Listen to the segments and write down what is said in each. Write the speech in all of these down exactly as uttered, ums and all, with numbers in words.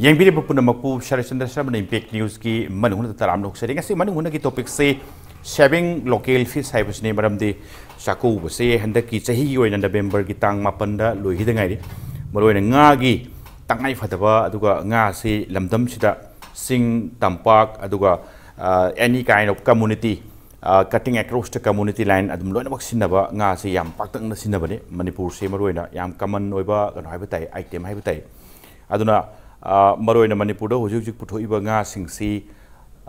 ꯌꯦꯡꯕꯤꯔꯤꯕ ꯄꯨꯝꯅꯃꯛꯄꯨ ꯁꯔꯠꯆꯟꯗ꯭ꯔ ꯁꯔꯃꯅ Impact Newsꯀꯤ ꯃꯅꯨꯡ ꯍꯨꯠꯅ ꯇꯔꯥꯝꯅ ꯑꯣꯛꯆꯔꯤ꯫ ꯉꯁꯤ ꯃꯅꯨꯡ ꯍꯨꯠꯅꯒꯤ topicꯁꯤ saving local fish ꯍꯥꯏꯕꯁꯤꯅꯤ꯫ ꯃꯔꯝꯗꯤ ꯆꯥꯛꯀꯧꯕꯁꯦ ꯍꯟꯗꯛꯀꯤ ꯆꯍꯤꯒꯤ ꯑꯣꯏꯅ ꯅꯕꯦꯝꯕꯔꯒꯤ ꯇꯥꯡ ꯃꯥꯄꯟꯗ ꯂꯣꯏꯈꯤꯗ ꯉꯥꯏꯔꯤ꯫ ꯃꯔꯨꯑꯣꯏꯅ ꯉꯥꯒꯤ ꯇꯉꯥꯏ ꯐꯗꯕ, ꯑꯗꯨꯒ ꯉꯥꯁꯤ ꯂꯝꯗꯝꯁꯤꯗ ꯆꯤꯡ, ꯇꯝꯄꯥꯛ, ꯑꯗꯨꯒ, ꯑ, any kind of community, ꯑ, cutting across the community line ꯑꯗꯨꯝ ꯂꯣꯏꯅꯃꯛ ꯁꯤꯖꯤꯟꯅꯕ ꯉꯥꯁꯤ ꯌꯥꯝ ꯄꯥꯛꯇꯛꯅ ꯁꯤꯖꯤꯟꯅꯕꯅꯤ꯫ ꯃꯅꯤꯄꯨꯔꯁꯤ ꯃꯔꯨꯑꯣꯏꯅ ꯌꯥꯝ common ꯑꯣꯏꯕ ꯀꯩꯅꯣ ꯍꯥꯏꯕ ꯇꯥꯏ, item ꯍꯥꯏꯕ ꯇꯥꯏ꯫ ꯑꯗꯨꯅ, ꯑ, ꯃꯔꯨꯑꯣꯏꯅ ꯃꯅꯤꯄꯨꯔꯗ ꯍꯧꯖꯤꯛ ꯍꯧꯖꯤꯛ ꯄꯨꯊꯣꯛꯏꯕ ꯉꯥꯁꯤꯡꯁꯤ,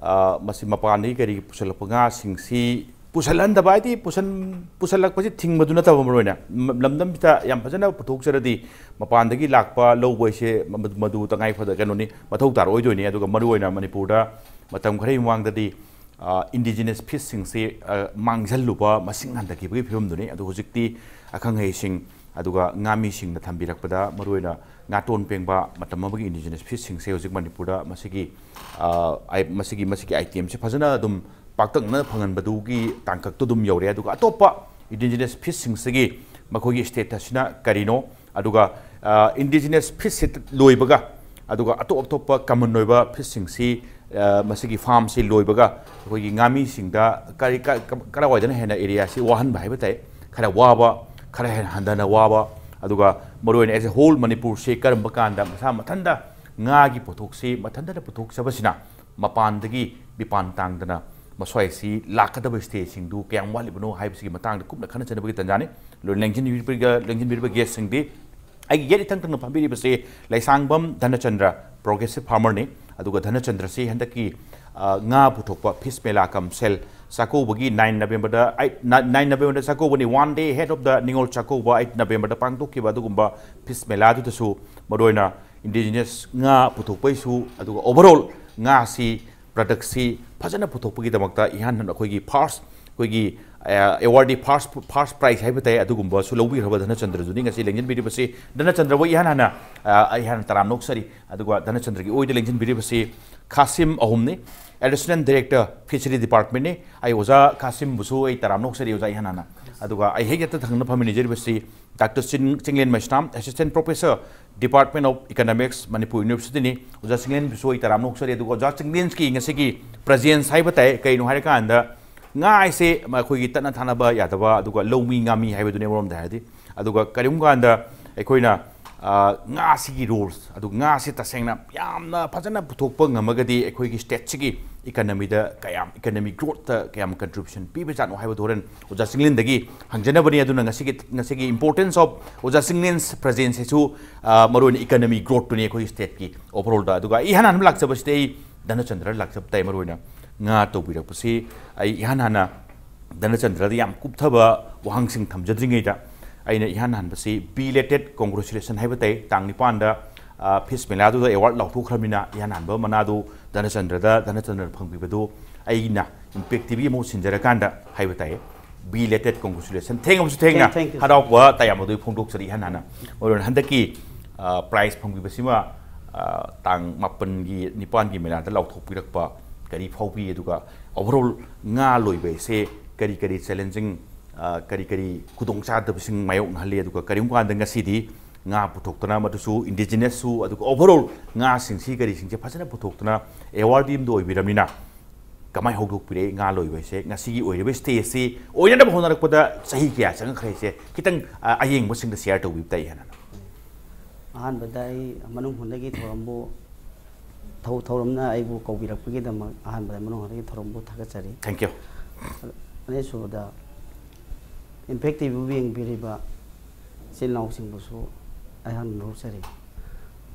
ꯑ, ꯃꯁꯤ ꯃꯄꯥꯟꯗꯒꯤ ꯀꯔꯤꯒꯤ ꯄꯨꯁꯜꯂꯛꯄ ꯉꯥꯁꯤꯡꯁꯤ ꯄꯨꯁꯜꯍꯟꯗꯕ ꯍꯥꯏꯗꯤ ꯄꯨꯁꯟ-, ꯄꯨꯁꯜꯂꯛꯄꯁꯤ ꯊꯤꯡꯕꯗꯨ ꯅꯠꯇꯕ, ꯃꯔꯨꯑꯣꯏꯅ ꯃ-, ꯂꯝꯗꯝꯁꯤꯗ ꯌꯥꯝ ꯐꯖꯅ ꯄꯨꯊꯣꯛꯆꯔꯗꯤ ꯃꯄꯥꯟꯗꯒꯤ ꯂꯥꯛꯄ ꯂꯧꯕ ꯍꯥꯏꯁꯦ ꯃ-, ꯃꯗꯨ ꯇꯉꯥꯏ ꯐꯗ ꯀꯩꯅꯣꯅꯤ, ꯃꯊꯧ ꯇꯥꯔꯛꯑꯣꯏꯗꯣꯏꯅꯤ꯫ ꯑꯗꯨꯒ ꯃꯔꯨꯑꯣꯏꯅ ꯃꯅꯤꯄꯨꯔꯗ ꯃꯇꯝ ꯈꯔꯒꯤ ꯃꯃꯥꯡꯗꯗꯤ, ꯑ, indigenous fishꯁꯤꯡꯁꯤ, ꯑ, ꯃꯥꯡꯁꯤꯜꯂꯨꯕ, ꯃꯁꯤꯡ ꯍꯟꯊꯈꯤꯕꯒꯤ ꯐꯤꯕꯝꯗꯨꯅꯤ꯫ ꯑꯗꯨ ꯍꯧꯖꯤꯛꯇꯤ ꯑꯈꯪ ꯑꯍꯩꯁꯤꯡ ꯑꯗꯨꯒ ꯉꯥꯃꯤꯁꯤꯡꯅ ꯊꯝꯕꯤꯔꯛꯄꯗ, ꯃꯔꯨꯑꯣꯏꯅ ꯉꯥꯇꯣꯟ ꯄꯦꯡꯕ ꯃꯇꯝ ꯑꯃꯒꯤ indigenous fishꯁꯤꯡꯁꯦ ꯍꯧꯖꯤꯛ ꯃꯅꯤꯄꯨꯔꯗ ꯃꯁꯤꯒꯤ, ꯑ, ꯑꯥꯏ-, ꯃꯁꯤꯒꯤ, ꯃꯁꯤꯒꯤ itemꯁꯦ ꯐꯖꯅ ꯑꯗꯨꯝ ꯄꯥꯛꯇꯛꯅꯅ ꯐꯪꯍꯟꯕꯗꯨꯒꯤ ꯇꯥꯡꯀꯛꯇꯨ ꯑꯗꯨꯝ ꯌꯧꯔꯦ꯫ ꯑꯗꯨꯒ ꯑꯇꯣꯞꯄ indigenous fishꯁꯤꯡꯁꯤꯒꯤ ꯃꯈꯣꯏꯒꯤ statusꯁꯤꯅ ꯀꯔꯤꯅꯣ, ꯑꯗꯨꯒ, ꯑ, indigenous fishꯁꯤ ꯂꯣꯏꯕꯒ, ꯑꯗꯨꯒ ꯑꯇꯣꯞ ꯑꯇꯣꯞꯄ common ꯑꯣꯏꯕ fishꯁꯤꯡꯁꯤ, ꯑ, ꯃꯁꯤꯒꯤ farmꯁꯤ ꯂꯣꯏꯕꯒ ꯑꯩꯈꯣꯏꯒꯤ ꯉꯥꯃꯤꯁꯤꯡꯗ ꯀꯔꯤ, ꯀ-, ꯀ-, ꯀꯗꯥꯏꯋꯥꯏꯗꯅ ꯍꯦꯟꯅ areaꯁꯤ ꯋꯥꯍꯟꯕ ꯍꯥꯏꯕ ꯇꯥꯏ, ꯈꯔ ꯋꯥꯕ, ꯈꯔ ꯍꯦꯟꯅ ꯍꯟꯊꯅ ꯋꯥꯕ, ꯑꯗꯨꯒ ꯃꯔꯨꯑꯣꯏꯅ as a whole ꯃꯅꯤꯄꯨꯔꯁꯤ ꯀꯔꯝꯕ ꯀꯥꯟꯗ ꯃꯁꯥ ꯃꯊꯟꯇ ꯉꯥꯒꯤ ꯄꯣꯠꯊꯣꯛꯁꯤ ꯃꯊꯟꯇꯅ ꯄꯨꯊꯣꯛꯆꯕꯁꯤꯅ ꯃꯄꯥꯟꯗꯒꯤ ꯃꯤꯄꯥꯟ ꯇꯥꯡꯗꯅ ꯃꯁ꯭ꯋꯥꯏꯁꯤ ꯂꯥꯛꯀꯗꯕ stageꯁꯤꯡꯗꯨ ꯀꯌꯥꯝ ꯋꯥꯠꯂꯤꯕꯅꯣ ꯍꯥꯏꯕꯁꯤꯒꯤ ꯃꯇꯥꯡꯗ ꯀꯨꯞꯅ ꯈꯟꯅ ꯆꯩꯅꯕꯒꯤ ꯇꯥꯟꯖꯥꯅꯤ꯫ ꯂꯣꯏꯅ ꯂꯦꯡꯁꯤꯟꯕꯤꯔꯤꯕ, ꯂꯦꯡꯁꯤꯟꯕꯤꯔꯤꯕ guestꯁꯤꯡꯗꯤ ꯑꯩꯒꯤ ꯌꯦꯠ ꯏꯊꯪ ꯊꯪꯅ ꯐꯝꯕꯤꯔꯤꯕꯁꯤ ꯂꯩꯁꯥꯡꯕꯝ ꯙꯅꯆꯟꯗ꯭ꯔ, progressive farmerꯅꯤ꯫ ꯑꯗꯨꯒ ꯙꯅꯆꯟꯗ꯭ꯔꯁꯤ ꯍꯟꯗꯛꯀꯤ, ꯑ, ꯉꯥ ꯄꯨꯊꯣꯛꯄ fish ꯃꯦꯂꯥ cum sale ꯆꯥꯛꯀꯧꯕꯒꯤ nine Novemberꯗ, eight, ꯅ-, nine Novemberꯗ ꯆꯥꯛꯀꯧꯕꯅꯤ, one day ahead of the Ningol Chakkouba eight Novemberꯗ ꯄꯥꯡꯊꯣꯛꯈꯤꯕ ꯑꯗꯨꯒꯨꯝꯕ fish ꯃꯦꯂꯥꯗꯨꯗꯁꯨ ꯃꯔꯨꯑꯣꯏꯅ indigenous ꯉꯥ ꯄꯨꯊꯣꯛꯄꯩꯁꯨ, ꯑꯗꯨꯒ overall ꯉꯥꯁꯤ productꯁꯤ ꯐꯖꯅ ꯄꯨꯊꯣꯛꯄꯒꯤꯗꯃꯛꯇ ꯏꯍꯥꯟ ꯍꯥꯟꯅ ꯑꯩꯈꯣꯏꯒꯤ first, ꯑꯩꯈꯣꯏꯒꯤ, ꯑ, awardee first, first prize ꯍꯥꯏꯕ ꯇꯥꯏ, ꯑꯗꯨꯒꯨꯝꯕꯁꯨ ꯂꯧꯕꯤꯈ꯭ꯔꯕ ꯙꯅꯆꯟꯗ꯭ꯔꯗꯨꯅꯤ ꯉꯁꯤ ꯂꯦꯡꯁꯤꯟꯕꯤꯔꯤꯕꯁꯤ꯫ ꯙꯅꯆꯟꯗ꯭ꯔꯕꯨ ꯏꯍꯥꯟ ꯍꯥꯟꯅ, ꯑ, ꯑꯩ ꯍꯥꯟꯅ ꯇꯔꯥꯝꯅ ꯑꯣꯛꯆꯔꯤ꯫ ꯑꯗꯨꯒ ꯙꯅꯆꯟꯗ꯭ꯔꯒꯤ ꯑꯣꯏꯗ ꯂꯦꯡꯁꯤꯟꯕꯤꯔꯤꯕꯁꯤ ꯈꯥꯁꯤꯝ ꯑꯍꯨꯝꯅꯤ, Additional Director Fishery Departmentꯅꯤ꯫ ꯑꯩ ꯑꯣꯖꯥ ꯈꯥꯁꯤꯝꯕꯨꯁꯨ ꯑꯩ ꯇꯔꯥꯝꯅ ꯑꯣꯛꯆꯔꯤ, ꯑꯣꯖꯥ ꯏꯍꯥꯟ ꯍꯥꯟꯅ꯫ ꯑꯗꯨꯒ ꯑꯩ ꯍꯦꯛ ꯍꯦꯛꯇ ꯊꯪꯅ ꯐꯝꯃꯤꯟꯅꯖꯔꯤꯕꯁꯤ ꯗꯥꯛꯇꯔ ꯆꯤꯡ- ꯆꯤꯡꯂꯦꯟ ꯃꯩꯁꯅꯥꯝ, Assistant Professor, Department of Economics, Manipur University ꯅꯤ꯫ ꯑꯣꯖꯥ ꯆꯤꯡꯂꯦꯟꯕꯨꯁꯨ ꯑꯩ ꯇꯔꯥꯝꯅ ꯑꯣꯛꯆꯔꯤ꯫ ꯑꯗꯨꯒ ꯑꯣꯖꯥ ꯆꯤꯡꯂꯦꯟꯒꯤ ꯉꯁꯤꯒꯤ presence ꯍꯥꯏꯕ ꯇꯥꯏ꯫ ꯀꯩꯅꯣ ꯍꯥꯏꯔꯀꯥꯟꯗ, ꯉꯥ ꯍꯥꯏꯁꯦ ꯑꯩꯈꯣꯏꯒꯤ ꯇꯠꯅ ꯊꯥꯅꯕ ꯌꯥꯗꯕ, ꯑꯗꯨꯒ ꯂꯧꯃꯤ ꯉꯥꯃꯤ ꯍꯥꯏꯕꯗꯨꯅꯤ ꯑꯃꯔꯣꯝꯗ ꯍꯥꯏꯔꯗꯤ꯫ ꯑꯗꯨꯒ ꯀꯔꯤꯒꯨꯝꯕ ꯀꯥꯟꯗ ꯑꯩꯈꯣꯏꯅ, ꯑ, ꯉꯥꯁꯤꯒꯤ roles, ꯑꯗꯨ ꯉꯥꯁꯤ ꯇꯁꯦꯡꯅ ꯌꯥꯝꯅ ꯐꯖꯅ ꯄꯨꯊꯣꯛꯄ ꯉꯝꯃꯒꯗꯤ ꯑꯩꯈꯣꯏꯒꯤ stateꯁꯤꯒꯤ economyꯗ ꯀꯌꯥꯝ, economic growthꯇ ꯀꯌꯥꯝ contribution ꯄꯤꯕꯖꯥꯠꯅꯣ ꯍꯥꯏꯕꯗꯨ ꯍꯣꯔꯦꯟ ꯑꯣꯖꯥ ꯆꯤꯡꯂꯦꯟꯗꯒꯤ ꯍꯪꯖꯅꯕꯅꯤ꯫ ꯑꯗꯨꯅ ꯉꯁꯤꯒꯤ, ꯉꯁꯤꯒꯤ importance of ꯑꯣꯖꯥ ꯆꯤꯡꯂꯦꯟ presenceꯁꯤꯁꯨ, ꯑ, ꯃꯔꯨꯑꯣꯏꯅ economic growthꯇꯨꯅꯤ ꯑꯩꯈꯣꯏꯒꯤ stateꯀꯤ overallꯗ꯫ ꯑꯗꯨꯒ ꯑꯩ ꯏꯍꯥꯟ ꯍꯥꯟꯕ ꯂꯥꯛꯆꯕꯁꯤꯗꯤ ꯑꯩ ꯙꯅꯆꯟꯗ꯭ꯔ ꯂꯥꯛꯆꯕ ꯇꯥꯏ꯫ ꯃꯔꯨꯑꯣꯏꯅ ꯉꯥ ꯇꯧꯕꯤꯔꯛꯄꯁꯤ ꯑꯩ ꯏꯍꯥꯟ ꯍꯥꯟꯅ ꯙꯅꯆꯟꯗ꯭ꯔꯗ ꯌꯥꯝ ꯀꯨꯞꯊꯕ ꯋꯥꯍꯪꯁꯤꯡ ꯊꯝꯖꯗ꯭ꯔꯤꯉꯩꯗ, ꯑꯩꯅ ꯏꯍꯥꯟ ꯍꯥꯟꯕꯁꯤ belated congratulation ꯍꯥꯏꯕ ꯇꯥꯏ꯫ ꯇꯥꯡ ꯅꯤꯄꯥꯟꯗ, ꯑ, ꯐꯤꯁ ꯃꯦꯂꯥꯗꯨꯗ award ꯂꯥꯎꯊꯣꯛꯈ꯭ꯔꯕꯅꯤꯅ, ꯏꯍꯥꯟ ꯍꯥꯟꯕ ꯃꯅꯥꯗꯨ ꯙꯅꯆꯟꯗ꯭ꯔꯗ, ꯙꯅꯆꯟꯗ꯭ꯔꯅ ꯐꯪꯕꯤꯕꯗꯨ ꯑꯩꯅ Impact TVꯒꯤ ꯃꯍꯨꯠ ꯁꯤꯟꯖꯔꯀꯥꯟꯗ ꯍꯥꯏꯕ ꯇꯥꯏ꯫ Belated congratulation꯫ ꯊꯦꯡꯉꯕꯁꯨ ꯊꯦꯡꯅ Thank, thank you, sir. ꯍꯔꯥꯎꯕ ꯇꯌꯥꯝꯕꯗꯨ ꯐꯣꯡꯗꯣꯛꯆꯔꯤ꯫ ꯏꯍꯥꯟ ꯍꯥꯟꯅ ꯃꯔꯨꯑꯣꯏꯅ ꯍꯟꯗꯛꯀꯤ, ꯑ, prize ꯐꯪꯕꯤꯕꯁꯤꯃ, ꯑ, ꯇꯥꯡ ꯃꯥꯄꯟꯒꯤ, ꯅꯤꯄꯥꯟꯒꯤ ꯃꯦꯂꯥꯗ ꯂꯥꯎꯊꯣꯛꯄꯤꯔꯛꯄ ꯀꯔꯤ ꯐꯥꯎꯕꯤ? ꯑꯗꯨꯒ overall ꯉꯥ ꯂꯣꯏꯕ ꯍꯥꯏꯁꯦ ꯀꯔꯤ ꯀꯔꯤ challenging, ꯑ, ꯀꯔꯤ ꯀꯔꯤ ꯈꯨꯗꯣꯡꯆꯥꯗꯕꯁꯤꯡ ꯃꯥꯌꯣꯛꯅꯍꯜꯂꯤ? ꯑꯗꯨꯒ ꯀꯔꯤꯒꯨꯝꯕ ꯀꯥꯟꯗ ꯉꯁꯤꯗꯤ ꯉꯥ ꯄꯨꯊꯣꯛꯇꯅ, ꯃꯗꯨꯁꯨ indigenousꯁꯨ, ꯑꯗꯨꯒ overall ꯉꯥꯁꯤꯡꯁꯤ ꯀꯔꯤꯁꯤꯡꯁꯦ ꯐꯖꯅ ꯄꯨꯊꯣꯛꯇꯅ awardee ꯑꯃꯗ ꯑꯣꯏꯕꯤꯔꯕꯅꯤꯅ, ꯀꯃꯥꯏꯅ ꯍꯧꯗꯣꯛꯄꯤꯔꯛꯏ ꯉꯥ ꯂꯣꯏꯕ ꯍꯥꯏꯁꯦ? ꯉꯁꯤꯒꯤ ꯑꯣꯏꯔꯤꯕ stageꯁꯤ ꯑꯣꯏꯅꯅꯕ ꯍꯣꯠꯅꯔꯛꯄꯗ ꯆꯍꯤ ꯀꯌꯥ ꯆꯪꯉꯛꯈ꯭ꯔꯦ ꯍꯥꯏꯁꯦ ꯈꯤꯇꯪ, ꯑ, ꯑꯌꯦꯡꯕꯁꯤꯡꯗ share ꯇꯧꯕꯤꯕ ꯇꯥꯏ ꯍꯥꯏꯅ꯫ ꯑꯍꯥꯟꯕꯗ ꯑꯩ ꯃꯅꯨꯡ ꯍꯨꯠꯅꯒꯤ ꯊꯧꯔꯝꯕꯨ, ꯊꯧ-, ꯊꯧꯔꯝꯅ ꯑꯩꯕꯨ ꯀꯧꯕꯤꯔꯛꯄꯒꯤꯗꯃꯛ ꯑꯍꯥꯟꯕꯗ ꯃꯅꯨꯡ ꯍꯨꯠꯅꯒꯤ ꯊꯧꯔꯝꯕꯨ ꯊꯥꯒꯠꯆꯔꯤ꯫ Thank you꯫ ꯑꯅꯤꯁꯨꯕꯗ, Impact TVꯕꯨ ꯌꯦꯡꯕꯤꯔꯤꯕ ꯏꯆꯤꯜ ꯏꯅꯥꯎꯁꯤꯡꯕꯨꯁꯨ ꯑꯩꯍꯥꯛꯅ ꯅꯣꯛꯆꯔꯤ꯫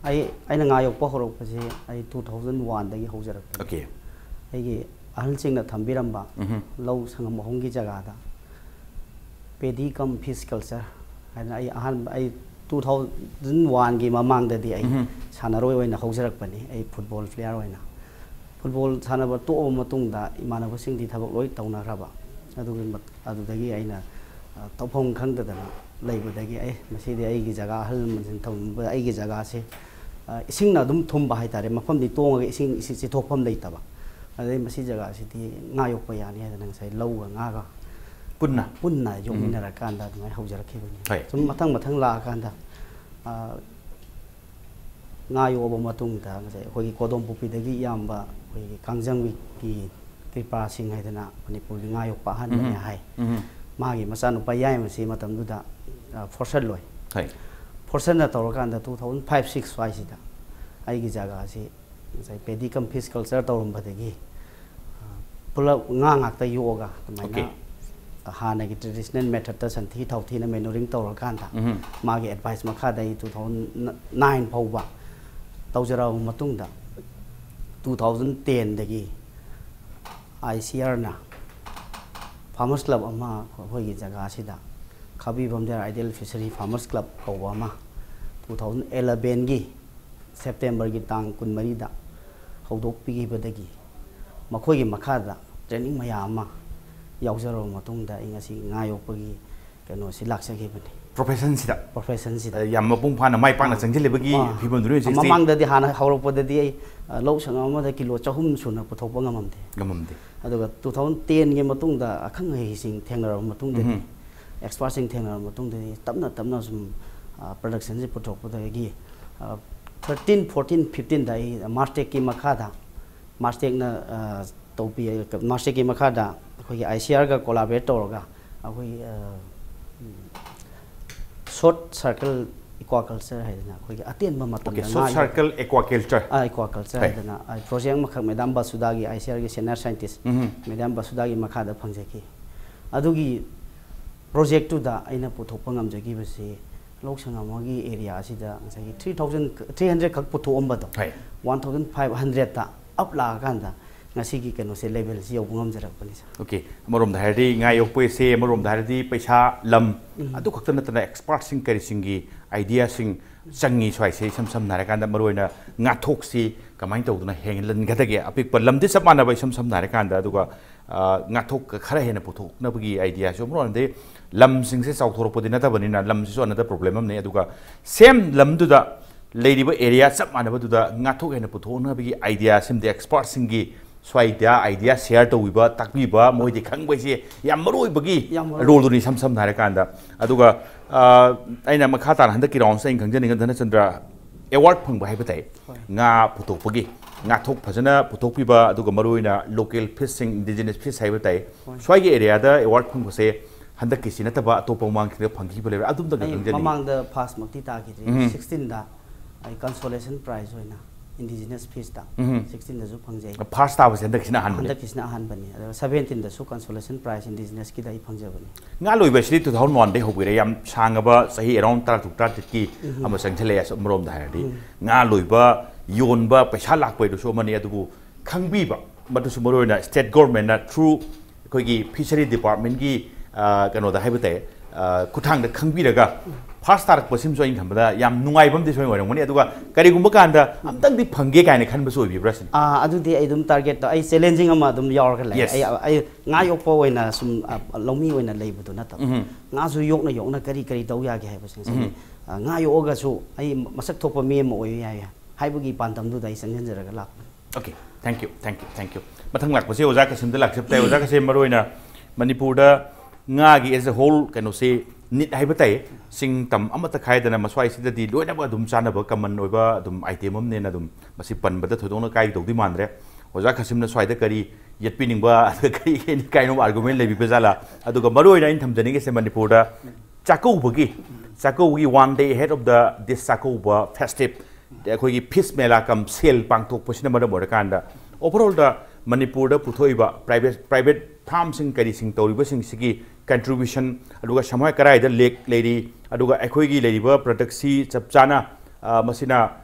ꯑꯩ, ꯑꯩꯅ ꯉꯥ ꯌꯣꯛꯄ ꯍꯧꯔꯛꯄꯁꯦ ꯑꯩ two thousand oneꯗꯒꯤ ꯍꯧꯖꯔꯛꯄꯅꯤ꯫ Okay꯫ ꯑꯩꯒꯤ ꯑꯍꯜꯁꯤꯡꯅ ꯊꯝꯕꯤꯔꯝꯕ ꯎꯝꯍꯨꯝ꯫ ꯂꯧ ꯁꯪꯉꯝ ꯑꯍꯨꯝꯒꯤ ꯖꯒꯥꯗ paddy cum fish culture ꯍꯥꯏꯅ ꯑꯩ ꯑꯍꯥꯟꯕ, ꯑꯩ two thousand oneꯒꯤ ꯃꯃꯥꯡꯗꯗꯤ ꯑꯩ ꯎꯝꯍꯨꯝ꯫ ꯁꯥꯟꯅꯔꯣꯏ ꯑꯣꯏꯅ ꯍꯧꯖꯔꯛꯄꯅꯤ, ꯑꯩ football player ꯑꯣꯏꯅ꯫ Football ꯁꯥꯟꯅꯕ ꯇꯣꯛꯑꯕ ꯃꯇꯨꯡꯗ ꯏꯃꯥꯟꯅꯕꯁꯤꯡꯗꯤ ꯊꯕꯛ ꯂꯣꯏ ꯇꯧꯅꯈ꯭ꯔꯕ꯫ ꯑꯗꯨꯒꯤ ꯃꯠ-, ꯑꯗꯨꯗꯒꯤ ꯑꯩꯅ, ꯑ, ꯇꯧꯐꯝ ꯈꯪꯗꯗꯅ ꯂꯩꯕꯗꯒꯤ, "ꯑꯦ, ꯃꯁꯤꯗꯤ ꯑꯩꯒꯤ ꯖꯒꯥ, ꯑꯍꯜ ꯂꯃꯟꯁꯤꯡ ꯊꯝꯕ ꯑꯩꯒꯤ ꯖꯒꯥꯁꯦ, ꯑ, ꯏꯁꯤꯡꯅ ꯑꯗꯨꯝ ꯊꯨꯝꯕ ꯍꯥꯏꯇꯥꯔꯦ, ꯃꯐꯝꯗꯤ ꯇꯣꯡꯉꯒ ꯏꯁꯤꯡ, ꯏꯁꯤꯡ ꯆꯤꯊꯣꯛꯐꯝ ꯂꯩꯇꯕ꯫ ꯑꯗꯩ ꯃꯁꯤ ꯖꯒꯥꯁꯤꯗꯤ ꯉꯥ ꯌꯣꯛꯄ ꯌꯥꯅꯤ" ꯍꯥꯏꯗꯅ ꯉꯁꯥꯏ ꯂꯧꯒ ꯉꯥꯒ ꯄꯨꯟꯅ? ꯄꯨꯟꯅ ꯌꯣꯛꯃꯤꯟꯅꯔꯀꯥꯟꯗ ꯑꯗꯨꯃꯥꯏꯅ ꯍꯧꯖꯔꯛꯈꯤꯕꯅꯤ꯫ ꯍꯣꯏ. ꯁꯨꯝ ꯃꯊꯪ ꯃꯊꯪ ꯂꯥꯛꯑꯀꯥꯟꯗ, ꯑ, ꯉꯥ ꯌꯣꯛꯑꯕ ꯃꯇꯨꯡꯗ ꯉꯁꯥꯏ ꯑꯩꯈꯣꯏꯒꯤ ꯀꯣꯗꯣꯝꯄꯣꯛꯄꯤꯗꯒꯤ ꯏꯌꯥꯝꯕ ꯑꯩꯈꯣꯏꯒꯤ ꯀꯥꯡꯖꯝꯒꯤ ꯀ꯭ꯔꯤꯄꯥ ꯁꯤꯡ ꯍꯥꯏꯗꯅ ꯃꯅꯤꯄꯨꯔꯒꯤ ꯉꯥ ꯌꯣꯛꯄ ꯑꯍꯥꯟꯕꯅꯦ ꯍꯥꯏ꯫ ꯎꯝ. ꯃꯥꯒꯤ ꯃꯆꯥꯅꯨꯄꯥ ꯌꯥꯏꯃꯁꯤ ꯃꯇꯝꯗꯨꯗ, ꯑ, ꯐꯣꯔꯁꯟ ꯂꯣꯏ꯫ ꯍꯣꯏ. ꯐꯣꯔꯁꯟꯅ ꯇꯧꯔꯀꯥꯟꯗ two thousand five six ꯁ꯭ꯋꯥꯏꯁꯤꯗ ꯑꯩꯒꯤ ꯖꯒꯥꯁꯤ ꯉꯁꯥꯏ ꯄꯦꯗꯤ ꯀꯝ ꯐꯤꯁ ꯀꯜꯆꯔ ꯇꯧꯔꯝꯕꯗꯒꯤ, ꯑ, ꯄꯨꯂꯞ ꯉꯥ ꯉꯥꯛꯇ ꯌꯣꯛꯑꯒ ꯑꯗꯨꯃꯥꯏꯅ Okay. ꯍꯥꯟꯅꯒꯤ ꯇ꯭ꯔꯦꯗꯤꯁꯅꯦꯜ ꯃꯦꯊꯠꯇ ꯁꯟꯊꯤ ꯊꯥꯎꯊꯤꯅ ꯃꯦꯅꯨꯔꯤꯡ ꯇꯧꯔꯀꯥꯟꯗ ꯎꯝ. ꯃꯥꯒꯤ ꯑꯦꯗꯚꯥꯏꯁ ꯃꯈꯥꯗ ꯑꯩ two thousand nine ꯐꯥꯎꯕ ꯇꯧꯖꯔꯛꯑꯕ ꯃꯇꯨꯡꯗ, two thousand tenꯗꯒꯤ ICRꯅ farmers club ꯑꯃ ꯑꯩꯈꯣꯏꯒꯤ ꯖꯒꯥꯁꯤꯗ, ꯈꯥꯕꯤꯕꯝ there Ideal Fishery Farmers Club ꯀꯧꯕ ꯑꯃ, two thousand elevenꯒꯤ ꯁꯦꯞꯇꯦꯝꯕꯔꯒꯤ ꯇꯥꯡ ꯀꯨꯟꯃꯔꯤꯗ ꯍꯧꯗꯣꯛꯄꯤꯈꯤꯕꯗꯒꯤ ꯃꯈꯣꯏꯒꯤ ꯃꯈꯥꯗ ꯇ꯭ꯔꯦꯅꯤꯡ ꯃꯌꯥꯝ ꯑꯃ ꯌꯥꯎꯖꯔꯕ ꯃꯇꯨꯡꯗ ꯑꯩ ꯉꯁꯤ ꯉꯥ ꯌꯣꯛꯄꯒꯤ ꯀꯩꯅꯣꯁꯤ ꯂꯥꯛꯆꯈꯤꯕꯅꯤ꯫ ꯄ꯭ꯔꯣꯐꯦꯁꯟꯁꯤꯗ ꯄ꯭ꯔꯣꯐꯦꯁꯟꯁꯤꯗ꯫ ꯌꯥꯝ ꯃꯄꯨꯡ ꯐꯥꯅ ꯃꯥꯏ ꯄꯥꯛꯅ ꯑꯥ. ꯆꯪꯁꯤꯜꯂꯤꯕꯒꯤ ꯑꯥ. ꯐꯤꯕꯝꯗꯨꯅꯤ ꯍꯧꯖꯤꯛꯁꯤ. ꯃꯃꯥꯡꯗꯗꯤ ꯍꯥꯟꯅ ꯍꯧꯔꯛꯄꯗꯗꯤ ꯑꯩ, ꯑ, ꯂꯧ ꯁꯪꯉꯝ ꯑꯃꯗ ꯀꯤꯂꯣ ꯆꯍꯨꯝ ꯁꯨꯅ ꯄꯨꯊꯣꯛꯄ ꯉꯝꯃꯝꯗꯦ꯫ ꯉꯝꯃꯝꯗꯦ. ꯑꯗꯨꯒ two thousand tenꯒꯤ ꯃꯇꯨꯡꯗ ꯑꯈꯪ ꯑꯍꯩꯁꯤꯡ ꯊꯦꯡꯅꯔꯕ ꯃꯇꯨꯡꯗꯗꯤ, ꯎꯝ. ꯑꯦꯛꯁꯄꯥꯔꯠꯁꯤꯡ ꯊꯦꯡꯅꯔꯕ ꯃꯇꯨꯡꯗꯗꯤ ꯇꯞꯅ ꯇꯞꯅ ꯁꯨꯝ, ꯑ, ꯄ꯭ꯔꯗꯛꯁꯟꯁꯤ ꯄꯨꯊꯣꯛꯄꯗꯒꯤ, ꯑ, thirteen, fourteen, fifteenꯗ ꯑꯩ ꯃꯥꯔꯁꯇꯦꯛꯀꯤ ꯃꯈꯥꯗ, ꯃꯥꯔꯁꯇꯦꯛꯅ, ꯑ, ꯇꯧꯕꯤ, ꯃꯥꯔꯁꯇꯦꯛꯀꯤ ꯃꯈꯥꯗ ꯑꯩꯈꯣꯏꯒꯤ ICRꯒ collaborate ꯇꯧꯔꯒ ꯑꯩꯈꯣꯏꯒꯤ, ꯑ, short circle aquaculture ꯍꯥꯏꯗꯅ ꯑꯩꯈꯣꯏꯒꯤ ꯑꯇꯦꯟꯕ ꯃꯇꯝꯗ Okay, short ꯉꯥ circle aquaculture. ꯑ, aquaculture ꯍꯣꯏ. ꯍꯥꯏꯗꯅ ꯑꯩ ꯄ꯭ꯔꯣꯖꯦꯛ ꯑꯃꯈꯛ ꯃꯦꯗꯥꯝ ꯕꯁꯨꯗꯥꯒꯤ, ICRꯒꯤ senior scientist ꯎꯝ. ꯃꯦꯗꯥꯝ ꯕꯁꯨꯗꯥꯒꯤ ꯃꯈꯥꯗ ꯐꯪꯖꯈꯤ꯫ ꯑꯗꯨꯒꯤ ꯄ꯭ꯔꯣꯖꯦꯛꯇꯨꯗ ꯑꯩꯅ ꯄꯨꯊꯣꯛꯄ ꯉꯝꯖꯈꯤꯕꯁꯤ ꯂꯧꯁꯪ ꯑꯃꯒꯤ ꯑꯦꯔꯤꯌꯥ ꯑꯁꯤꯗ ꯉꯁꯥꯏꯒꯤ three thousand, three hundred ꯈꯛ ꯄꯨꯊꯣꯛꯑꯝꯕꯗ ꯍꯣꯏ. One thousand five hundredꯇ ꯑꯞ ꯂꯥꯛꯑꯀꯥꯟꯗ ꯉꯁꯤꯒꯤ ꯀꯩꯅꯣꯁꯦ, ꯂꯦꯚꯦꯜꯁꯤ ꯌꯧꯕ ꯉꯝꯖꯔꯛꯄꯅꯤ, ꯁꯥꯔ꯫ Okay, ꯑꯃꯔꯣꯝꯗ ꯍꯥꯏꯔꯗꯤ ꯉꯥ ꯌꯣꯛꯄꯁꯦ, ꯑꯃꯔꯣꯝꯗ ꯍꯥꯏꯔꯗꯤ ꯄꯩꯁꯥ, ꯂꯝ, ꯎꯝ. ꯑꯗꯨ ꯈꯛꯇ ꯅꯠꯇꯅ ꯑꯦꯛꯁꯄꯥꯔꯠꯁꯤꯡ ꯀꯔꯤꯁꯤꯡꯒꯤ ꯑꯥꯏꯗꯤꯌꯥꯁꯤꯡ ꯆꯪꯉꯤ ꯁ꯭ꯋꯥꯏꯁꯦ꯫ ꯏꯁꯝ ꯁꯝꯅ ꯍꯥꯏꯔꯀꯥꯟꯗ ꯃꯔꯨꯑꯣꯏꯅ ꯉꯥꯊꯣꯛꯁꯤ ꯀꯃꯥꯏꯅ ꯇꯧꯗꯅ ꯍꯦꯟꯒꯠꯍꯟꯒꯗꯒꯦ, ꯑꯄꯤꯛꯄ ꯂꯝꯗꯤ ꯆꯞ ꯃꯥꯟꯅꯕ ꯏꯁꯝ ꯁꯝꯅ ꯍꯥꯏꯔꯀꯥꯟꯗ, ꯑꯗꯨꯒ, ꯑ, ꯉꯥꯊꯣꯛ ꯈꯔ ꯍꯦꯟꯅ ꯄꯨꯊꯣꯛꯅꯕꯒꯤ ꯑꯥꯏꯗꯤꯌꯥꯁꯨ ꯑꯃꯔꯣꯝꯗꯤ ꯂꯝꯁꯤꯡꯁꯦ ꯆꯥꯎꯊꯣꯔꯛꯄꯗꯤ ꯅꯠꯇꯕꯅꯤꯅ ꯂꯝꯁꯤꯁꯨ another problem ꯑꯃꯅꯤ꯫ ꯑꯗꯨꯒ same ꯂꯝꯗꯨꯗ ꯂꯩꯔꯤꯕ ꯑꯦꯔꯤꯌꯥ ꯆꯞ ꯃꯥꯟꯅꯕꯗꯨꯗ ꯉꯥꯊꯣꯛ ꯍꯦꯟꯅ ꯄꯨꯊꯣꯛꯅꯕꯒꯤ ꯑꯥꯏꯗꯤꯌꯥ ꯁꯤꯃꯗꯤ ꯑꯦꯛꯁꯄꯥꯔꯠꯁꯤꯡꯒꯤ ꯁ꯭ꯋꯥꯏꯗ ꯑꯥꯏꯗꯤꯌꯥ ꯁꯤꯌꯥꯔ ꯇꯧꯕꯤꯕ, ꯇꯥꯛꯄꯤꯕ, ꯃꯣꯏꯗꯤ ꯈꯪꯕ ꯍꯥꯏꯁꯦ ꯌꯥꯝ ꯃꯔꯨ ꯑꯣꯏꯕꯒꯤ ꯌꯥꯝ ꯃꯔꯨ ꯔꯣꯜꯗꯨꯅꯤ, ꯏꯁꯝ ꯁꯝꯅ ꯍꯥꯏꯔꯀꯥꯟꯗ꯫ ꯑꯗꯨꯒ ꯑ, ꯑꯩꯅ ꯃꯈꯥ ꯇꯥꯅ ꯍꯟꯗꯛꯀꯤ ꯔꯥꯎꯟꯁꯤꯗ ꯑꯩꯅ ꯈꯪꯖꯅꯤꯡꯉꯤ, ꯙꯅꯆꯟꯗ꯭ꯔ, ꯑꯦꯋꯥꯔꯗ ꯐꯪꯕ ꯍꯥꯏꯕ ꯇꯥꯏ, ꯍꯣꯏ꯫ ꯉꯥ ꯄꯨꯊꯣꯛꯄꯒꯤ, ꯉꯥꯊꯣꯛ ꯐꯖꯅ ꯄꯨꯊꯣꯛꯄꯤꯕ, ꯑꯗꯨꯒ ꯃꯔꯨꯑꯣꯏꯅ ꯂꯣꯀꯦꯜ ꯐꯤꯁꯁꯤꯡ, ꯏꯟꯗꯤꯖꯤꯅꯁ ꯐꯤꯁ ꯍꯥꯏꯕ ꯇꯥꯏ, ꯍꯣꯏ꯫ ꯁ꯭ꯋꯥꯏꯒꯤ ꯑꯦꯔꯤꯌꯥꯗ ꯑꯦꯋꯥꯔꯗ ꯐꯪꯕꯁꯦ ꯍꯟꯗꯛꯀꯤꯁꯤ ꯅꯠꯇꯕ ꯑꯇꯣꯞꯄ ꯃꯃꯥꯡ ꯈꯤꯇꯪ ꯐꯪꯈꯤꯕ ꯂꯩꯕ꯭ꯔꯥ? ꯑꯗꯨꯝꯇꯒ ꯑꯩ ꯈꯪꯖꯅꯤꯡꯉꯤ꯫ ꯃꯃꯥꯡꯗ ꯐꯥꯁꯃꯛꯇꯤ ꯇꯥꯈꯤꯗ꯭ꯔꯤ꯫ ꯎꯝ꯫ ꯁꯤꯛꯁꯇꯤꯟꯗ ꯑꯩ ꯀꯟꯁꯣꯂꯦꯁꯟ ꯄ꯭ꯔꯥꯏꯖ ꯑꯣꯏꯅ ꯏꯟꯗꯤꯖꯤꯅꯁ ꯐꯤꯁꯇ ꯎꯝ꯫ ꯁꯤꯛꯁꯇꯤꯟꯗꯁꯨ ꯐꯪꯖꯩ꯫ ꯐꯥꯔꯁ ꯇꯥꯕꯁꯦ ꯍꯟꯗꯛꯀꯤꯁꯤꯅ ꯑꯍꯥꯟꯕꯅꯤ꯫ ꯍꯟꯗꯛꯀꯤꯁꯤꯅ ꯑꯍꯥꯟꯕꯅꯤ꯫ ꯑꯗꯨꯒ ꯁꯕꯦꯟꯇꯤꯟꯗꯁꯨ ꯀꯟꯁꯣꯂꯦꯁꯟ ꯄ꯭ꯔꯥꯏꯖ ꯏꯟꯗꯤꯖꯤꯅꯁꯀꯤꯗ ꯑꯩ ꯐꯪꯖꯕꯅꯤ꯫ ꯉꯥ ꯂꯣꯏꯕ ꯑꯁꯤꯗꯤ ꯇꯨ ꯊꯥꯎꯖꯟ ꯋꯥꯟꯗꯩ ꯍꯧꯕꯤꯔꯦ, ꯌꯥꯝ ꯁꯥꯡꯉꯕ ꯆꯍꯤ ꯑꯦꯔꯥꯎꯟ ꯇꯔꯥ ꯇꯔꯨꯛ ꯇꯔꯥ ꯇꯔꯦꯠꯀꯤ ꯎꯝ꯫ ꯑꯃ ꯆꯪꯁꯤꯜꯂꯛꯑꯦ ꯑꯃꯔꯣꯝꯗ ꯍꯥꯏꯔꯗꯤ꯫ ꯎꯝ꯫ ꯉꯥ ꯂꯣꯏꯕ, ꯌꯣꯟꯕ, ꯄꯩꯁꯥ ꯂꯥꯛꯄ ꯍꯥꯏꯗꯨꯁꯨ ꯑꯃꯅꯤ, ꯑꯗꯨꯕꯨ ꯈꯪꯕꯤꯕ, ꯃꯗꯨꯁꯨ ꯃꯔꯨꯑꯣꯏꯅ ꯁ꯭ꯇꯦꯠ ꯒꯣꯔꯃꯦꯟꯅ ꯊ꯭ꯔꯨ ꯑꯩꯈꯣꯏꯒꯤ ꯐꯤꯁꯔꯤ ꯗꯤꯄꯥꯔꯠꯃꯦꯟꯒꯤ, ꯑ, ꯀꯩꯅꯣꯗ ꯍꯥꯏꯕ ꯇꯥꯏ, ꯑ, ꯈꯨꯠꯊꯥꯡꯗ ꯈꯪꯕꯤꯔꯒ ꯐꯥꯔꯁ ꯇꯥꯔꯛꯄꯁꯤꯃꯁꯨ ꯑꯩꯅ ꯈꯟꯕꯗ ꯌꯥꯝ ꯅꯨꯡꯉꯥꯏꯕ ꯑꯃꯗꯤ ꯁꯣꯏꯅ ꯑꯣꯏꯔꯝꯒꯅꯤ꯫ ꯑꯗꯨꯒ ꯀꯔꯤꯒꯨꯝꯕ ꯀꯥꯟꯗ ꯑꯝꯇꯪꯗꯤ ꯐꯪꯒꯦ ꯀꯥꯏꯅ ꯈꯟꯕꯁꯨ ꯑꯣꯏꯕꯤꯕ꯭ꯔꯥ ꯁꯤꯅꯤ꯫ ꯑꯥ, ꯑꯗꯨꯗꯤ ꯑꯩ ꯑꯗꯨꯝ ꯇꯥꯔꯒꯦꯠꯇꯣ, ꯑꯩ ꯆꯦꯂꯦꯟꯖꯤꯡ ꯑꯃ ꯑꯗꯨꯝ ꯌꯥꯎꯔꯒ ꯂꯩ꯫ Yes. ꯑꯩ, ꯑꯩ ꯉꯥ ꯌꯣꯛꯄ ꯑꯣꯏꯅ ꯁꯨꯝ, ꯑ, ꯂꯧꯃꯤ ꯑꯣꯏꯅ ꯂꯩꯕꯗꯨ ꯅꯠꯇꯕ, ꯎꯝ꯫ ꯉꯥꯁꯨ ꯌꯣꯛꯅ ꯌꯣꯛꯅ ꯀꯔꯤ ꯀꯔꯤ ꯇꯧ ꯌꯥꯒꯦ ꯍꯥꯏꯕꯁꯤꯡꯁꯦ꯫ ꯎꯝ꯫ ꯑ, ꯉꯥ ꯌꯣꯛꯑꯒꯁꯨ ꯑꯩ ꯃꯁꯛ ꯊꯣꯛꯄ ꯃꯤ ꯑꯃ ꯑꯣꯏꯕ ꯌꯥꯏ ꯍꯥꯏꯕꯒꯤ ꯄꯥꯟꯗꯝꯗꯨꯗ ꯑꯩ ꯆꯪꯁꯤꯟꯖꯔꯒ ꯂꯥꯛꯄꯅꯤ꯫ Okay, thank you, thank you, thank you. ꯃꯊꯪ ꯂꯥꯛꯄꯁꯦ ꯑꯣꯖꯥ ꯀꯁꯤꯝꯗ ꯂꯥꯛꯆꯕ ꯇꯥꯏ꯫ ꯑꯣꯖꯥ ꯀꯁꯤꯝ, ꯃꯔꯨꯑꯣꯏꯅ ꯃꯅꯤꯄꯨꯔꯗ ꯉꯥꯒꯤ as a whole ꯀꯩꯅꯣꯁꯦ ꯅꯤꯠ ꯍꯥꯏꯕ ꯇꯥꯏ, ꯆꯤꯡ ꯇꯝ ꯑꯃꯠꯇ ꯈꯥꯏꯗꯅ ꯃꯁ꯭ꯋꯥꯏꯁꯤꯗꯗꯤ ꯂꯣꯏꯅꯃꯛ ꯑꯗꯨꯝ ꯆꯥꯅꯕ ꯀꯃꯟ ꯑꯣꯏꯕ ꯑꯗꯨꯝ ꯑꯥꯏꯇꯦꯝ ꯑꯃꯅꯦꯅ ꯑꯗꯨꯝ ꯃꯁꯤ ꯄꯟꯕꯗ ꯊꯣꯏꯗꯣꯛꯅ ꯀꯥꯏꯒꯗꯧꯗꯤ ꯃꯥꯟꯗ꯭ꯔꯦ꯫ ꯑꯣꯖꯥ ꯀꯁꯤꯝꯅ ꯁ꯭ꯋꯥꯏꯗ ꯀꯔꯤ ꯌꯦꯠꯄꯤꯅꯤꯡꯕ, ꯑꯗꯨꯒ ꯀꯔꯤ ꯑꯦꯅꯤ ꯀꯥꯏꯅꯣ ꯑꯥꯔꯒꯨꯃꯦꯟ ꯂꯩꯕꯤꯕ ꯖꯥꯠꯂꯥ? ꯑꯗꯨꯒ ꯃꯔꯨꯑꯣꯏꯅ ꯑꯩꯅ ꯊꯝꯖꯅꯤꯡꯉꯤꯁꯦ ꯃꯅꯤꯄꯨꯔꯗ ꯆꯥꯛꯀꯧꯕꯒꯤ, ꯆꯥꯛꯀꯧꯕꯒꯤ one day ahead of the this ꯆꯥꯛꯀꯧꯕ festive ꯑꯩꯈꯣꯏꯒꯤ ꯐꯤꯁ ꯃꯦꯂꯥ ꯀꯝ ꯁꯦꯜ ꯄꯥꯡꯊꯣꯛꯄꯁꯤꯅ ꯃꯔꯝ ꯑꯣꯏꯔꯀꯥꯟꯗ ꯑꯣꯚꯔꯑꯣꯜꯗ ꯃꯅꯤꯄꯨꯔꯗ ꯄꯨꯊꯣꯛꯏꯕ ꯄ꯭ꯔꯥꯏꯚꯦꯠ, ꯄ꯭ꯔꯥꯏꯚꯦꯠ ꯐꯥꯔꯝꯁꯤꯡ ꯀꯔꯤꯁꯤꯡ ꯇꯧꯔꯤꯕꯁꯤꯡꯁꯤꯒꯤ ꯀꯟꯇ꯭ꯔꯤꯕ꯭ꯌꯨꯁꯟ, ꯑꯗꯨꯒ ꯁꯃꯥꯏ ꯀꯔꯥꯏꯗ ꯂꯦꯛ ꯂꯩꯔꯤ, ꯑꯗꯨꯒ ꯑꯩꯈꯣꯏꯒꯤ ꯂꯩꯔꯤꯕ ꯄ꯭ꯔꯗꯛꯁꯤ ꯆꯞ ꯆꯥꯅ, ꯑ, ꯃꯁꯤꯅ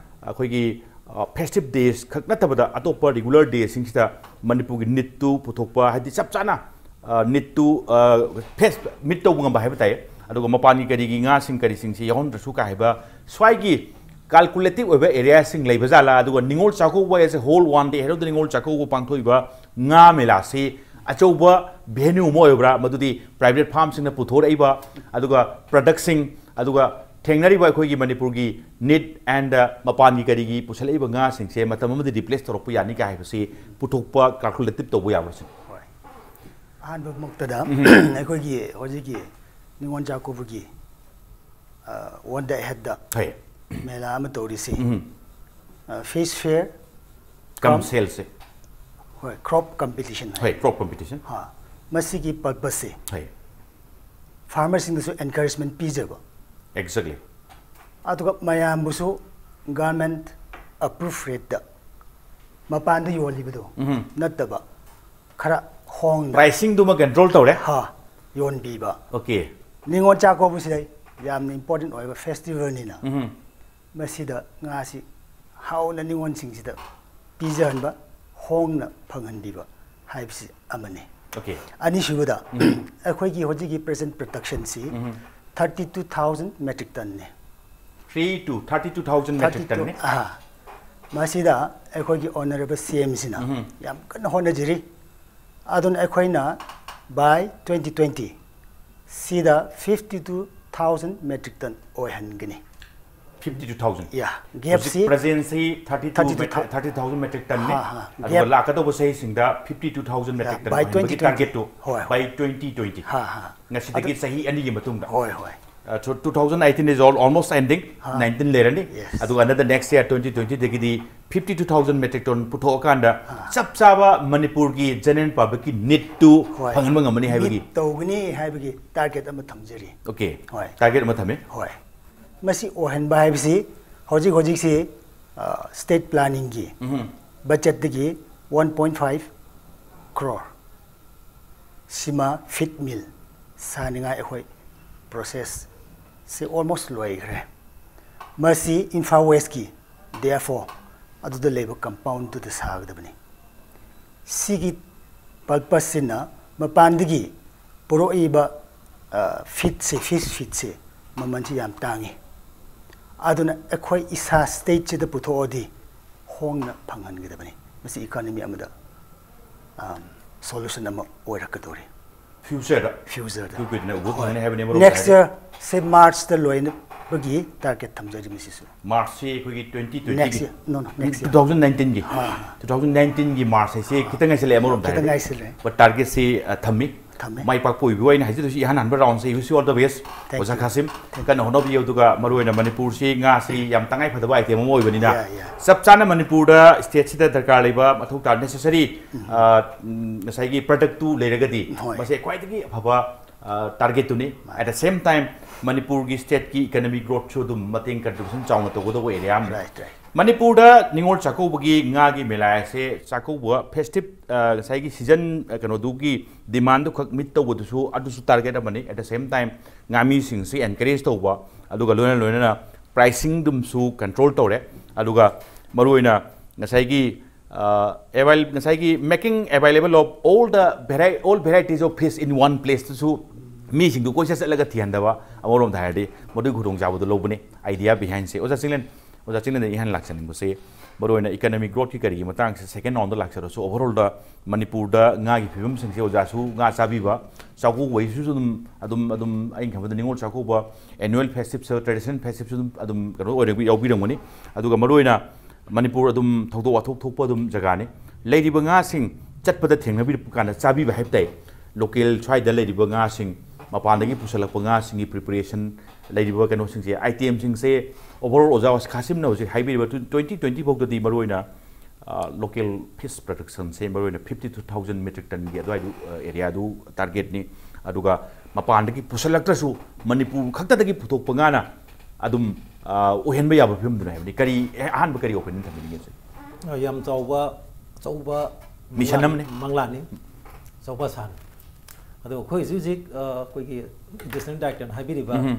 ꯑꯩꯈꯣꯏꯒꯤ, ꯑ, ꯐꯦꯁꯇꯤꯚ ꯗꯦꯁ ꯈꯛ ꯅꯠꯇꯕꯗ ꯑꯇꯣꯞꯄ ꯔꯤꯒꯨꯂꯔ ꯗꯦꯁꯤꯡꯁꯤꯗ ꯃꯅꯤꯄꯨꯔꯒꯤ ꯅꯤꯠꯇꯨ ꯄꯨꯊꯣꯛꯄ, ꯍꯥꯏꯗꯤ ꯆꯞ ꯆꯥꯅ, ꯑ, ꯅꯤꯠꯇꯨ, ꯑ, ꯐꯦꯁ ꯃꯤꯠ ꯇꯧꯕ ꯉꯝꯕ ꯍꯥꯏꯕ ꯇꯥꯏ꯫ ꯑꯗꯨꯒ ꯃꯄꯥꯟꯒꯤ ꯀꯔꯤꯒꯤ ꯉꯥꯁꯤꯡ ꯀꯔꯤꯁꯤꯡꯁꯤ ꯌꯥꯎꯍꯟꯗ꯭ꯔꯁꯨ ꯀꯥ ꯍꯥꯏꯕ ꯁ꯭ꯋꯥꯏꯒꯤ ꯀꯥꯜꯀꯨꯂꯦꯇꯤꯚ ꯑꯣꯏꯕ ꯑꯦꯔꯤꯌꯥꯁꯤꯡ ꯂꯩꯕ ꯖꯥꯠꯂꯥ? ꯑꯗꯨꯒ Ningol Chakkouba as a whole one day ahead of the Ningol Chakkouba ꯄꯥꯡꯊꯣꯛꯏꯕ ꯉꯥ ꯃꯦꯂꯥꯁꯤ ꯑꯆꯧꯕ ꯚꯦꯅ꯭ꯌꯨ ꯑꯃ ꯑꯣꯏꯕ꯭ꯔꯥ, ꯃꯗꯨꯗꯤ ꯄ꯭ꯔꯥꯏꯚꯦꯠ ꯐꯥꯔꯝꯁꯤꯡꯅ ꯄꯨꯊꯣꯔꯛꯏꯕ, ꯑꯗꯨꯒ ꯄ꯭ꯔꯗꯛꯁꯤꯡ, ꯑꯗꯨꯒ ꯊꯦꯡꯅꯔꯤꯕ ꯑꯩꯈꯣꯏꯒꯤ ꯃꯅꯤꯄꯨꯔꯒꯤ ꯅꯤꯠ ꯑꯦꯟ ꯃꯄꯥꯟꯒꯤ ꯀꯔꯤꯒꯤ ꯄꯨꯁꯜꯂꯛꯏꯕ ꯉꯥꯁꯤꯡꯁꯦ ꯃꯇꯝ ꯑꯃꯗ ꯔꯤꯄ꯭ꯂꯦꯁ ꯇꯧꯔꯛꯄ ꯌꯥꯅꯤ ꯀꯥꯏ ꯍꯥꯏꯕꯁꯤ ꯄꯨꯊꯣꯛꯄ ꯀꯥꯜꯀꯨꯂꯦꯇꯤꯞ ꯇꯧꯕ ꯌꯥꯕ꯭ꯔꯥ ꯁꯤꯅꯤ? ꯍꯣꯏ꯫ ꯑꯍꯥꯟꯕꯃꯛꯇꯗ ꯑꯩꯈꯣꯏꯒꯤ ꯍꯧꯖꯤꯛꯀꯤ ꯅꯤꯉꯣꯜ ꯆꯥꯛꯀꯧꯕꯒꯤ ꯋꯥꯟ ꯗꯦ ꯍꯦꯠꯇ ꯍꯣꯏ꯫ ꯃꯦꯂꯥ ꯑꯃ ꯇꯧꯔꯤꯁꯤ ꯎꯝ꯫ ꯐꯤꯁ ꯐꯤꯌꯔ ꯀꯝ ꯁꯦꯜꯁꯦ꯫ ꯍꯣꯏ, ꯀ꯭ꯔꯣꯞ ꯀꯝꯄꯤꯇꯤꯁꯟ꯫ ꯍꯣꯏ, ꯀ꯭ꯔꯣꯞ ꯀꯝꯄꯤꯇꯤꯁꯟ꯫ ꯃꯁꯤꯒꯤ ꯄꯔꯄꯁꯁꯦ ꯍꯣꯏ꯫ ꯐꯥꯔꯃꯔꯁꯤꯡꯗꯁꯨ ꯑꯦꯟꯀꯔꯦꯖꯃꯦꯟ ꯄꯤꯖꯕ, ꯑꯦꯛꯖꯦꯛꯂꯤ꯫ ꯑꯗꯨꯒ ꯃꯌꯥꯝꯕꯨꯁꯨ ꯒꯚꯔꯟꯃꯦꯟꯠ ꯑꯦꯄ꯭ꯔꯨꯞ ꯔꯦꯠꯇ ꯃꯄꯥꯟꯗ ꯌꯣꯜꯂꯤꯕꯗꯣ ꯎꯝ꯫ ꯅꯠꯇꯕ ꯈꯔ ꯍꯣꯡꯅ ꯄ꯭ꯔꯥꯏꯁꯤꯡꯗꯨꯃ ꯀꯟꯇ꯭ꯔꯣꯜ ꯇꯧꯔꯦ꯫ ꯍꯥ ꯌꯣꯟꯕꯤꯕ꯫ ꯑꯣꯀꯦ꯫ ꯅꯤꯉꯣꯜ ꯆꯥꯛꯀꯧꯕꯁꯤꯗ ꯌꯥꯝꯅ ꯏꯝꯄꯣꯔꯇꯦꯟ ꯑꯣꯏꯕ ꯐꯦꯁꯇꯤꯚꯦꯜꯅꯤꯅ ꯎꯝ꯫ ꯃꯁꯤꯗ ꯉꯥꯁꯤ ꯍꯥꯎꯅ ꯅꯤꯉꯣꯜꯁꯤꯡꯁꯤꯗ ꯄꯤꯖꯍꯟꯕ, ꯍꯣꯡꯅ ꯐꯪꯍꯟꯕꯤꯕ ꯍꯥꯏꯕꯁꯤ ꯑꯃꯅꯤ꯫ ꯑꯣꯀꯦ꯫ ꯑꯅꯤꯁꯨꯕꯗ ꯑꯩꯈꯣꯏꯒꯤ ꯍꯧꯖꯤꯛꯀꯤ ꯄ꯭ꯔꯖꯦꯟ ꯄ꯭ꯔꯗꯛꯁꯟꯁꯤ ꯊꯥꯔꯇꯤ ꯇꯨ ꯊꯥꯎꯖꯟ ꯃꯦꯇ꯭ꯔꯤꯛ ꯇꯟꯅꯤ꯫ Three two thirty two thousand metric ꯇꯟꯅꯤ꯫ ꯑꯍꯥ꯫ ꯃꯁꯤꯗ ꯑꯩꯈꯣꯏꯒꯤ ꯑꯣꯅꯔꯦꯕꯜ ꯁꯤ ꯑꯦꯝꯁꯤꯅ ꯌꯥꯝ ꯀꯟꯅ ꯍꯣꯠꯅꯖꯔꯤ꯫ ꯑꯗꯨꯅ ꯑꯩꯈꯣꯏꯅ by twenty twenty ꯁꯤꯗ fifty two thousand metric ton ꯑꯣꯏꯍꯟꯒꯅꯤ꯫ Fifty two thousand. ꯌꯥ, ꯒꯦꯞꯁꯤ ꯍꯧꯖꯤꯛ ꯄ꯭ꯔꯖꯦꯟꯁꯤ ꯊꯥꯔꯇꯤ ꯇꯨ ꯊꯥꯔꯇꯤ ꯇꯨ ꯊꯥꯎ- ꯊꯥꯔꯇꯤ ꯊꯥꯎꯖꯟ ꯃꯦꯇ꯭ꯔꯤꯛ ꯇꯟꯅꯤ꯫ ꯍꯥ, ꯍꯥ, ꯑꯗꯨꯒ ꯒꯦꯞ ꯂꯥꯛꯀꯗꯧꯕ ꯆꯍꯤꯁꯤꯡꯗ fifty two thousand metric ton by ꯑꯣꯏꯍꯟꯕꯒꯤ twenty twenty꯫ ꯇꯥꯔꯒꯦꯠꯇꯨ ꯍꯣꯏ, ꯍꯣꯏ꯫ by twenty twenty꯫ ꯍꯥ, ꯍꯥ꯫ ꯉꯁꯤꯗꯒꯤ ꯑꯗꯨ- ꯆꯍꯤ ꯑꯅꯤꯒꯤ ꯃꯇꯨꯡꯗ꯫ ꯍꯣꯏ, ꯍꯣꯏ꯫ Uh, so two thousand eighteen is all, almost ending. ꯍꯥ꯫ ꯅꯥꯏꯟꯇꯤꯟ ꯂꯩꯔꯅꯤ꯫ Yes꯫ ꯑꯗꯨꯒ another next year twenty twenty ꯗꯒꯤꯗꯤ fifty two thousand metric ton ꯄꯨꯊꯣꯛꯑꯀꯥꯟꯗ ꯆꯞ ꯆꯥꯕ ꯃꯅꯤꯄꯨꯔꯒꯤ ꯖꯦꯅꯔꯦꯜ ꯄꯕ꯭ꯂꯤꯛꯀꯤ ꯅꯤꯠꯇꯨ ꯍꯣꯏ꯫ ꯐꯪꯍꯟꯕ ꯉꯝꯃꯅꯤ ꯍꯥꯏꯕꯒꯤ꯫ ꯃꯤꯠ ꯇꯧꯒꯅꯤ ꯍꯥꯏꯕꯒꯤ ꯇꯥꯔꯒꯦꯠ ꯑꯃ ꯊꯝꯖꯔꯤ꯫ ꯑꯣꯀꯦ꯫ ꯍꯣꯏ꯫ ꯇꯥꯔꯒꯦꯠ ꯑꯃ ꯊꯝꯃꯦ꯫ ꯍꯣꯏ꯫ ꯃꯁꯤ ꯑꯣꯏꯍꯟꯕ ꯍꯥꯏꯕꯁꯤ ꯍꯧꯖꯤꯛ ꯍꯧꯖꯤꯛꯁꯤ ꯁ꯭ꯇꯦꯠ ꯄ꯭ꯂꯥꯅꯤꯡꯒꯤ ꯎꯝ꯫ ꯕꯖꯦꯠꯇꯒꯤ ꯋꯥꯟ ꯄꯣꯏꯟ ꯐꯥꯏꯚ ꯀ꯭ꯔꯣꯔ ꯁꯤꯃ ꯐꯤꯠ ꯃꯤꯜ ꯁꯥꯅꯤꯡꯉꯥꯏ ꯑꯩꯈꯣꯏ ꯄ꯭ꯔꯣꯁꯦꯁꯁꯤ ꯑꯣꯜꯃꯣꯁ ꯂꯣꯏꯈ꯭ꯔꯦ꯫ ꯃꯁꯤ ꯏꯝꯐꯥꯜ ꯋꯦꯁꯀꯤ ꯗꯤ ꯑꯦꯐ ꯑꯣ ꯑꯗꯨꯗ ꯂꯩꯕ ꯀꯝꯄꯥꯎꯟꯗꯨꯗ ꯁꯥꯒꯗꯕꯅꯤ꯫ ꯁꯤꯒꯤ ꯄꯔꯄꯁꯁꯤꯅ ꯃꯄꯥꯟꯗꯒꯤ ꯄꯨꯔꯛꯏꯕ ꯐꯤꯠꯁꯦ, ꯐꯤꯁ ꯐꯤꯠꯁꯦ ꯃꯃꯜꯁꯤ ꯌꯥꯝ ꯇꯥꯡꯉꯤ꯫ ꯑꯗꯨꯅ ꯑꯩꯈꯣꯏ ꯏꯁꯥ ꯁ꯭ꯇꯦꯠꯁꯤꯗ ꯄꯨꯊꯣꯛꯑꯗꯤ ꯍꯣꯡꯅ ꯐꯪꯍꯟꯒꯗꯕꯅꯤ꯫ ꯃꯁꯤ ꯏꯀꯣꯅꯣꯃꯤ ꯑꯃꯗ ꯁꯣꯂꯨꯁꯟ ꯑꯃ ꯑꯣꯏꯔꯛꯀꯗꯧꯔꯤ꯫ ꯐ꯭ꯌꯨꯆꯔꯗ ꯐ꯭ꯌꯨꯆꯔꯗ꯫ ꯏꯀꯨꯏ ꯀꯨꯏꯗꯅ ꯎꯕ ꯍꯣꯏ꯫ ꯐꯪꯒꯅꯤ ꯍꯥꯏꯕꯅꯦ, ꯃꯔꯨꯞ ꯅꯦꯛꯁ ꯍꯥꯏꯔꯦ꯫ ꯌꯔ ꯁꯤ ꯃꯥꯔꯆꯇ ꯂꯣꯏꯅ ꯑꯩꯈꯣꯏꯒꯤ ꯇꯥꯔꯒꯦꯠ ꯊꯝꯖꯔꯤꯕꯁꯤꯁꯨ꯫ ꯃꯥꯔꯁꯁꯤ ꯑꯩꯈꯣꯏꯒꯤ twenty twenty Next year. No, no, next year. two thousand nineteen ꯒꯤ ꯑꯥ. two thousand nineteen ꯒꯤ ꯃꯥꯔꯁ ꯍꯥꯏꯁꯦ ꯈꯤꯇꯪ ꯉꯥꯏꯁꯜꯂꯛꯑꯦ ꯑꯃꯔꯣꯝꯗ ꯈꯤꯇꯪ ꯍꯥꯏꯔꯗꯤ. ꯉꯥꯏꯁꯜꯂꯛꯑꯦ. But target ꯁꯤ ꯑ, ꯊꯝꯃꯤ. ꯊꯝꯃꯦ. ꯃꯥꯏ ꯄꯥꯛꯄ ꯑꯣꯏꯕꯤꯌꯨ ꯍꯥꯏꯅ ꯍꯥꯏꯖꯗꯣꯏꯁꯤ ꯏꯍꯥꯟ ꯍꯥꯟꯕ ꯔꯥꯎꯟꯁꯦ. Wish you all the best. Thank ꯑꯣꯖꯥ you. ꯈꯥꯁꯤꯝ, ꯀꯟꯅ ꯍꯣꯠꯅꯕꯤꯌꯨ. ꯑꯗꯨꯒ ꯃꯔꯨꯑꯣꯏꯅ ꯃꯅꯤꯄꯨꯔꯁꯤ ꯉꯥꯁꯤ ꯌꯥꯝ ꯇꯉꯥꯏ ꯐꯗꯕ ꯑꯥꯏꯇꯦꯝ ꯑꯃ ꯑꯣꯏꯕꯅꯤꯅ Yeah, yeah. ꯆꯞ ꯆꯥꯅ ꯃꯅꯤꯄꯨꯔꯗ ꯁ꯭ꯇꯦꯠꯁꯤꯗ ꯗꯔꯀꯥꯔ ꯂꯩꯕ ꯃꯊꯧ ꯇꯥꯕ ꯅꯦꯁꯦꯁꯔꯤ ꯉꯁꯥꯏꯒꯤ ꯄ꯭ꯔꯗꯛꯇꯨ ꯂꯩꯔꯒꯗꯤ ꯍꯣꯏ. ꯃꯁꯤ ꯈ꯭ꯋꯥꯏꯗꯒꯤ ꯑꯐꯕ ꯇꯥꯔꯒꯦꯠꯇꯨꯅꯤ. At the same time ꯃꯅꯤꯄꯨꯔꯒꯤ ꯁ꯭ꯇꯦꯠꯀꯤ ꯏꯀꯅꯃꯤꯛ ꯒ꯭ꯔꯣꯠꯁꯨ ꯑꯗꯨꯝ ꯃꯇꯦꯡ ꯀꯟꯇ꯭ꯔꯤꯕ꯭ꯌꯨꯁꯟ ꯆꯥꯎꯅ ꯇꯧꯒꯗꯧꯕ ꯑꯦꯔꯤꯌꯥ ꯑꯃꯅꯤ. Right, right. ꯃꯅꯤꯄꯨꯔꯗ ꯅꯤꯉꯣꯜ ꯆꯥꯛꯀꯧꯕꯒꯤ ꯉꯥꯒꯤ ꯃꯦꯂꯥ ꯍꯥꯏꯁꯦ ꯆꯥꯛꯀꯧꯕ ꯐꯦꯁꯇꯤꯞ ꯉꯁꯥꯏꯒꯤ ꯁꯤꯖꯟ ꯀꯩꯅꯣꯗꯨꯒꯤ ꯗꯤꯃꯥꯟꯗꯨ ꯈꯛ ꯃꯤꯠ ꯇꯧꯕꯗꯨꯁꯨ ꯑꯗꯨꯁꯨ ꯇꯥꯔꯒꯦꯠ ꯑꯃꯅꯤ. At the same time ꯉꯥꯃꯤꯁꯤꯡꯁꯤ ꯑꯦꯟꯀꯔꯦꯖ ꯇꯧꯕ, ꯑꯗꯨꯒ ꯂꯣꯏꯅ ꯂꯣꯏꯅꯅ ꯄ꯭ꯔꯥꯏꯁꯤꯡꯗꯨꯝꯁꯨ ꯀꯟꯇ꯭ꯔꯣꯜ ꯇꯧꯔꯦ. ꯑꯗꯨꯒ ꯃꯔꯨꯑꯣꯏꯅ ꯉꯁꯥꯏꯒꯤ ꯑꯦꯕꯥꯏꯜ ꯉꯁꯥꯏꯒꯤ making available of all the vari all varieties of fish in one place ꯇꯨꯁꯨ ꯃꯤꯁꯤꯡꯗꯨ ꯀꯣꯏꯆꯠ ꯆꯠꯂꯒ ꯊꯤꯍꯟꯗꯕ, ꯑꯃꯔꯣꯝꯗ ꯍꯥꯏꯔꯗꯤ ꯃꯗꯨꯒꯤ ꯈꯨꯗꯣꯡꯆꯥꯕꯗꯨ ꯂꯧꯕꯅꯤ. Idea behind ꯁꯦ ꯑꯣꯖꯥ ꯆꯤꯡꯂꯦꯟ, ꯑꯣꯖꯥ ꯆꯤꯡꯂꯦꯟꯗ ꯏꯍꯥꯟ ꯂꯥꯛꯆꯅꯤꯡꯕꯁꯦ ꯃꯔꯨꯑꯣꯏꯅ ꯏꯀꯅꯃꯤꯛ ꯒ꯭ꯔꯣꯠꯀꯤ ꯀꯔꯤꯒꯤ ꯃꯇꯥꯡꯁꯦ ꯁꯦꯀꯦꯟ ꯔꯥꯎꯟꯗ ꯂꯥꯛꯆꯔꯁꯨ, ꯑꯣꯚꯔꯑꯣꯜꯗ ꯃꯅꯤꯄꯨꯔꯗ ꯉꯥꯒꯤ ꯐꯤꯕꯝꯁꯤꯡꯁꯦ ꯑꯣꯖꯥꯁꯨ ꯉꯥ ꯆꯥꯕꯤꯕ, ꯆꯥꯛꯀꯧꯕꯩꯁꯨ ꯑꯗꯨꯝ ꯑꯗꯨꯝ ꯑꯗꯨꯝ ꯑꯩꯅ ꯈꯟꯕꯗ Ningol Chakkouba, annual festives, traditional festives ꯑꯗꯨꯝ ꯑꯗꯨꯝ ꯀꯩꯅꯣ ꯑꯣꯏꯔ ꯌꯥꯎꯕꯤꯔꯝꯒꯅꯤ. ꯑꯗꯨꯒ ꯃꯔꯨꯑꯣꯏꯅ ꯃꯅꯤꯄꯨꯔ ꯑꯗꯨꯝ ꯊꯧꯗꯣꯛ ꯋꯥꯊꯣꯛ ꯊꯣꯛꯄ ꯑꯗꯨꯝ ꯖꯒꯥꯅꯤ. ꯂꯩꯔꯤꯕ ꯉꯥꯁꯤꯡ ꯆꯠꯄꯗ ꯊꯦꯡꯅꯕꯤꯔꯛꯄ ꯀꯥꯟꯗ ꯆꯥꯕꯤꯕ ꯍꯥꯏꯕ ꯇꯥꯏ. ꯂꯣꯀꯦꯜ ꯁ꯭ꯋꯥꯏꯗ ꯂꯩꯔꯤꯕ ꯉꯥꯁꯤꯡ, ꯃꯄꯥꯟꯗꯒꯤ ꯄꯨꯁꯜꯂꯛꯄ ꯉꯥꯁꯤꯡꯒꯤ ꯄ꯭ꯔꯤꯄꯦꯔꯦꯁꯟ, ꯂꯩꯔꯤꯕ ꯀꯩꯅꯣꯁꯤꯡꯁꯦ, ꯑꯥꯏꯇꯦꯝꯁꯤꯡꯁꯦ ꯑꯣꯚꯔꯑꯣꯜ ꯑꯣꯖꯥ ꯈꯥꯁꯤꯝꯅ ꯍꯧꯖꯤꯛ ꯍꯥꯏꯕꯤꯔꯤꯕ ꯇ꯭ꯋꯦꯟꯇꯤ ꯇ꯭ꯋꯦꯟꯇꯤ ꯐꯥꯎꯗꯗꯤ ꯃꯔꯨꯑꯣꯏꯅ ꯂꯣꯀꯦꯜ ꯐꯤꯁ ꯄ꯭ꯔꯗꯛꯁꯟꯁꯦ ꯃꯔꯨꯑꯣꯏꯅ fifty two thousand metric tonꯒꯤ ꯑꯗꯨꯋꯥꯏꯗꯨ ꯑꯦꯔꯤꯌꯥꯗꯨ ꯇꯥꯔꯒꯦꯠꯅꯤ. ꯑꯗꯨꯒ ꯃꯄꯥꯟꯗꯒꯤ ꯄꯨꯁꯜꯂꯛꯇ꯭ꯔꯁꯨ ꯃꯅꯤꯄꯨꯔ ꯈꯛꯇꯗꯒꯤ ꯄꯨꯊꯣꯛꯄ ꯉꯥꯅ ꯑꯗꯨꯝ ꯑꯣꯏꯍꯟꯕ ꯌꯥꯕ ꯐꯤꯕꯝꯗꯨꯅ ꯍꯥꯏꯕꯅꯤ. ꯀꯔꯤ ꯑꯍꯥꯟꯕ ꯀꯔꯤ ꯑꯣꯄꯤꯅꯤꯌꯟ ꯊꯝꯕꯤꯅꯤꯡꯉꯦ ꯁꯦ? ꯌꯥꯝ ꯆꯥꯎꯕ ꯑꯆꯧꯕ ꯃꯤꯁꯟ ꯃꯪꯂꯥꯟ- ꯑꯃꯅꯤ. ꯃꯪꯂꯥꯟꯅꯤ, ꯑꯆꯧꯕ ꯑꯁꯥꯅꯤ. ꯑꯗꯣ ꯑꯩꯈꯣꯏ ꯍꯧꯖꯤꯛ ꯍꯧꯖꯤꯛ ꯑ, ꯑꯩꯈꯣꯏꯒꯤ ꯑꯦꯗꯤꯁꯅꯦꯜ ꯗꯥꯏꯔꯦꯛꯇꯔꯅ ꯍꯥꯏꯕꯤꯔꯤꯕ ꯎꯝ.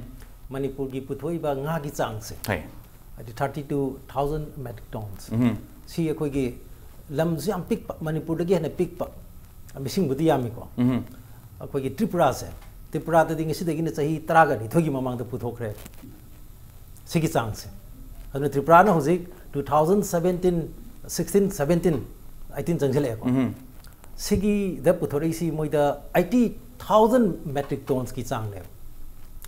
ꯃꯅꯤꯄꯨꯔꯒꯤ ꯄꯨꯊꯣꯛꯏꯕ ꯉꯥꯒꯤ ꯆꯥꯡꯁꯦ, ꯍꯣꯏ. ꯍꯥꯏꯗꯤ thirty two thousand metric tons, ꯎꯝ. ꯁꯤ ꯑꯩꯈꯣꯏꯒꯤ ꯂꯝꯁꯨ ꯌꯥꯝ ꯄꯤꯛꯄ, ꯃꯅꯤꯄꯨꯔꯗꯒꯤ ꯍꯦꯟꯅ ꯄꯤꯛꯄ, ꯃꯤꯁꯤꯡꯕꯨꯗꯤ ꯌꯥꯝꯃꯤꯀꯣ. ꯎꯝ. ꯑꯩꯈꯣꯏꯒꯤ ꯇ꯭ꯔꯤꯄꯨꯔꯥꯁꯦ, ꯇ꯭ꯔꯤꯄꯨꯔꯥꯗꯗꯤ ꯉꯁꯤꯗꯒꯤꯅ ꯆꯍꯤ ꯇꯔꯥꯒ ꯅꯤꯊꯣꯏꯒꯤ ꯃꯃꯥꯡꯗ ꯄꯨꯊꯣꯛꯈ꯭ꯔꯦ ꯁꯤꯒꯤ ꯆꯥꯡꯁꯦ. ꯑꯗꯨꯅ ꯇ꯭ꯔꯤꯄꯨꯔꯥꯅ ꯍꯧꯖꯤꯛ two thousand seventeen sixteen seventeen eighteen ꯆꯪꯁꯤꯜꯂꯛꯑꯦꯀꯣ. ꯎꯝ. ꯁꯤꯒꯤꯗ ꯄꯨꯊꯣꯔꯛꯏꯁꯤ ꯃꯣꯏꯗ eighty thousand metric tonsꯀꯤ ꯆꯥꯡꯅꯦꯕ.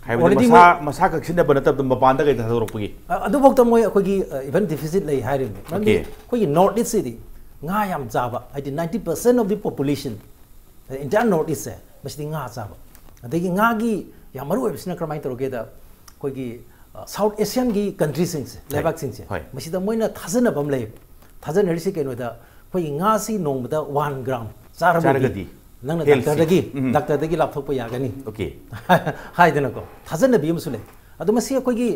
ꯍꯥꯏꯕꯗꯤ ꯃꯁꯥ ꯃꯁꯥ ꯈꯛ ꯁꯤꯖꯤꯟꯅꯕ ꯅꯠꯇꯕꯗ ꯃꯄꯥꯟꯗ ꯀꯩꯗ ꯊꯥꯗꯣꯔꯛꯄꯒꯤ? ꯑꯗꯨꯐꯥꯎꯗ ꯃꯣꯏ ꯑꯩꯈꯣꯏꯒꯤ ꯏꯚꯟ ꯗꯤꯐꯤꯁꯤꯠ ꯂꯩ ꯍꯥꯏꯔꯤꯕꯅꯤ꯫ ꯃꯔꯝꯗꯤ ꯑꯩꯈꯣꯏꯒꯤ ꯅꯣꯔꯠ ꯏꯁꯁꯤꯗꯤ ꯉꯥ ꯌꯥꯝ ꯆꯥꯕ, ꯍꯥꯏꯗꯤ ninety percent of the population, entire North East ꯁꯦ, ꯃꯁꯤꯗꯤ ꯉꯥ ꯆꯥꯕ꯫ ꯑꯗꯒꯤ ꯉꯥꯒꯤ ꯌꯥꯝ ꯃꯔꯨ ꯑꯣꯏꯕꯁꯤꯅ ꯀꯔꯝꯍꯥꯏꯅ ꯇꯧꯔꯒꯦꯗ, ꯑꯩꯈꯣꯏꯒꯤ ꯁꯥꯎꯠ ꯑꯦꯁꯤꯌꯥꯟꯒꯤ ꯀꯟꯇ꯭ꯔꯤꯁꯤꯡꯁꯦ, ꯂꯩꯕꯥꯛꯁꯤꯡꯁꯦ, ꯃꯁꯤꯗ ꯃꯣꯏꯅ ꯊꯥꯖꯅꯕ ꯑꯃ ꯂꯩꯌꯦꯕ꯫ ꯊꯥꯖꯅꯔꯤꯁꯤ ꯀꯩꯅꯣꯗ, ꯑꯩꯈꯣꯏꯒꯤ ꯉꯥꯁꯤ ꯅꯣꯡꯃꯗ one gram ꯆꯥꯔꯕꯗꯤ ꯅꯪꯅ ꯗꯥꯛꯇꯔꯗꯒꯤ, ꯗꯥꯛꯇꯔꯗꯒꯤ ꯂꯥꯞꯊꯣꯛꯄ ꯌꯥꯒꯅꯤ ꯍꯥꯏꯗꯅꯀꯣ ꯊꯥꯖꯅꯕꯤ ꯑꯃꯁꯨ ꯂꯩ꯫ ꯑꯗꯣ ꯃꯁꯤ ꯑꯩꯈꯣꯏꯒꯤ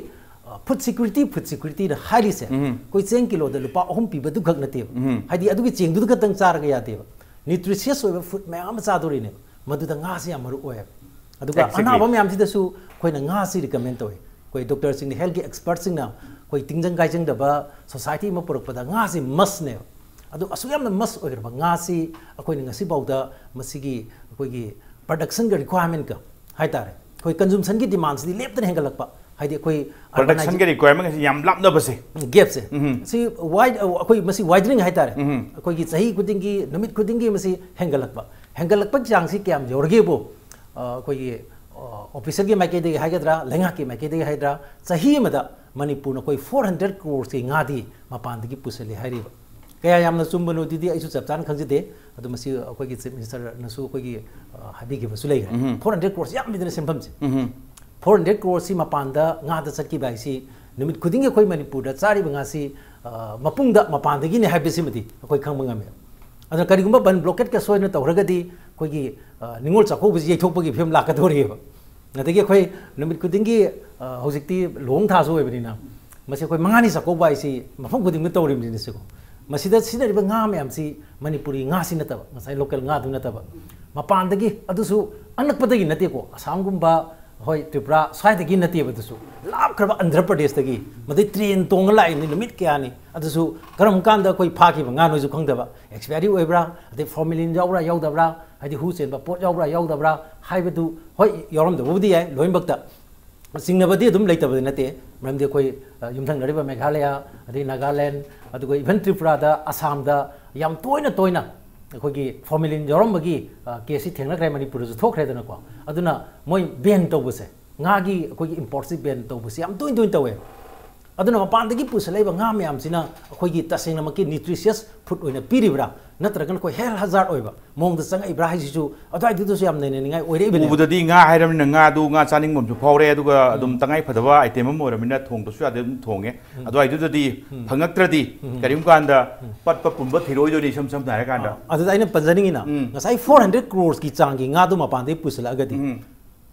ꯐꯨꯗ ꯁꯤꯀ꯭ꯌꯨꯔꯤꯇꯤ, ꯐꯨꯗ ꯁꯤꯀ꯭ꯌꯨꯔꯤꯇꯤꯅ ꯍꯥꯏꯔꯤꯁꯦ ꯑꯩꯈꯣꯏ ꯆꯦꯡ ꯀꯤꯂꯣꯗ ꯂꯨꯄꯥ ꯑꯍꯨꯝ ꯄꯤꯕꯗꯨ ꯈꯛ ꯅꯠꯇꯦꯕ꯫ ꯍꯥꯏꯗꯤ ꯑꯗꯨꯒꯤ ꯆꯦꯡꯗꯨꯗ ꯈꯛꯇꯪ ꯆꯥꯔꯒ ꯌꯥꯗꯦꯕ꯫ ꯅ꯭ꯌꯨꯇ꯭ꯔꯤꯁꯤꯌꯁ ꯑꯣꯏꯕ ꯐꯨꯗ ꯃꯌꯥꯝ ꯑꯃ ꯆꯥꯗꯣꯔꯤꯅꯦꯕ꯫ ꯃꯗꯨꯗ ꯉꯥꯁꯤ ꯌꯥꯝ ꯃꯔꯨ ꯑꯣꯏꯌꯦꯕ꯫ ꯑꯗꯨꯒ ꯑꯅꯥꯕ ꯃꯌꯥꯝꯁꯤꯗꯁꯨ ꯑꯩꯈꯣꯏꯅ ꯉꯥꯁꯤ ꯔꯤꯀꯃꯦꯟ ꯇꯧꯋꯤ꯫ ꯑꯩꯈꯣꯏ ꯗꯣꯛꯇꯔꯁꯤꯡꯅ, ꯍꯦꯜꯊꯀꯤ ꯑꯦꯛꯁꯄꯔꯠꯁꯤꯡꯅ ꯑꯩꯈꯣꯏ ꯇꯤꯡꯖꯪ ꯀꯥꯏꯖꯪꯗꯕ, ꯁꯣꯁꯥꯏꯇꯤ ꯑꯃ ꯄꯨꯔꯛꯄꯗ ꯉꯥꯁꯤ ꯃꯁꯅꯦꯕ꯫ ꯑꯗꯨ ꯑꯁꯨꯛ ꯌꯥꯝꯅ ꯃꯁ ꯑꯣꯏꯈ꯭ꯔꯕ ꯉꯥꯁꯤ ꯑꯩꯈꯣꯏꯅ ꯉꯁꯤꯐꯥꯎꯗ ꯃꯁꯤꯒꯤ ꯑꯩꯈꯣꯏꯒꯤ ꯄ꯭ꯔꯗꯛꯁꯟꯒ ꯔꯤꯀ꯭ꯋꯥꯏꯔꯃꯦꯟꯠꯀ ꯍꯥꯏꯇꯥꯔꯦ, ꯑꯩꯈꯣꯏ ꯀꯟꯖꯨꯝꯁꯟꯒꯤ ꯗꯤꯃꯥꯟꯁꯤꯗꯤ ꯂꯦꯞꯇꯅ ꯍꯦꯟꯒꯠꯂꯛꯄ, ꯍꯥꯏꯗꯤ ꯑꯩꯈꯣꯏ ꯄ꯭ꯔꯗꯛꯁꯟꯒ ꯔꯤꯀ꯭ꯋꯥꯏꯔꯃꯦꯟꯠ ꯑꯁꯤ ꯌꯥꯝ ꯂꯥꯞꯅꯕꯁꯦ꯫ ꯒꯦꯞꯁꯦ ꯁꯤ ꯋꯥꯏ ꯑꯩꯈꯣꯏ ꯃꯁꯤ ꯋꯥꯏꯗꯅꯤꯡ ꯍꯥꯏꯇꯥꯔꯦ꯫ ꯑꯩꯈꯣꯏꯒꯤ ꯆꯍꯤ ꯈꯨꯗꯤꯡꯒꯤ, ꯅꯨꯃꯤꯠ ꯈꯨꯗꯤꯡꯒꯤ ꯃꯁꯤ ꯍꯦꯟꯒꯠꯂꯛꯄ, ꯍꯦꯟꯒꯠꯂꯛꯄꯒꯤ ꯆꯥꯡꯁꯤ ꯀꯌꯥꯝ ꯌꯧꯔꯒꯦꯕꯨ, ꯑꯩꯈꯣꯏꯒꯤ ꯑꯣꯐꯤꯁꯔꯒꯤ ꯃꯥꯏꯀꯩꯗꯒꯤ ꯍꯥꯏꯒꯗ꯭ꯔꯥ, ꯂꯩꯉꯥꯛꯀꯤ ꯃꯥꯏꯀꯩꯗꯒꯤ ꯍꯥꯏꯒꯗ꯭ꯔꯥ, ꯆꯍꯤ ꯑꯃꯗ ꯃꯅꯤꯄꯨꯔꯅ ꯑꯩꯈꯣꯏ four hundred crores ꯀꯤ ꯉꯥꯗꯤ ꯃꯄꯥꯟꯗꯒꯤ ꯄꯨꯁꯤꯜꯂꯤ ꯍꯥꯏꯔꯤꯕ꯫ ꯀꯌꯥ ꯌꯥꯝꯅ ꯆꯨꯝꯕꯅꯣ ꯑꯗꯨꯗꯤ ꯑꯩꯁꯨ ꯆꯞ ꯆꯥꯅ ꯈꯪꯖꯗꯦ꯫ ꯑꯗꯣ ꯃꯁꯤ ꯑꯩꯈꯣꯏꯒꯤ ꯆꯤꯐ ꯃꯤꯅꯤꯁꯇꯔꯅꯁꯨ ꯑꯩꯈꯣꯏꯒꯤ ꯍꯥꯏꯕꯤꯈꯤꯕꯁꯨ ꯂꯩꯈ꯭ꯔꯦ꯫ Four hundred crores ꯌꯥꯝꯃꯤꯗꯅ ꯁꯦꯟꯐꯝꯁꯦ꯫ Four hundred crores ꯁꯤ ꯃꯄꯥꯟꯗ ꯉꯥꯗ ꯆꯠꯈꯤꯕ ꯍꯥꯏꯁꯤ, ꯅꯨꯃꯤꯠ ꯈꯨꯗꯤꯡꯒꯤ ꯑꯩꯈꯣꯏ ꯃꯅꯤꯄꯨꯔꯗ ꯆꯥꯔꯤꯕ ꯉꯥꯁꯤ ꯃꯄꯨꯡꯗ ꯃꯄꯥꯟꯗꯒꯤꯅꯦ ꯍꯥꯏꯕꯁꯤꯃꯗꯤ ꯑꯩꯈꯣꯏ ꯈꯪꯕ ꯉꯝꯃꯦ꯫ ꯑꯗꯨꯅ ꯀꯔꯤꯒꯨꯝꯕ ꯕꯟ ꯕ꯭ꯂꯣꯀꯦꯠꯀ ꯁꯣꯏꯗꯅ ꯇꯧꯔꯒꯗꯤ ꯑꯩꯈꯣꯏꯒꯤ ꯅꯤꯉꯣꯜ ꯆꯥꯛꯀꯧꯕꯁꯤ ꯌꯩꯊꯣꯛꯄꯒꯤ ꯐꯤꯕꯝ ꯂꯥꯛꯀꯗꯧꯔꯤꯑꯕ꯫ ꯑꯗꯒꯤ ꯑꯩꯈꯣꯏ ꯅꯨꯃꯤꯠ ꯈꯨꯗꯤꯡꯒꯤ, ꯍꯧꯖꯤꯛꯇꯤ ꯂꯨꯍꯣꯡ ꯊꯥꯁꯨ ꯑꯣꯏꯕꯅꯤꯅ, ꯃꯁꯤ ꯑꯩꯈꯣꯏ ꯃꯉꯥꯅꯤ ꯆꯥꯛꯀꯧꯕ ꯍꯥꯏꯁꯤ ꯃꯐꯝ ꯈꯨꯗꯤꯡꯃꯛ ꯇꯧꯔꯤꯕꯅꯤꯅ ꯁꯤꯀꯣ꯫ ꯃꯁꯤꯗ ꯁꯤꯖꯤꯟꯅꯔꯤꯕ ꯉꯥ ꯃꯌꯥꯝꯁꯤ ꯃꯅꯤꯄꯨꯔꯤ ꯉꯥꯁꯤ ꯅꯠꯇꯕ, ꯉꯁꯥꯏ ꯂꯣꯀꯦꯜ ꯉꯥꯗꯨ ꯅꯠꯇꯕ, ꯃꯄꯥꯟꯗꯒꯤ, ꯑꯗꯨꯁꯨ ꯑꯅꯛꯄꯗꯒꯤ ꯅꯠꯇꯦꯀꯣ, ꯑꯁꯥꯝꯒꯨꯝꯕ, ꯍꯣꯏ, ꯇ꯭ꯔꯤꯄꯨꯔꯥ ꯁ꯭ꯋꯥꯏꯗꯒꯤ ꯅꯠꯇꯦꯕ, ꯑꯗꯨꯁꯨ ꯂꯥꯞꯈ꯭ꯔꯕ ꯑꯟꯙ꯭ꯔ ꯄ꯭ꯔꯗꯦꯁꯇꯒꯤ, ꯃꯗꯩ ꯇ꯭ꯔꯦꯟ ꯇꯣꯡꯉ ꯂꯥꯛꯏꯕꯅꯤ ꯅꯨꯃꯤꯠ ꯀꯌꯥꯅꯤ, ꯑꯗꯨꯁꯨ ꯀꯔꯝ ꯀꯥꯟꯗ ꯑꯩꯈꯣꯏ ꯐꯥꯈꯤꯕ ꯉꯥꯅꯣꯁꯨ ꯈꯪꯗꯕ, ꯑꯦꯛꯁꯄꯥꯏꯔꯤ ꯑꯣꯏꯕ꯭ꯔꯥ, ꯑꯗꯩ ꯐꯣꯔꯃꯦꯂꯤꯟ ꯌꯥꯎꯕ꯭ꯔꯥ ꯌꯥꯎꯗꯕ꯭ꯔꯥ, ꯍꯥꯏꯗꯤ ꯍꯨ ꯆꯦꯟꯕ ꯄꯣꯠ ꯌꯥꯎꯕ꯭ꯔꯥ ꯌꯥꯎꯗꯕ꯭ꯔꯥ ꯍꯥꯏꯕꯗꯨ, ꯍꯣꯏ, ꯌꯥꯎꯔꯝꯗꯕꯕꯨꯗꯤ ꯌꯥꯏ, ꯂꯣꯏꯅꯃꯛꯇ ꯆꯤꯡꯅꯕꯗꯤ ꯑꯗꯨꯝ ꯂꯩꯇꯕꯗꯤ ꯅꯠꯇꯦ꯫ ꯃꯔꯝꯗꯤ ꯑꯩꯈꯣꯏ ꯌꯨꯝꯊꯪꯅꯔꯤꯕ ꯃꯦꯘꯥꯂꯌꯥ, ꯑꯗꯩ ꯅꯥꯒꯥꯂꯦꯟ, ꯑꯗꯨꯒ ꯏꯚꯟ ꯇ꯭ꯔꯤꯄꯨꯔꯥꯗ, ꯑꯁꯥꯝꯗ ꯌꯥꯝ ꯇꯣꯏꯅ ꯇꯣꯏꯅ ꯑꯩꯈꯣꯏꯒꯤ ꯐꯣꯔꯃꯦꯂꯤꯟ ꯌꯥꯎꯔꯝꯕꯒꯤ ꯀꯦꯁꯁꯤ ꯊꯦꯡꯅꯈ꯭ꯔꯦ, ꯃꯅꯤꯄꯨꯔꯗꯁꯨ ꯊꯣꯛꯈ꯭ꯔꯦꯗꯅꯀꯣ꯫ ꯑꯗꯨꯅ ꯃꯣꯏ ꯕꯦꯟ ꯇꯧꯕꯁꯦ, ꯉꯥꯒꯤ ꯑꯩꯈꯣꯏꯒꯤ ꯏꯝꯄꯣꯔꯠꯁꯤ ꯕꯦꯟ ꯇꯧꯕꯁꯤ ꯌꯥꯝ ꯇꯣꯏ ꯇꯣꯏꯅ ꯇꯧꯋꯦ꯫ ꯑꯗꯨꯅ ꯃꯄꯥꯟꯗꯒꯤ ꯄꯨꯁꯤꯜꯂꯛꯏꯕ ꯉꯥ ꯃꯌꯥꯝꯁꯤꯅ ꯑꯩꯈꯣꯏꯒꯤ ꯇꯁꯦꯡꯅꯃꯛꯀꯤ ꯅ꯭ꯌꯨꯇ꯭ꯔꯤꯁꯤꯌꯁ ꯐꯨꯗ ꯑꯣꯏꯅ ꯄꯤꯔꯤꯕ꯭ꯔꯥ, ꯅꯠꯇ꯭ꯔꯒꯅ ꯑꯩꯈꯣꯏ ꯍꯦꯜꯊ ꯍꯖꯥꯔꯗ ꯑꯣꯏꯕ ꯃꯑꯣꯡꯗ ꯆꯪꯉꯛꯏꯕ꯭ꯔꯥ ꯍꯥꯏꯁꯤꯁꯨ ꯑꯗꯨꯋꯥꯏꯗꯨꯗꯁꯨ ꯌꯥꯝ ꯅꯩꯅꯅꯤꯡꯉꯥꯏ ꯑꯣꯏꯔꯛꯏꯕꯅꯦ꯫ ꯎꯕꯗꯗꯤ ꯉꯥ ꯍꯥꯏꯔꯕꯅꯤꯅ ꯉꯥꯗꯨ, ꯉꯥ ꯆꯥꯅꯤꯡꯕ ꯑꯃꯁꯨ ꯐꯥꯎꯔꯦ, ꯑꯗꯨꯒ ꯑꯗꯨꯝ ꯇꯉꯥꯏ ꯐꯗꯕ ꯑꯥꯏꯇꯦꯝ ꯑꯃ ꯑꯣꯏꯔꯕꯅꯤꯅ ꯊꯣꯡꯗ꯭ꯔꯁꯨ ꯌꯥꯗꯦ, ꯑꯗꯨꯝ ꯊꯣꯡꯉꯦ꯫ ꯑꯗꯨꯋꯥꯏꯗꯨꯗꯗꯤ ꯐꯪꯉꯛꯇ꯭ꯔꯗꯤ ꯀꯔꯤꯒꯨꯝꯕ ꯀꯥꯟꯗ ꯄꯠꯄ ꯄꯨꯝꯕ ꯊꯤꯔꯣꯏꯗꯣꯏꯅꯤ, ꯏꯁꯝ ꯁꯝꯅ ꯍꯥꯏꯔꯀꯥꯟꯗ꯫ ꯑꯗꯨꯗ ꯑꯩꯅ ꯄꯟꯖꯅꯤꯡꯉꯤꯅ, ꯎꯝ꯫ ꯉꯁꯥꯏ ꯐꯣꯔ ꯍꯟꯗ꯭ꯔꯦꯠ ꯀ꯭ꯔꯣꯔꯁꯀꯤ ꯆꯥꯡꯒꯤ ꯉꯥꯗꯨ ꯃꯄꯥꯟꯗꯒꯤ ꯄꯨꯁꯤꯜꯂꯛꯑꯒꯗꯤ, ꯎꯝ꯫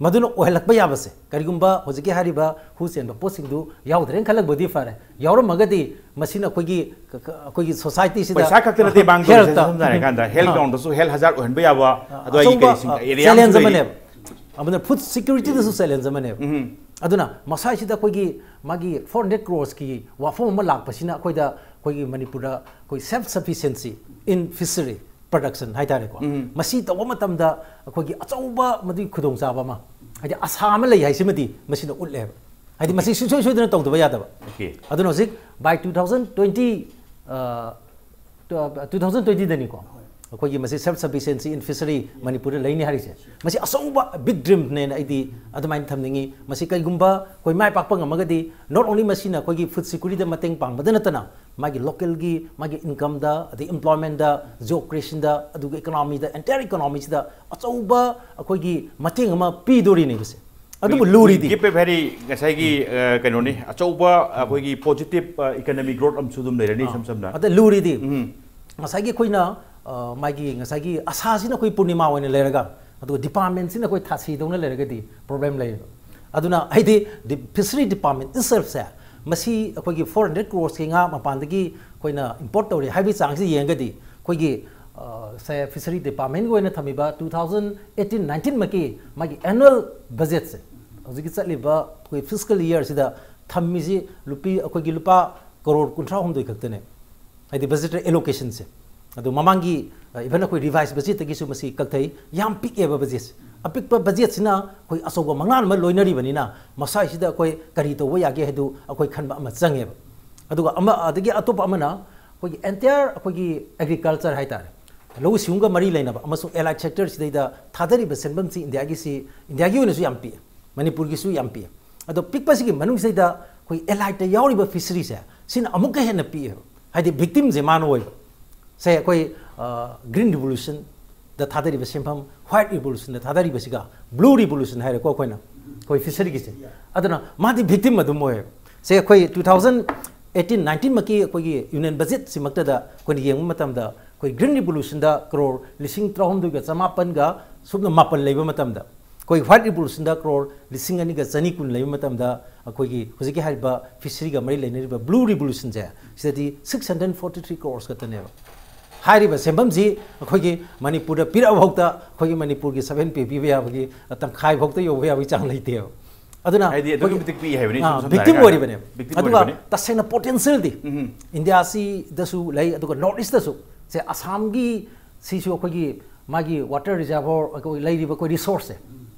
ꯃꯗꯨꯅ ꯑꯣꯏꯍꯜꯂꯛꯄ ꯌꯥꯕꯁꯦ, ꯀꯔꯤꯒꯨꯝꯕ ꯍꯧꯖꯤꯛꯀꯤ ꯍꯥꯏꯔꯤꯕ ꯍꯨ ꯆꯦꯟꯕ ꯄꯣꯠꯁꯤꯡꯗꯨ ꯌꯥꯎꯗ꯭ꯔꯦꯅ ꯈꯜꯂꯛꯄꯗꯤ ꯐꯔꯦ, ꯌꯥꯎꯔꯝꯃꯒꯗꯤ ꯃꯁꯤꯅ ꯑꯩꯈꯣꯏꯒꯤ, ꯑꯩꯈꯣꯏꯒꯤ ꯁꯣꯁꯥꯏꯇꯤꯁꯤꯗ ꯄꯩꯁꯥ ꯈꯛꯇ ꯅꯠꯇꯦ ꯃꯥꯡꯗꯣꯏꯁꯦ, ꯍꯦꯜꯊꯇ, ꯁꯝꯅ ꯍꯥꯏꯔꯀꯥꯟꯗ ꯍꯦꯜꯊ ꯑꯥ꯫ ꯒ꯭ꯔꯥꯎꯟꯗꯁꯨ ꯍꯦꯜꯊ ꯍꯖꯥꯔꯗ ꯑꯣꯏꯍꯟꯕ ꯌꯥꯕ, ꯑꯥ, ꯑꯗꯨꯋꯥꯏꯒꯤ ꯑꯆꯧꯕ, ꯀꯔꯤꯁꯤꯡ, ꯑꯥ, ꯑꯦꯔꯤꯌꯥ ꯑꯃꯁꯨ ꯆꯦꯂꯦꯟꯖ ꯂꯩꯔꯤ꯫ ꯑꯃꯅꯦꯕ꯫ ꯑꯗꯨꯅ ꯐꯨꯗ ꯁꯦꯀ꯭ꯌꯨꯔꯤꯇꯤꯗꯁꯨ ꯆꯦꯂꯦꯟꯖ ꯑꯃꯅꯦꯕ꯫ ꯎꯝ꯫ ꯑꯗꯨꯅ ꯃꯁꯥꯁꯤꯗ ꯑꯩꯈꯣꯏꯒꯤ ꯃꯥꯒꯤ ꯐꯣꯔ ꯍꯟꯗ꯭ꯔꯦꯠ ꯀ꯭ꯔꯣꯔꯁꯀꯤ ꯋꯥꯐꯝ ꯑꯃ ꯂꯥꯛꯄꯁꯤꯅ ꯑꯩꯈꯣꯏꯗ, ꯑꯩꯈꯣꯏꯒꯤ ꯃꯅꯤꯄꯨꯔꯗ ꯑꯩꯈꯣꯏ self sufficiency in fishery production ꯍꯥꯏꯇꯥꯔꯦꯀꯣ꯫ ꯎꯝ꯫ ꯃꯁꯤ ꯇꯧꯕ ꯃꯇꯝꯗ ꯑꯩꯈꯣꯏꯒꯤ ꯑꯆꯧꯕ ꯃꯗꯨꯒꯤ ꯈꯨꯗꯣꯡꯆꯥꯕ ꯑꯃ, ꯍꯥꯏꯗꯤ ꯑꯁꯥ ꯑꯃ ꯂꯩ ꯍꯥꯏꯁꯤꯃꯗꯤ ꯃꯁꯤꯅ ꯎꯠꯂꯦꯕ꯫ ꯍꯥꯏꯗꯤ ꯃꯁꯤ ꯁꯨꯡꯁꯣꯏ ꯁꯣꯏꯗꯅ ꯇꯧꯗꯕ ꯌꯥꯗꯕ꯫ ꯑꯣꯀꯦ꯫ ꯑꯗꯨꯅ ꯍꯧꯖꯤꯛ by two thousand twenty, ꯑ, two thousand twenty ꯗꯅꯤꯀꯣ, ꯑꯩꯈꯣꯏꯒꯤ ꯃꯁꯤ self sufficiency in fishery ꯃꯅꯤꯄꯨꯔꯗ ꯂꯩꯅꯤ ꯍꯥꯏꯔꯤꯁꯦ, ꯃꯁꯤ ꯑꯆꯧꯕ big dreamꯅꯦꯅ ꯑꯩꯗꯤ ꯑꯗꯨꯃꯥꯏꯅ ꯊꯝꯅꯤꯡꯉꯤ꯫ ꯃꯁꯤ ꯀꯩꯒꯨꯝꯕ ꯑꯩꯈꯣꯏ ꯃꯥꯏ ꯄꯥꯛꯄ ꯉꯝꯃꯒꯗꯤ, not only ꯃꯁꯤꯅ ꯑꯩꯈꯣꯏꯒꯤ ꯐꯨꯗ ꯁꯦꯀ꯭ꯌꯨꯔꯤꯇꯤꯗ ꯃꯇꯦꯡ ꯄꯥꯡꯕꯗ ꯅꯠꯇꯅ, ꯃꯥꯒꯤ ꯂꯣꯀꯦꯜꯒꯤ ꯃꯥꯒꯤ ꯏꯟꯀꯝꯗ, ꯑꯗꯩ ꯑꯦꯝꯄ꯭ꯂꯣꯏꯃꯦꯟꯗ, ꯖꯣꯕ ꯀ꯭ꯔꯤꯌꯦꯁꯟꯗ, ꯑꯗꯨꯒ ꯏꯀꯣꯅꯣꯃꯤꯗ, ꯑꯦꯟꯇꯥꯌꯔ ꯏꯀꯣꯅꯣꯃꯤꯁꯤꯗ ꯑꯆꯧꯕ ꯑꯩꯈꯣꯏꯒꯤ ꯃꯇꯦꯡ ꯑꯃ ꯄꯤꯗꯣꯔꯤꯅꯦꯕꯁꯦ꯫ ꯑꯗꯨꯕꯨ ꯂꯨꯔꯤꯗꯤ, ꯒꯤꯞ ꯑꯦ ꯚꯦꯔꯤ ꯉꯁꯥꯏꯒꯤ, ꯑ, ꯀꯩꯅꯣꯅꯤ, ꯑꯆꯧꯕ ꯑꯩꯈꯣꯏꯒꯤ ꯄꯣꯖꯤꯇꯤꯚ, ꯑ, ꯏꯀꯣꯅꯣꯃꯤꯛ ꯒ꯭ꯔꯣꯠ ꯑꯃꯁꯨ ꯑꯗꯨꯝ ꯂꯩꯔꯅꯤ, ꯏꯁꯝ ꯁꯝꯅ꯫ ꯑꯗ ꯂꯨꯔꯤꯗꯤ, ꯎꯝ꯫ ꯉꯁꯥꯏꯒꯤ ꯑꯩꯈꯣꯏꯅ, ꯑ, ꯃꯥꯒꯤ ꯉꯁꯥꯏꯒꯤ ꯑꯁꯥꯁꯤꯅ ꯑꯩꯈꯣꯏ ꯄꯨꯔꯅꯤꯃꯥ ꯑꯣꯏꯅ ꯂꯩꯔꯒ, ꯑꯗꯨꯒ ꯗꯤꯄꯥꯔꯠꯃꯦꯟꯁꯤꯅ ꯑꯩꯈꯣꯏ ꯊꯥꯁꯤꯗꯧꯅ ꯂꯩꯔꯒꯗꯤ ꯄ꯭ꯔꯣꯕ꯭ꯂꯦꯝ ꯂꯩꯌꯦꯕ꯫ ꯑꯗꯨꯅ ꯑꯩꯗꯤ ꯗꯤ-, ꯐꯤꯁꯔꯤ ꯗꯤꯄꯥꯔꯠꯃꯦꯟ itselfꯁꯦ, ꯃꯁꯤ ꯑꯩꯈꯣꯏꯒꯤ ꯐꯣꯔ ꯍꯟꯗ꯭ꯔꯦꯠ ꯀ꯭ꯔꯣꯔꯁꯀꯤ ꯉꯥ ꯃꯄꯥꯟꯗꯒꯤ ꯑꯩꯈꯣꯏꯅ ꯏꯝꯄꯣꯔꯠ ꯇꯧꯔꯤ ꯍꯥꯏꯕꯒꯤ ꯆꯥꯡꯁꯤ ꯌꯦꯡꯉꯒꯗꯤ, ꯑꯩꯈꯣꯏꯒꯤ, ꯑ, ꯁꯦ ꯐꯤꯁꯔꯤ ꯗꯤꯄꯥꯔꯠꯃꯦꯟꯒꯤ ꯑꯣꯏꯅ ꯊꯝꯃꯤꯕ two thousand eighteen nineteen ꯃꯛꯀꯤ ꯃꯥꯒꯤ ꯑꯦꯅꯨꯋꯦꯜ ꯕꯖꯦꯠꯁꯦ, ꯍꯧꯖꯤꯛꯀꯤ ꯆꯠꯂꯤꯕ ꯑꯩꯈꯣꯏ ꯐꯤꯁꯀꯜ ꯏꯌꯥꯔꯁꯤꯗ ꯊꯝꯃꯤꯁꯤ ꯂꯨꯄꯤ-, ꯑꯩꯈꯣꯏꯒꯤ ꯂꯨꯄꯥ ꯀꯔꯣꯔ ꯀꯨꯟꯊ꯭ꯔꯥ ꯍꯨꯝꯗꯣꯏ ꯈꯛꯇꯅꯦ꯫ ꯍꯥꯏꯗꯤ ꯕꯖꯦꯠ ꯑꯦꯂꯣꯀꯦꯁꯟꯁꯦ꯫ ꯑꯗꯣ ꯃꯃꯥꯡꯒꯤ, ꯑ, even ꯑꯩꯈꯣꯏ ꯔꯤꯚꯥꯏꯁ ꯕꯖꯦꯠꯇꯒꯤꯁꯨ ꯃꯁꯤ ꯀꯛꯊꯩ꯫ ꯌꯥꯝ ꯄꯤꯛꯑꯦꯕ ꯕꯖꯦꯠꯁꯦ꯫ ꯑꯄꯤꯛꯄ ꯕꯖꯦꯠꯁꯤꯅ ꯑꯩꯈꯣꯏ ꯑꯆꯧꯕ ꯃꯪꯂꯥꯟ ꯑꯃ ꯂꯣꯏꯅꯔꯤꯕꯅꯤꯅ, ꯃꯁꯥꯁꯤꯗ ꯑꯩꯈꯣꯏ ꯀꯔꯤ ꯇꯧꯕ ꯌꯥꯒꯦ ꯍꯥꯏꯗꯨ ꯑꯩꯈꯣꯏ ꯈꯟꯕ ꯑꯃ ꯆꯪꯉꯦꯕ꯫ ꯑꯗꯨꯒ ꯑꯃ, ꯑꯗꯒꯤ ꯑꯇꯣꯞꯄ ꯑꯃꯅ ꯑꯩꯈꯣꯏꯒꯤ ꯑꯦꯟꯇꯥꯌꯔ ꯑꯩꯈꯣꯏꯒꯤ ꯑꯦꯒ꯭ꯔꯤꯀꯜꯆꯔ ꯍꯥꯏꯇꯥꯔꯦ, ꯂꯧꯎ ꯁꯤꯡꯎꯒ ꯃꯔꯤ ꯂꯩꯅꯕ ꯑꯃꯁꯨꯡ ꯑꯦꯂꯥꯏꯠ ꯁꯦꯛꯇꯔꯁꯤꯗꯩꯗ ꯊꯥꯗꯔꯤꯕ ꯁꯦꯟꯐꯝꯁꯤ ꯏꯟꯗꯤꯌꯥꯒꯤꯁꯤ, ꯏꯟꯗꯤꯌꯥꯒꯤ ꯑꯣꯏꯅꯁꯨ ꯌꯥꯝ ꯄꯤꯛꯑꯦ꯫ ꯃꯅꯤꯄꯨꯔꯒꯤꯁꯨ ꯌꯥꯝ ꯄꯤꯛꯑꯦ꯫ ꯑꯗꯣ ꯄꯤꯛꯄꯁꯤꯒꯤ ꯃꯅꯨꯡꯁꯤꯗꯩꯗ ꯑꯩꯈꯣꯏ ꯑꯦꯂꯥꯏꯠꯇ ꯌꯥꯎꯔꯤꯕ ꯐꯤꯁꯔꯤꯁꯦ, ꯁꯤꯅ ꯑꯃꯨꯛꯀ ꯍꯦꯟꯅ ꯄꯤꯛꯑꯦꯕ꯫ ꯍꯥꯏꯗꯤ ꯚꯤꯛꯇꯤꯝꯁꯦ ꯃꯥꯅ ꯑꯣꯏꯕ꯫ ꯁꯦ ꯑꯩꯈꯣꯏ ꯒ꯭ꯔꯤꯟ ꯔꯤꯚꯣꯂꯨꯁꯟꯗ ꯊꯥꯗꯔꯤꯕ ꯁꯦꯟꯐꯝ, ꯋꯥꯏꯠ ꯔꯤꯚꯣꯂꯨꯁꯟꯗ ꯊꯥꯗꯔꯤꯕꯁꯤꯒ, ꯕ꯭ꯂꯨ ꯔꯤꯚꯣꯂꯨꯁꯟ ꯍꯥꯏꯔꯦꯀꯣ ꯑꯩꯈꯣꯏꯅ, ꯑꯩꯈꯣꯏ ꯐꯤꯁꯔꯤꯒꯤꯁꯦ꯫ ꯑꯗꯨꯅ ꯃꯥꯗꯤ ꯚꯤꯛꯇꯤꯝ ꯑꯗꯨꯝ ꯑꯣꯏꯌꯦꯕ꯫ ꯁꯦ ꯑꯩꯈꯣꯏ ꯇꯨ ꯊꯥꯎꯖꯟ ꯑꯩꯠꯇꯤꯟ ꯅꯥꯏꯟꯇꯤꯟꯃꯛꯀꯤ ꯑꯩꯈꯣꯏꯒꯤ ꯌꯨꯅꯤꯌꯟ ꯕꯖꯦꯠꯁꯤꯃꯛꯇꯗ ꯑꯩꯈꯣꯏꯅ ꯌꯦꯡꯕ ꯃꯇꯝꯗ, ꯑꯩꯈꯣꯏ ꯒ꯭ꯔꯤꯟ ꯔꯤꯚꯣꯂꯨꯁꯟꯗ ꯀ꯭ꯔꯣꯔ ꯂꯤꯁꯤꯡ ꯇꯔꯥꯍꯨꯝꯗꯣꯏꯒ ꯆꯃꯥꯄꯟꯒ ꯁꯨꯞꯅ ꯃꯥꯄꯟ ꯂꯩꯕ ꯃꯇꯝꯗ, ꯑꯩꯈꯣꯏ ꯋꯥꯏꯠ ꯔꯤꯚꯣꯂꯨꯁꯟꯗ ꯀ꯭ꯔꯣꯔ ꯂꯤꯁꯤꯡ ꯑꯅꯤꯒ ꯆꯅꯤ ꯀꯨꯟ ꯂꯩꯕ ꯃꯇꯝꯗ, ꯑꯩꯈꯣꯏꯒꯤ ꯍꯧꯖꯤꯛꯀꯤ ꯍꯥꯏꯔꯤꯕ ꯐꯤꯁꯔꯤꯒ ꯃꯔꯤ ꯂꯩꯅꯔꯤꯕ ꯕ꯭ꯂꯨ ꯔꯤꯚꯣꯂꯨꯁꯟꯁꯦ, ꯁꯤꯗꯗꯤ ꯁꯤꯛꯁ ꯍꯟꯗ꯭ꯔꯦꯠ ꯐꯣꯔꯇꯤ ꯊ꯭ꯔꯤ ꯀ꯭ꯔꯣꯔꯁ ꯈꯛꯇꯅꯦꯕ꯫ ꯍꯥꯏꯔꯤꯕ ꯁꯦꯟꯐꯝꯁꯤ ꯑꯩꯈꯣꯏꯒꯤ ꯃꯅꯤꯄꯨꯔꯗ ꯄꯤꯔꯛꯑꯐꯥꯎꯗ, ꯑꯩꯈꯣꯏꯒꯤ ꯃꯅꯤꯄꯨꯔꯒꯤ ꯁꯚꯦꯟ ꯄꯦ ꯄꯤꯕ ꯌꯥꯕꯒꯤ, ꯇꯪꯈꯥꯏꯐꯥꯎꯗ ꯌꯧꯕ ꯌꯥꯕꯒꯤ ꯆꯥꯡ ꯂꯩꯇꯦꯕ꯫ ꯑꯗꯨꯅ ꯍꯥꯏꯗꯤ ꯑꯗꯨꯛꯀꯤ ꯑꯩꯈꯣꯏꯒꯤ ꯃꯇꯤꯛ ꯄꯤꯛꯏ ꯍꯥꯏꯕꯅꯤ, ꯑꯥ, ꯁꯝꯅ ꯚꯤꯛꯇꯤꯝ ꯍꯥꯏꯔꯀꯥꯟꯗ꯫ ꯑꯣꯏꯔꯤꯕꯅꯦꯕ꯫ ꯚꯤꯛꯇꯤꯝ ꯑꯗꯨꯒ ꯑꯣꯏꯔꯤꯕꯅꯤ꯫ ꯇꯁꯦꯡꯅ ꯄꯣꯇꯦꯟꯁꯤꯌꯦꯜꯗꯤ ꯎꯝ꯫ ꯏꯟꯗꯤꯌꯥꯁꯤꯗꯁꯨ ꯂꯩ, ꯑꯗꯨꯒ ꯅꯣꯔꯠ ꯏꯁꯇꯁꯨ꯫ ꯁꯦ ꯑꯁꯥꯝꯒꯤ ꯁꯤꯁꯨ ꯑꯩꯈꯣꯏꯒꯤ ꯃꯥꯒꯤ ꯋꯥꯇꯔ ꯔꯤꯖꯔꯚꯔ, ꯑꯩꯈꯣꯏ ꯂꯩꯔꯤꯕ ꯑꯩꯈꯣꯏ ꯔꯤꯁꯣꯔꯁꯁꯦ,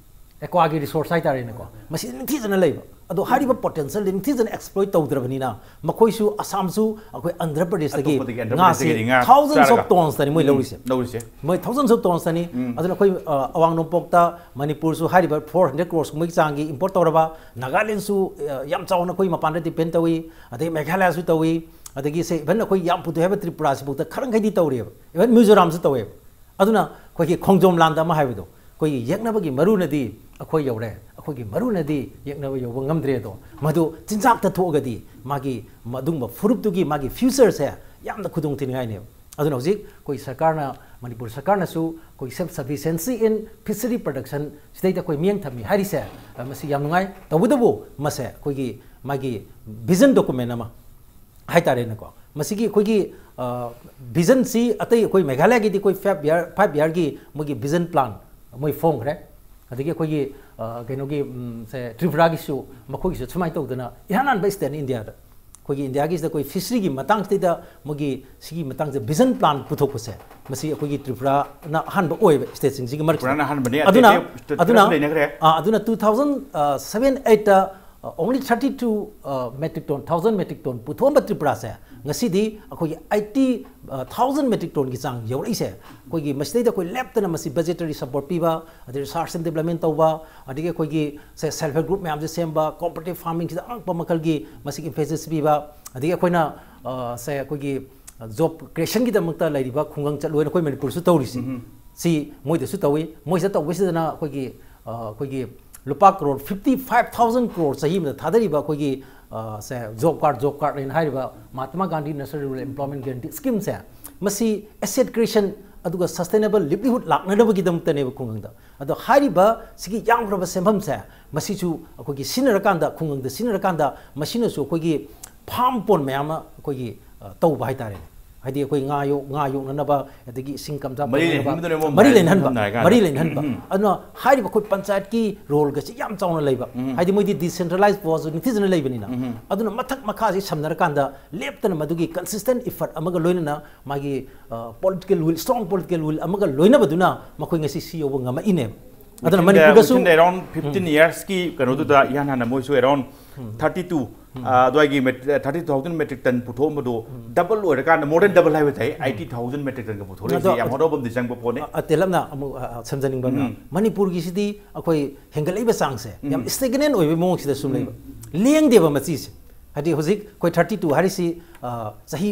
ꯑꯦꯀ꯭ꯋꯥꯒꯤ ꯔꯤꯁꯣꯔꯁ ꯍꯥꯏꯇꯥꯔꯦꯅꯦꯀꯣ, ꯃꯁꯤ ꯅꯤꯡꯊꯤꯖꯅ ꯂꯩꯕ꯫ ꯑꯗꯣ ꯍꯥꯏꯔꯤꯕ ꯄꯣꯇꯦꯟꯁꯤꯌꯦꯜꯗꯤ ꯅꯤꯡꯊꯤꯖꯅ ꯑꯦꯛꯁꯄ꯭ꯂꯣꯏꯠ ꯇꯧꯗ꯭ꯔꯕꯅꯤꯅ, ꯃꯈꯣꯏꯁꯨ, ꯑꯁꯥꯝꯁꯨ ꯑꯩꯈꯣꯏ ꯑꯟꯙ꯭ꯔ ꯄ꯭ꯔꯗꯦꯁꯇꯒꯤ ꯑꯇꯣꯞꯄꯗꯒꯤ ꯑꯟꯙ꯭ꯔ ꯉꯥꯁꯤ ꯄ꯭ꯔꯗꯦꯁꯇꯒꯤ ꯉꯥ ꯊꯥꯎꯖꯟꯁ ꯑꯣꯐ ꯆꯥꯔꯒ꯫ ꯇꯣꯟꯁꯇꯅꯤ ꯃꯣꯏ ꯎꯝ, ꯂꯧꯔꯤꯁꯦ꯫ ꯂꯧꯔꯤꯁꯦ꯫ ꯃꯣꯏ ꯊꯥꯎꯖꯟꯁ ꯑꯣꯐ ꯇꯣꯟꯁꯇꯅꯤ꯫ ꯎꯝ꯫ ꯑꯗꯨꯅ ꯑꯩꯈꯣꯏ, ꯑ, ꯑꯋꯥꯡ ꯅꯣꯡꯄꯣꯛꯇ ꯃꯅꯤꯄꯨꯔꯁꯨ ꯍꯥꯏꯔꯤꯕ ꯐꯣꯔ ꯍꯟꯗ꯭ꯔꯦꯠ ꯀ꯭ꯔꯣꯔꯁ ꯀꯨꯝꯕꯒꯤ ꯆꯥꯡꯒꯤ ꯏꯝꯄꯣꯔꯠ ꯇꯧꯔꯕ, ꯅꯥꯒꯥꯂꯦꯟꯁꯨ, ꯑ, ꯌꯥꯝ ꯆꯥꯎꯅ ꯑꯩꯈꯣꯏ ꯃꯄꯥꯟꯗ ꯗꯤꯄꯦꯟ ꯇꯧꯏ, ꯑꯗꯩ ꯃꯦꯘꯥꯂꯌꯥꯁꯨ ꯇꯧꯏ, ꯑꯗꯒꯤ ꯁꯦ ꯏꯚꯟ ꯑꯩꯈꯣꯏ ꯌꯥꯝ ꯄꯨꯊꯣꯛꯑꯦ ꯍꯥꯏꯕ ꯇ꯭ꯔꯤꯄꯨꯔꯥꯁꯤꯐꯥꯎꯗ ꯈꯔ ꯃꯈꯩꯗꯤ ꯇꯧꯔꯤꯑꯕ, ꯏꯚꯟ ꯃꯤꯖꯣꯔꯥꯝꯁꯨ ꯇꯧꯋꯦꯕ꯫ ꯑꯗꯨꯅ ꯑꯩꯈꯣꯏꯒꯤ ꯈꯣꯡꯖꯣꯝ ꯂꯥꯟꯗ ꯑꯃ ꯍꯥꯏꯕꯗꯣ, ꯑꯩꯈꯣꯏꯒꯤ ꯌꯦꯛꯅꯕꯒꯤ ꯃꯔꯨꯅꯗꯤ ꯑꯩꯈꯣꯏ ꯌꯧꯔꯦ, ꯑꯩꯈꯣꯏꯒꯤ ꯃꯔꯨꯅꯗꯤ ꯌꯦꯛꯅꯕ ꯌꯧꯕ ꯉꯝꯗ꯭ꯔꯦ ꯑꯗꯣ, ꯃꯗꯨ ꯆꯤꯟꯖꯥꯛꯇ ꯊꯣꯛꯑꯒꯗꯤ ꯃꯥꯒꯤ ꯑꯗꯨꯒꯨꯝꯕ ꯐꯨꯔꯨꯞꯇꯨꯒꯤ ꯃꯥꯒꯤ ꯐ꯭ꯌꯨꯆꯔꯁꯦ ꯌꯥꯝꯅ ꯈꯨꯗꯣꯡ ꯊꯤꯅꯤꯡꯉꯥꯏꯅꯦꯕ꯫ ꯑꯗꯨꯅ ꯍꯧꯖꯤꯛ ꯑꯩꯈꯣꯏ ꯁꯔꯀꯥꯔꯅ, ꯃꯅꯤꯄꯨꯔ ꯁꯔꯀꯥꯔꯅꯁꯨ ꯑꯩꯈꯣꯏ self sufficiency in fishery production ꯁꯤꯗꯩꯗ ꯑꯩꯈꯣꯏ ꯃꯤꯠꯌꯦꯡ ꯊꯝꯃꯤ ꯍꯥꯏꯔꯤꯁꯦ, ꯑ, ꯃꯁꯤ ꯌꯥꯝ ꯅꯨꯡꯉꯥꯏ꯫ ꯇꯧꯕꯇꯕꯨ ꯃꯁꯦ ꯑꯩꯈꯣꯏꯒꯤ ꯃꯥꯒꯤ ꯚꯤꯖꯟ ꯗꯣꯀꯨꯃꯦꯟ ꯑꯃ ꯍꯥꯏꯇꯥꯔꯦꯅꯦꯀꯣ, ꯃꯁꯤꯒꯤ ꯑꯩꯈꯣꯏꯒꯤ, ꯑ, ꯚꯤꯖꯟꯁꯤ ꯑꯇꯩ ꯑꯩꯈꯣꯏ ꯃꯦꯘꯥꯂꯌꯥꯒꯤꯗꯤ ꯑꯩꯈꯣꯏ ꯐꯥꯏꯚ ꯏꯌꯥꯔ, ꯐꯥꯏꯚ ꯏꯌꯥꯔꯒꯤ ꯃꯣꯏꯒꯤ ꯚꯤꯖꯟ ꯄ꯭ꯂꯥꯟ ꯃꯣꯏ ꯐꯣꯡꯈ꯭ꯔꯦ꯫ ꯑꯗꯒꯤ ꯑꯩꯈꯣꯏꯒꯤ, ꯑ, ꯀꯩꯅꯣꯒꯤ, ꯎꯝ, ꯁꯦ, ꯇ꯭ꯔꯤꯄꯨꯔꯥꯒꯤꯁꯨ, ꯃꯈꯣꯏꯒꯤꯁꯨ ꯁꯨꯃꯥꯏꯅ ꯇꯧꯗꯅ ꯏꯍꯥꯟ ꯍꯥꯟꯕ ꯁ꯭ꯇꯦꯠꯅꯤ ꯏꯟꯗꯤꯌꯥꯗ꯫ ꯑꯩꯈꯣꯏꯒꯤ ꯏꯟꯗꯤꯌꯥꯒꯤꯁꯤꯗ ꯑꯩꯈꯣꯏ ꯐꯤꯁꯔꯤꯒꯤ ꯃꯇꯥꯡꯁꯤꯗꯩꯗ ꯃꯣꯏꯒꯤ ꯁꯤꯒꯤ ꯃꯇꯥꯡꯁꯦ ꯚꯤꯖꯟ ꯄ꯭ꯂꯥꯟ ꯄꯨꯊꯣꯛꯄꯁꯦ, ꯃꯁꯤ ꯑꯩꯈꯣꯏꯒꯤ ꯇ꯭ꯔꯤꯄꯨꯔꯥꯅ ꯑꯍꯥꯟꯕ ꯑꯣꯏꯕ ꯁ꯭ꯇꯦꯠꯁꯤꯡꯁꯤꯒꯤ ꯃꯔꯛꯁꯤꯗ꯫ ꯇ꯭ꯔꯤꯄꯨꯔꯥꯅ ꯑꯍꯥꯟꯕꯅꯦ, ꯑꯗꯨꯅ, ꯑꯇꯩ ꯑꯇꯩ ꯁ꯭ꯇꯦꯠ ꯑꯗꯨꯅ, ꯈꯔꯁꯨ ꯂꯩꯅꯈ꯭ꯔꯦ꯫ ꯑ, ꯑꯗꯨꯅ ꯇꯨ ꯊꯥꯎꯖꯟ ꯁꯚꯦꯟ ꯑꯩꯠꯇ ꯑ, only thirty two metric ton, thousand metric ton ꯄꯨꯊꯣꯛꯑꯝꯕ ꯇ꯭ꯔꯤꯄꯨꯔꯥꯁꯦ ꯉꯁꯤꯗꯤ ꯑꯩꯈꯣꯏꯒꯤ eighty thousand metric tonꯒꯤ ꯆꯥꯡ ꯌꯧꯔꯛꯏꯁꯦ꯫ ꯑꯩꯈꯣꯏꯒꯤ ꯃꯁꯤꯗꯩꯗ ꯑꯩꯈꯣꯏ ꯂꯦꯞꯇꯅ ꯃꯁꯤ budgetary support ꯄꯤꯕ, ꯑꯗꯩ research and development ꯇꯧꯕ, ꯑꯗꯒꯤ ꯑꯩꯈꯣꯏꯒꯤ ꯁꯦ self help group ꯃꯌꯥꯝꯁꯦ ꯁꯦꯝꯕ, cooperative farmingꯁꯤꯗ ꯑꯉꯛꯄ ꯃꯈꯜꯒꯤ ꯃꯁꯤꯒꯤ emphasis ꯄꯤꯕ, ꯑꯗꯒꯤ ꯑꯩꯈꯣꯏꯅ ꯑ, ꯁꯦ ꯑꯩꯈꯣꯏꯒꯤ job creationꯒꯤꯗꯃꯛꯇ ꯂꯩꯔꯤꯕ ꯈꯨꯡꯒꯪ ꯆꯠꯂꯨ ꯍꯥꯏꯅ ꯑꯩꯈꯣꯏ ꯃꯅꯤꯄꯨꯔꯁꯨ ꯇꯧꯔꯤꯁꯤ꯫ ꯁꯤ ꯃꯣꯏꯗꯁꯨ ꯇꯧꯏ꯫ ꯃꯣꯏꯁꯤꯗ ꯇꯧꯕꯁꯤꯗꯅ ꯑꯩꯈꯣꯏꯒꯤ ꯑ, ꯑꯩꯈꯣꯏꯒꯤ ꯂꯨꯄꯥ crore fifty five thousand crore ꯆꯍꯤ ꯑꯃꯗ ꯊꯥꯗꯔꯤꯕ ꯑꯩꯈꯣꯏꯒꯤ ꯑ, ꯁꯦ job card, job card ꯍꯥꯏꯅ ꯍꯥꯏꯔꯤꯕ Mahatma Gandhi national rural employment guarantee ꯁ꯭ꯀꯤꯝꯁꯦ, ꯃꯁꯤ asset creation ꯑꯗꯨꯒ sustainable livelihood ꯂꯥꯛꯅꯅꯕꯒꯤꯗꯃꯛꯇꯅꯦꯕ ꯈꯨꯡꯒꯪꯗ꯫ ꯑꯗꯣ ꯍꯥꯏꯔꯤꯕ ꯁꯤꯒꯤ ꯌꯥꯝꯈ꯭ꯔꯕ ꯁꯦꯟꯐꯝꯁꯦ ꯃꯁꯤꯁꯨ ꯑꯩꯈꯣꯏꯒꯤ ꯁꯤꯖꯤꯟꯅꯔꯀꯥꯟꯗ, ꯈꯨꯡꯒꯪꯗ ꯁꯤꯖꯤꯟꯅꯔꯀꯥꯟꯗ ꯃꯁꯤꯅꯁꯨ ꯑꯩꯈꯣꯏꯒꯤ farm ꯄꯣꯟ ꯃꯌꯥꯝ ꯑꯃ ꯑꯩꯈꯣꯏꯒꯤ ꯑ, ꯇꯧꯕ ꯍꯥꯏꯇꯥꯔꯦꯅꯦ꯫ ꯍꯥꯏꯗꯤ ꯑꯩꯈꯣꯏ ꯉꯥ ꯌꯣꯛ-, ꯉꯥ ꯌꯣꯛꯅꯅꯕ, ꯑꯗꯒꯤ ꯏꯁꯤꯡ ꯀꯝꯖꯥ ꯃꯔꯤ ꯈꯣꯠꯅꯅꯕ, ꯂꯩꯅꯍꯟꯕꯗꯨꯅꯦꯕ ꯃꯔꯤ ꯃꯌꯥꯝ ꯂꯩꯅꯍꯟꯕ, ꯁꯝꯅ ꯍꯥꯏꯔꯀꯥꯟꯗ꯫ ꯃꯔꯤ ꯂꯩꯅꯍꯟꯕ꯫ ꯎꯝ, ꯎꯝ꯫ ꯑꯗꯨꯅ ꯍꯥꯏꯔꯤꯕ ꯑꯩꯈꯣꯏ ꯄꯟꯆꯥꯌꯠꯀꯤ ꯔꯣꯜꯒꯁꯤ ꯌꯥꯝ ꯆꯥꯎꯅ ꯂꯩꯕ꯫ ꯎꯝ꯫ ꯍꯥꯏꯗꯤ ꯃꯣꯏꯗꯤ decentralized powerꯁꯨ ꯅꯤꯡꯊꯤꯖꯅ ꯂꯩꯕꯅꯤꯅ꯫ ꯎꯝ꯫ ꯑꯗꯨꯅ ꯃꯊꯛ ꯃꯈꯥꯁꯤ ꯁꯝꯅꯔꯀꯥꯟꯗ ꯂꯦꯞꯇꯅ ꯃꯗꯨꯒꯤ consistent effort ꯑꯃꯒ ꯂꯣꯏꯅꯅ ꯃꯥꯒꯤ, ꯑ, political will, strong political will ꯑꯃꯒ ꯂꯣꯏꯅꯕꯗꯨꯅ ꯃꯈꯣꯏ ꯉꯁꯤ ꯁꯤ ꯌꯧꯕ ꯉꯝꯃꯛꯏꯅꯦꯕ꯫ ꯑꯗꯨꯅ within the, ꯃꯅꯤꯄꯨꯔꯗꯁꯨ within the around fifteen yearsꯀꯤ ꯀꯩꯅꯣꯗꯨꯗ ꯏꯍꯥꯟ ꯍꯥꯟꯅ ꯃꯣꯏꯁꯨ around thirty two, ꯑ, ꯑꯗꯨꯋꯥꯏꯒꯤ ꯃꯦ-, thirty thousand metric ton ꯄꯨꯊꯣꯛꯑꯝꯕꯗꯣ double ꯑꯣꯏꯔꯀꯥꯟꯗ, more than double ꯍꯥꯏꯕ ꯇꯥꯏ, eighty thousand metric tonꯒ ꯄꯨꯊꯣꯔꯛꯏꯁꯦ ꯑꯗꯣ ꯌꯥꯝ ꯍꯣꯠꯅꯕ ꯑꯃꯗꯤ ꯆꯪꯕ ꯄꯣꯠꯅꯤ꯫ ꯑ, ꯑ, ꯇꯦꯂꯞꯅ ꯑꯃꯨꯛ, ꯑ, ꯑ, ꯁꯝꯖꯅꯤꯡꯕ ꯑꯃꯅ, ꯎꯝ꯫ ꯃꯅꯤꯄꯨꯔꯒꯤꯁꯤꯗꯤ ꯑꯩꯈꯣꯏ ꯍꯦꯟꯒꯠꯂꯛꯏꯕ ꯆꯥꯡꯁꯦ ꯌꯥꯝ ꯎꯝ꯫ stagnant ꯑꯣꯏꯕꯒꯤ ꯃꯑꯣꯡꯁꯤꯗ ꯁꯨꯝ ꯎꯝ꯫ ꯂꯩꯕ꯫ ꯂꯦꯡꯗꯦꯕ ꯃꯆꯤꯁꯦ꯫ ꯍꯥꯏꯗꯤ ꯍꯧꯖꯤꯛ ꯑꯩꯈꯣꯏ thirty two ꯍꯥꯏꯔꯤꯁꯤ, ꯑ, ꯆꯍꯤ,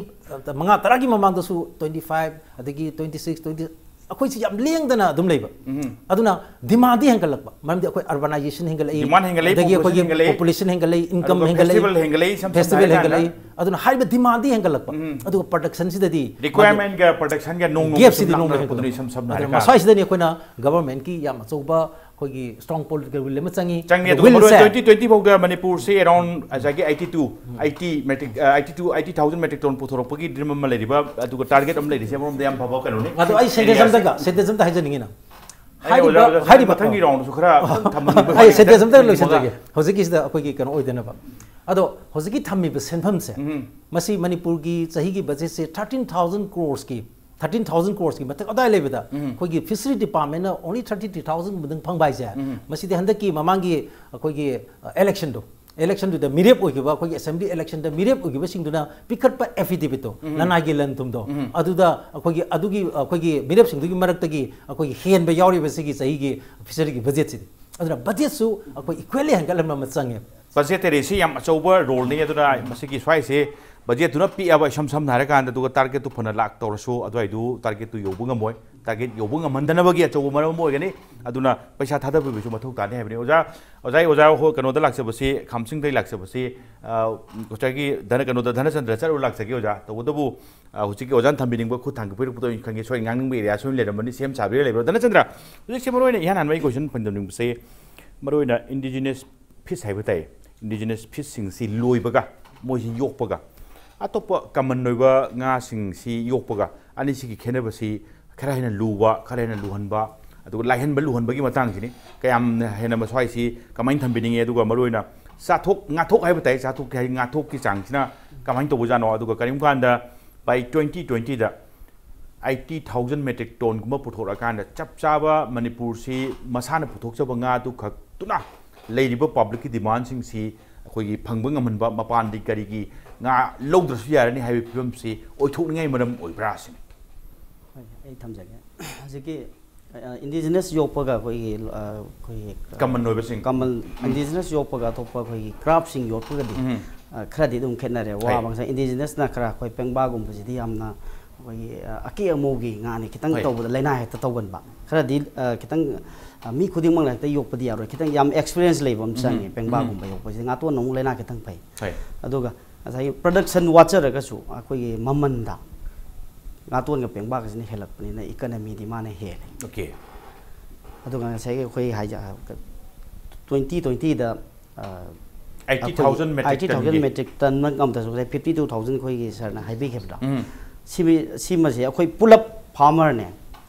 ꯑ, ꯃꯉꯥ ꯇꯔꯥꯒꯤ ꯃꯃꯥꯡꯗꯁꯨ twenty five, ꯑꯗꯒꯤ twenty six, twenty, ꯑꯩꯈꯣꯏꯁꯤ ꯌꯥꯝ ꯂꯦꯡꯗꯅ ꯑꯗꯨꯝ ꯂꯩꯕ꯫ ꯎꯝ꯫ ꯑꯗꯨꯅ demandꯗꯤ ꯍꯦꯟꯒꯠꯂꯛꯄ, ꯃꯔꯝꯗꯤ ꯑꯩꯈꯣꯏ urbanization ꯍꯦꯟꯒꯠꯂꯛꯏ, demand ꯍꯦꯟꯒꯠꯂꯛꯏ, ꯑꯗꯒꯤ population ꯑꯩꯈꯣꯏꯒꯤ ꯍꯦꯟꯒꯠꯂꯛꯏ, population ꯍꯦꯟꯒꯠꯂꯛꯏ, income ꯑꯗꯨꯒ ꯍꯦꯟꯒꯠꯂꯛꯏ, festival ꯍꯦꯟꯒꯠꯂꯛꯏ, ꯏꯁꯝ ꯁꯝꯅ festival ꯍꯥꯏꯔꯀꯥꯟꯗ꯫ ꯍꯦꯟꯒꯠꯂꯛꯏ꯫ ꯑꯗꯨꯅ ꯍꯥꯏꯔꯤꯕ demandꯗꯤ ꯍꯦꯟꯒꯠꯂꯛꯄ, ꯎꯝ꯫ ꯑꯗꯨꯒ productionꯁꯤꯗꯗꯤ requirementꯒ productionꯒ ꯅꯣꯡ ꯅꯣꯡꯃ gapꯁꯤꯗꯤ ꯁꯨꯝ ꯅꯣꯡꯃ ꯂꯥꯞꯅꯔꯛꯄꯗꯨꯅ ꯍꯦꯟꯒꯠꯂꯛꯄ꯫ ꯏꯁꯝ ꯁꯝꯅ ꯑꯗꯨꯅ ꯍꯥꯏꯔꯀꯥꯟꯗ꯫ ꯃꯁꯥꯁꯤꯗꯅꯤ ꯑꯩꯈꯣꯏꯅ governmentꯀꯤ ꯌꯥꯝ ꯑꯆꯧꯕ ꯑꯩꯈꯣꯏꯒꯤ strong political will ꯑꯃ ꯆꯪꯉꯤ꯫ ꯆꯪꯉꯤ꯫ ꯑꯗꯨꯒ ꯑꯗꯨꯒ ꯃꯔꯨ ꯑꯣꯏꯅ willꯁꯦ twenty twenty ꯐꯥꯎꯗ ꯃꯅꯤꯄꯨꯔꯁꯤ around ꯉꯁꯥꯏꯒꯤ eighty two, eighty metric, ꯑ, eighty two, eighty thousand metric ton ꯄꯨꯊꯣꯔꯛꯄꯒꯤ dream ꯑꯃ ꯂꯩꯔꯤꯕ, ꯑꯗꯨꯒ target ꯑꯃ ꯂꯩꯔꯤꯁꯦ ꯑꯃꯔꯣꯝꯗ ꯌꯥꯝ ꯐꯕ ꯀꯩꯅꯣꯅꯤ꯫ ꯑꯗꯣ ꯑꯩ sentence areaꯁꯦ꯫ ꯑꯝꯇꯒ, sentence ꯑꯝꯇ ꯍꯥꯏꯖꯅꯤꯡꯉꯤ ꯅꯪ꯫ ꯑꯩ ꯍꯥꯏꯔꯤꯕ, ꯑꯣꯖꯥ, ꯑꯣꯖꯥ, ꯍꯥꯏꯔꯤꯕ, ꯃꯊꯪꯒꯤ roundꯗꯁꯨ ꯈꯔ ꯑꯗꯨꯝ ꯊꯝꯍꯟꯅꯤꯡꯕ ꯑꯩ ꯍꯥꯏꯒꯗ꯭ꯔꯥ? sentence ꯑꯝꯇ ꯃꯤꯅꯤꯠ ꯃꯉꯥ꯫ ꯂꯣꯏꯁꯤꯟꯖꯒꯦ꯫ ꯍꯧꯖꯤꯛꯀꯤꯁꯤꯗ ꯑꯩꯈꯣꯏꯒꯤ ꯀꯩꯅꯣ ꯑꯣꯏꯗꯅꯕ꯫ ꯑꯗꯣ ꯍꯧꯖꯤꯛꯀꯤ ꯊꯝꯃꯤꯕ ꯁꯦꯟꯐꯝꯁꯦ, ꯎꯝ꯫ ꯃꯁꯤ ꯃꯅꯤꯄꯨꯔꯒꯤ ꯆꯍꯤꯒꯤ budgetꯁꯦ thirteen thousand crores ꯀꯤ, thirteen thousand crores ꯀꯤ ꯃꯊꯛ ꯑꯗꯥꯏ ꯂꯩꯕꯗ, ꯎꯝ꯫ ꯑꯩꯈꯣꯏꯒꯤ fishery departmentꯅ only thirty three thousand ꯒꯨꯝꯕꯗꯪ ꯐꯪꯕ ꯍꯥꯏꯁꯦ, ꯎꯝ꯫ ꯃꯁꯤꯗꯤ ꯍꯟꯗꯛꯀꯤ ꯃꯃꯥꯡꯒꯤ ꯑꯩꯈꯣꯏꯒꯤ, ꯑ, electionꯗꯣ, ꯏꯂꯦꯛꯁꯟꯗꯨꯗ ꯃꯤꯔꯦꯞ ꯑꯣꯏꯈꯤꯕ, ꯑꯩꯈꯣꯏꯒꯤ ꯑꯦꯁꯦꯝꯕ꯭ꯂꯤ ꯏꯂꯦꯛꯁꯟꯗ ꯃꯤꯔꯦꯞ ꯑꯣꯏꯈꯤꯕꯁꯤꯡꯗꯨꯅ ꯄꯤꯈꯠꯄ ꯑꯦꯐꯤꯗꯦꯕꯤꯠꯇꯣ, ꯎꯝ꯫ ꯂꯅꯥꯏꯒꯤ ꯂꯟ ꯊꯨꯝꯗꯣ, ꯎꯝ꯫ ꯑꯗꯨꯗ ꯑꯩꯈꯣꯏꯒꯤ ꯑꯗꯨꯒꯤ ꯑꯩꯈꯣꯏꯒꯤ ꯃꯤꯔꯦꯞꯁꯤꯡꯗꯨꯒꯤ ꯃꯔꯛꯇꯒꯤ ꯑꯩꯈꯣꯏꯒꯤ ꯍꯦꯟꯕ ꯌꯥꯎꯔꯤꯕ ꯁꯤꯒꯤ ꯆꯍꯤꯒꯤ ꯐꯤꯁꯔꯤꯒꯤ ꯕꯖꯦꯠꯁꯤꯗꯤ꯫ ꯑꯗꯨꯅ ꯕꯖꯦꯠꯁꯨ ꯑꯩꯈꯣꯏ ꯏꯀ꯭ꯋꯦꯜꯂꯤ ꯍꯦꯟꯒꯠꯍꯟꯕ ꯑꯃ ꯆꯪꯉꯦ꯫ ꯕꯖꯦꯠꯇꯔꯤꯁꯤ ꯌꯥꯝ ꯑꯆꯧꯕ ꯔꯣꯜꯅꯤ꯫ ꯑꯗꯨꯅ ꯃꯁꯤꯒꯤ ꯁ꯭ꯋꯥꯏꯁꯦ ꯕꯖꯦꯠꯇꯨꯅ ꯄꯤꯛꯑꯕ, ꯏꯁꯝ ꯁꯝꯅ ꯍꯥꯏꯔꯀꯥꯟꯗ, ꯑꯗꯨꯒ ꯇꯥꯔꯒꯦꯠꯇꯨ ꯐꯅ ꯂꯥꯛ ꯇꯧꯔꯁꯨ, ꯑꯗꯨꯋꯥꯏꯗꯨ ꯇꯥꯔꯒꯦꯠꯇꯨ ꯌꯧꯕ ꯉꯝꯃꯣꯏ꯫ ꯇꯥꯔꯒꯦꯠ ꯌꯧꯕ ꯉꯝꯍꯟꯗꯅꯕꯒꯤ ꯑꯆꯧꯕ ꯃꯔꯝ ꯑꯃ ꯑꯣꯏꯒꯅꯤ꯫ ꯑꯗꯨꯅ ꯄꯩꯁꯥ ꯊꯥꯗꯕꯤꯕꯁꯨ ꯃꯊꯧ ꯇꯥꯅꯤ ꯍꯥꯏꯕꯅꯤ꯫ ꯑꯣꯖꯥ, ꯑꯣꯖꯥ, ꯑꯣꯖꯥ ꯍꯣꯏ ꯀꯩꯅꯣꯗ ꯂꯥꯛꯆꯕꯁꯤ, ꯈꯥꯝꯁꯤꯡꯗꯒꯤ ꯂꯥꯛꯆꯕꯁꯤ, ꯑ, ꯉꯁꯥꯏꯒꯤ ꯙꯅ-, ꯀꯩꯅꯣꯗ, ꯙꯅꯆꯟꯗ꯭ꯔ ꯆꯠꯂꯨ ꯂꯥꯛꯆꯒꯦ ꯑꯣꯖꯥ꯫ ꯇꯧꯕꯇꯕꯨ, ꯑ, ꯍꯧꯖꯤꯛꯀꯤ ꯑꯣꯖꯥꯅ ꯊꯝꯕꯤꯅꯤꯡꯕ ꯈꯨꯠ ꯊꯥꯡꯒꯠꯄꯤꯔꯛꯄꯗꯣ ꯑꯩ ꯈꯪꯉꯦ, ꯁꯣꯏ ꯉꯥꯡꯅꯤꯡꯕ ꯑꯦꯔꯤꯌꯥ ꯁꯣꯏ ꯂꯩꯔꯝꯃꯅꯤ, ꯁꯦꯝ ꯁꯥꯕꯤꯔ ꯂꯩꯕ꯭ꯔꯣ? ꯙꯅꯆꯟꯗ꯭ꯔ, ꯍꯧꯖꯤꯛꯁꯦ ꯃꯔꯨ ꯑꯣꯏꯅ ꯏꯍꯥꯟ ꯍꯥꯟꯕ ꯑꯩ ꯀꯣꯏꯁꯟ ꯐꯪꯖꯅꯤꯡꯕꯁꯦ, ꯃꯔꯨ ꯑꯣꯏꯅ ꯏꯟꯗꯤꯖꯤꯅꯁ ꯐꯤꯁ ꯍꯥꯏꯕ ꯇꯥꯏ, ꯏꯟꯗꯤꯖꯤꯅꯁ ꯐꯤꯁꯁꯤꯡꯁꯤ ꯂꯣꯏꯕꯒ, ꯃꯣꯏꯁꯤ ꯌꯣꯛꯄꯒ, ꯑꯇꯣꯞꯄ ꯀꯃꯟ ꯑꯣꯏꯕ ꯉꯥꯁꯤꯡꯁꯤ ꯌꯣꯛꯄꯒ, ꯑꯅꯤꯁꯤꯒꯤ ꯈꯦꯠꯅꯕꯁꯤ ꯈꯔ ꯍꯦꯟꯅ ꯂꯨꯕ, ꯈꯔ ꯍꯦꯟꯅ ꯂꯨꯍꯟꯕ, ꯑꯗꯨꯒ ꯂꯥꯏꯍꯟꯕ ꯂꯨꯍꯟꯕꯒꯤ ꯃꯇꯥꯡꯁꯤꯅꯤ꯫ ꯀꯌꯥꯝ ꯍꯦꯟꯅ ꯃꯁ꯭ꯋꯥꯏꯁꯤ ꯀꯃꯥꯏꯅ ꯊꯝꯕꯤꯅꯤꯡꯉꯤ? ꯑꯗꯨꯒ ꯃꯔꯨꯑꯣꯏꯅ ꯆꯥꯊꯣꯛ, ꯉꯥꯊꯣꯛ ꯍꯥꯏꯕ ꯇꯥꯏ, ꯆꯥꯊꯣꯛꯀꯦ ꯍꯥꯏ, ꯉꯥꯊꯣꯛꯀꯤ ꯆꯥꯡꯁꯤꯅ ꯀꯃꯥꯏꯅ ꯇꯧꯕꯖꯥꯠꯅꯣ? ꯑꯗꯨꯒ ꯀꯔꯤꯒꯨꯝꯕ ꯀꯥꯟꯗ by twenty twentyꯗ eighty thousand metric tonꯒꯨꯝꯕ ꯄꯨꯊꯣꯔꯛꯑꯀꯥꯟꯗ, ꯆꯞ ꯆꯥꯕ ꯃꯅꯤꯄꯨꯔꯁꯤ ꯃꯁꯥꯅ ꯄꯨꯊꯣꯛꯆꯕ ꯉꯥꯗꯨ ꯈꯛꯇꯨꯅ ꯂꯩꯔꯤꯕ ꯄꯕ꯭ꯂꯤꯛꯀꯤ ꯗꯤꯃꯥꯟꯁꯤꯡꯁꯤ ꯑꯩꯈꯣꯏꯒꯤ ꯐꯪꯕ ꯉꯝꯍꯟꯕ, ꯃꯄꯥꯟꯗꯤ ꯀꯔꯤꯒꯤ ꯉꯥ ꯂꯧꯗ꯭ꯔꯁꯨ ꯌꯥꯔꯅꯤ ꯍꯥꯏꯕꯒꯤ ꯐꯤꯕꯝꯁꯤ ꯑꯣꯏꯊꯣꯛꯅꯤꯡꯉꯥꯏ ꯃꯔꯝ ꯑꯣꯏꯕ꯭ꯔꯥ ꯁꯤꯅꯤ꯫ ꯍꯣꯏ, ꯑꯩ ꯊꯝꯖꯒꯦ꯫ ꯍꯧꯖꯤꯛꯀꯤ, ꯑ, ꯏꯟꯗꯤꯖꯤꯅꯁ ꯌꯣꯛꯄꯒ ꯑꯩꯈꯣꯏꯒꯤ, ꯑ, ꯑꯩꯈꯣꯏꯒꯤ ꯀꯃꯟ ꯑꯣꯏꯕꯁꯤꯡ꯫ ꯀꯃꯟ, ꯏꯟꯗꯤꯖꯤꯅꯁ ꯌꯣꯛꯄꯒ ꯑꯇꯣꯞꯄ ꯑꯩꯈꯣꯏꯒꯤ ꯀ꯭ꯔꯥꯞꯁꯤꯡ ꯌꯣꯛꯄꯒꯗꯤ, ꯎꯝ꯫ ꯑ, ꯈꯔꯗꯤ ꯑꯗꯨꯝ ꯈꯦꯠꯅꯔꯦ꯫ ꯋꯥ ꯍꯣꯏ꯫ ꯃꯥꯡꯁ-, ꯏꯟꯗꯤꯖꯤꯅꯁꯅ ꯈꯔ ꯑꯩꯈꯣꯏ ꯄꯦꯡꯕꯥꯒꯨꯝꯕꯁꯤꯗꯤ ꯌꯥꯝꯅ ꯑꯩꯈꯣꯏꯒꯤ, ꯑ, ꯑꯀꯦ ꯑꯃꯧꯒꯤ ꯉꯥꯅꯤ, ꯈꯤꯇꯪ ꯍꯣꯏ꯫ ꯇꯧꯕꯗ ꯂꯥꯏꯅꯥ ꯍꯦꯛꯇ ꯇꯧꯒꯟꯕ꯫ ꯈꯔꯗꯤ, ꯑ, ꯈꯤꯇꯪ, ꯑ, ꯃꯤ ꯈꯨꯗꯤꯡꯃꯛꯅ ꯍꯦꯛꯇ ꯌꯣꯛꯄꯗꯤ ꯌꯥꯔꯣꯏ꯫ ꯈꯤꯇꯪ ꯌꯥꯝ ꯑꯦꯛꯁꯄꯤꯔꯤꯌꯦꯟꯁ ꯂꯩꯕ ꯑꯃ ꯆꯪꯉꯦ꯫ ꯎꯝ꯫ ꯄꯦꯡꯕꯥꯒꯨꯝꯕ ꯌꯣꯛꯄꯁꯤꯗꯤ ꯉꯥꯇꯣꯟꯅ ꯑꯃꯨꯛ ꯂꯥꯏꯅꯥ ꯈꯤꯇꯪ ꯐꯩ꯫ ꯍꯣꯏ꯫ ꯑꯗꯨꯒ ꯉꯁꯥꯏꯒꯤ ꯄ꯭ꯔꯗꯛꯁꯟ ꯋꯥꯠꯆꯔꯒꯁꯨ ꯑꯩꯈꯣꯏꯒꯤ ꯃꯃꯟꯗ ꯉꯥꯇꯣꯟꯒ ꯄꯦꯡꯕꯥꯒꯁꯤꯅ ꯍꯦꯜꯂꯛꯄꯅꯤꯅ ꯏꯀꯅꯃꯤꯗꯤ ꯃꯥꯅ ꯍꯦꯜꯂꯦ꯫ ꯑꯣꯀꯦ꯫ ꯑꯗꯨꯒ ꯉꯁꯥꯏꯒꯤ ꯑꯩꯈꯣꯏ ꯍꯥꯏꯖ-, twenty twentyꯗ, ꯑ, Eighty thousand metric eighty thousand tonꯒꯤ꯫ metric ton ꯃꯛ ꯉꯝꯗ꯭ꯔꯁꯨ ꯉꯁꯥꯏ fifty two thousand ꯑꯩꯈꯣꯏꯒꯤ ꯁꯥꯔꯅ ꯍꯥꯏꯕꯤꯈꯤꯕꯗꯣ꯫ ꯎꯝ꯫ ꯁꯤꯃꯤ-, ꯁꯤꯃꯁꯦ ꯑꯩꯈꯣꯏ ꯄꯨꯂꯞ ꯐꯥꯔꯃꯔꯅꯦ,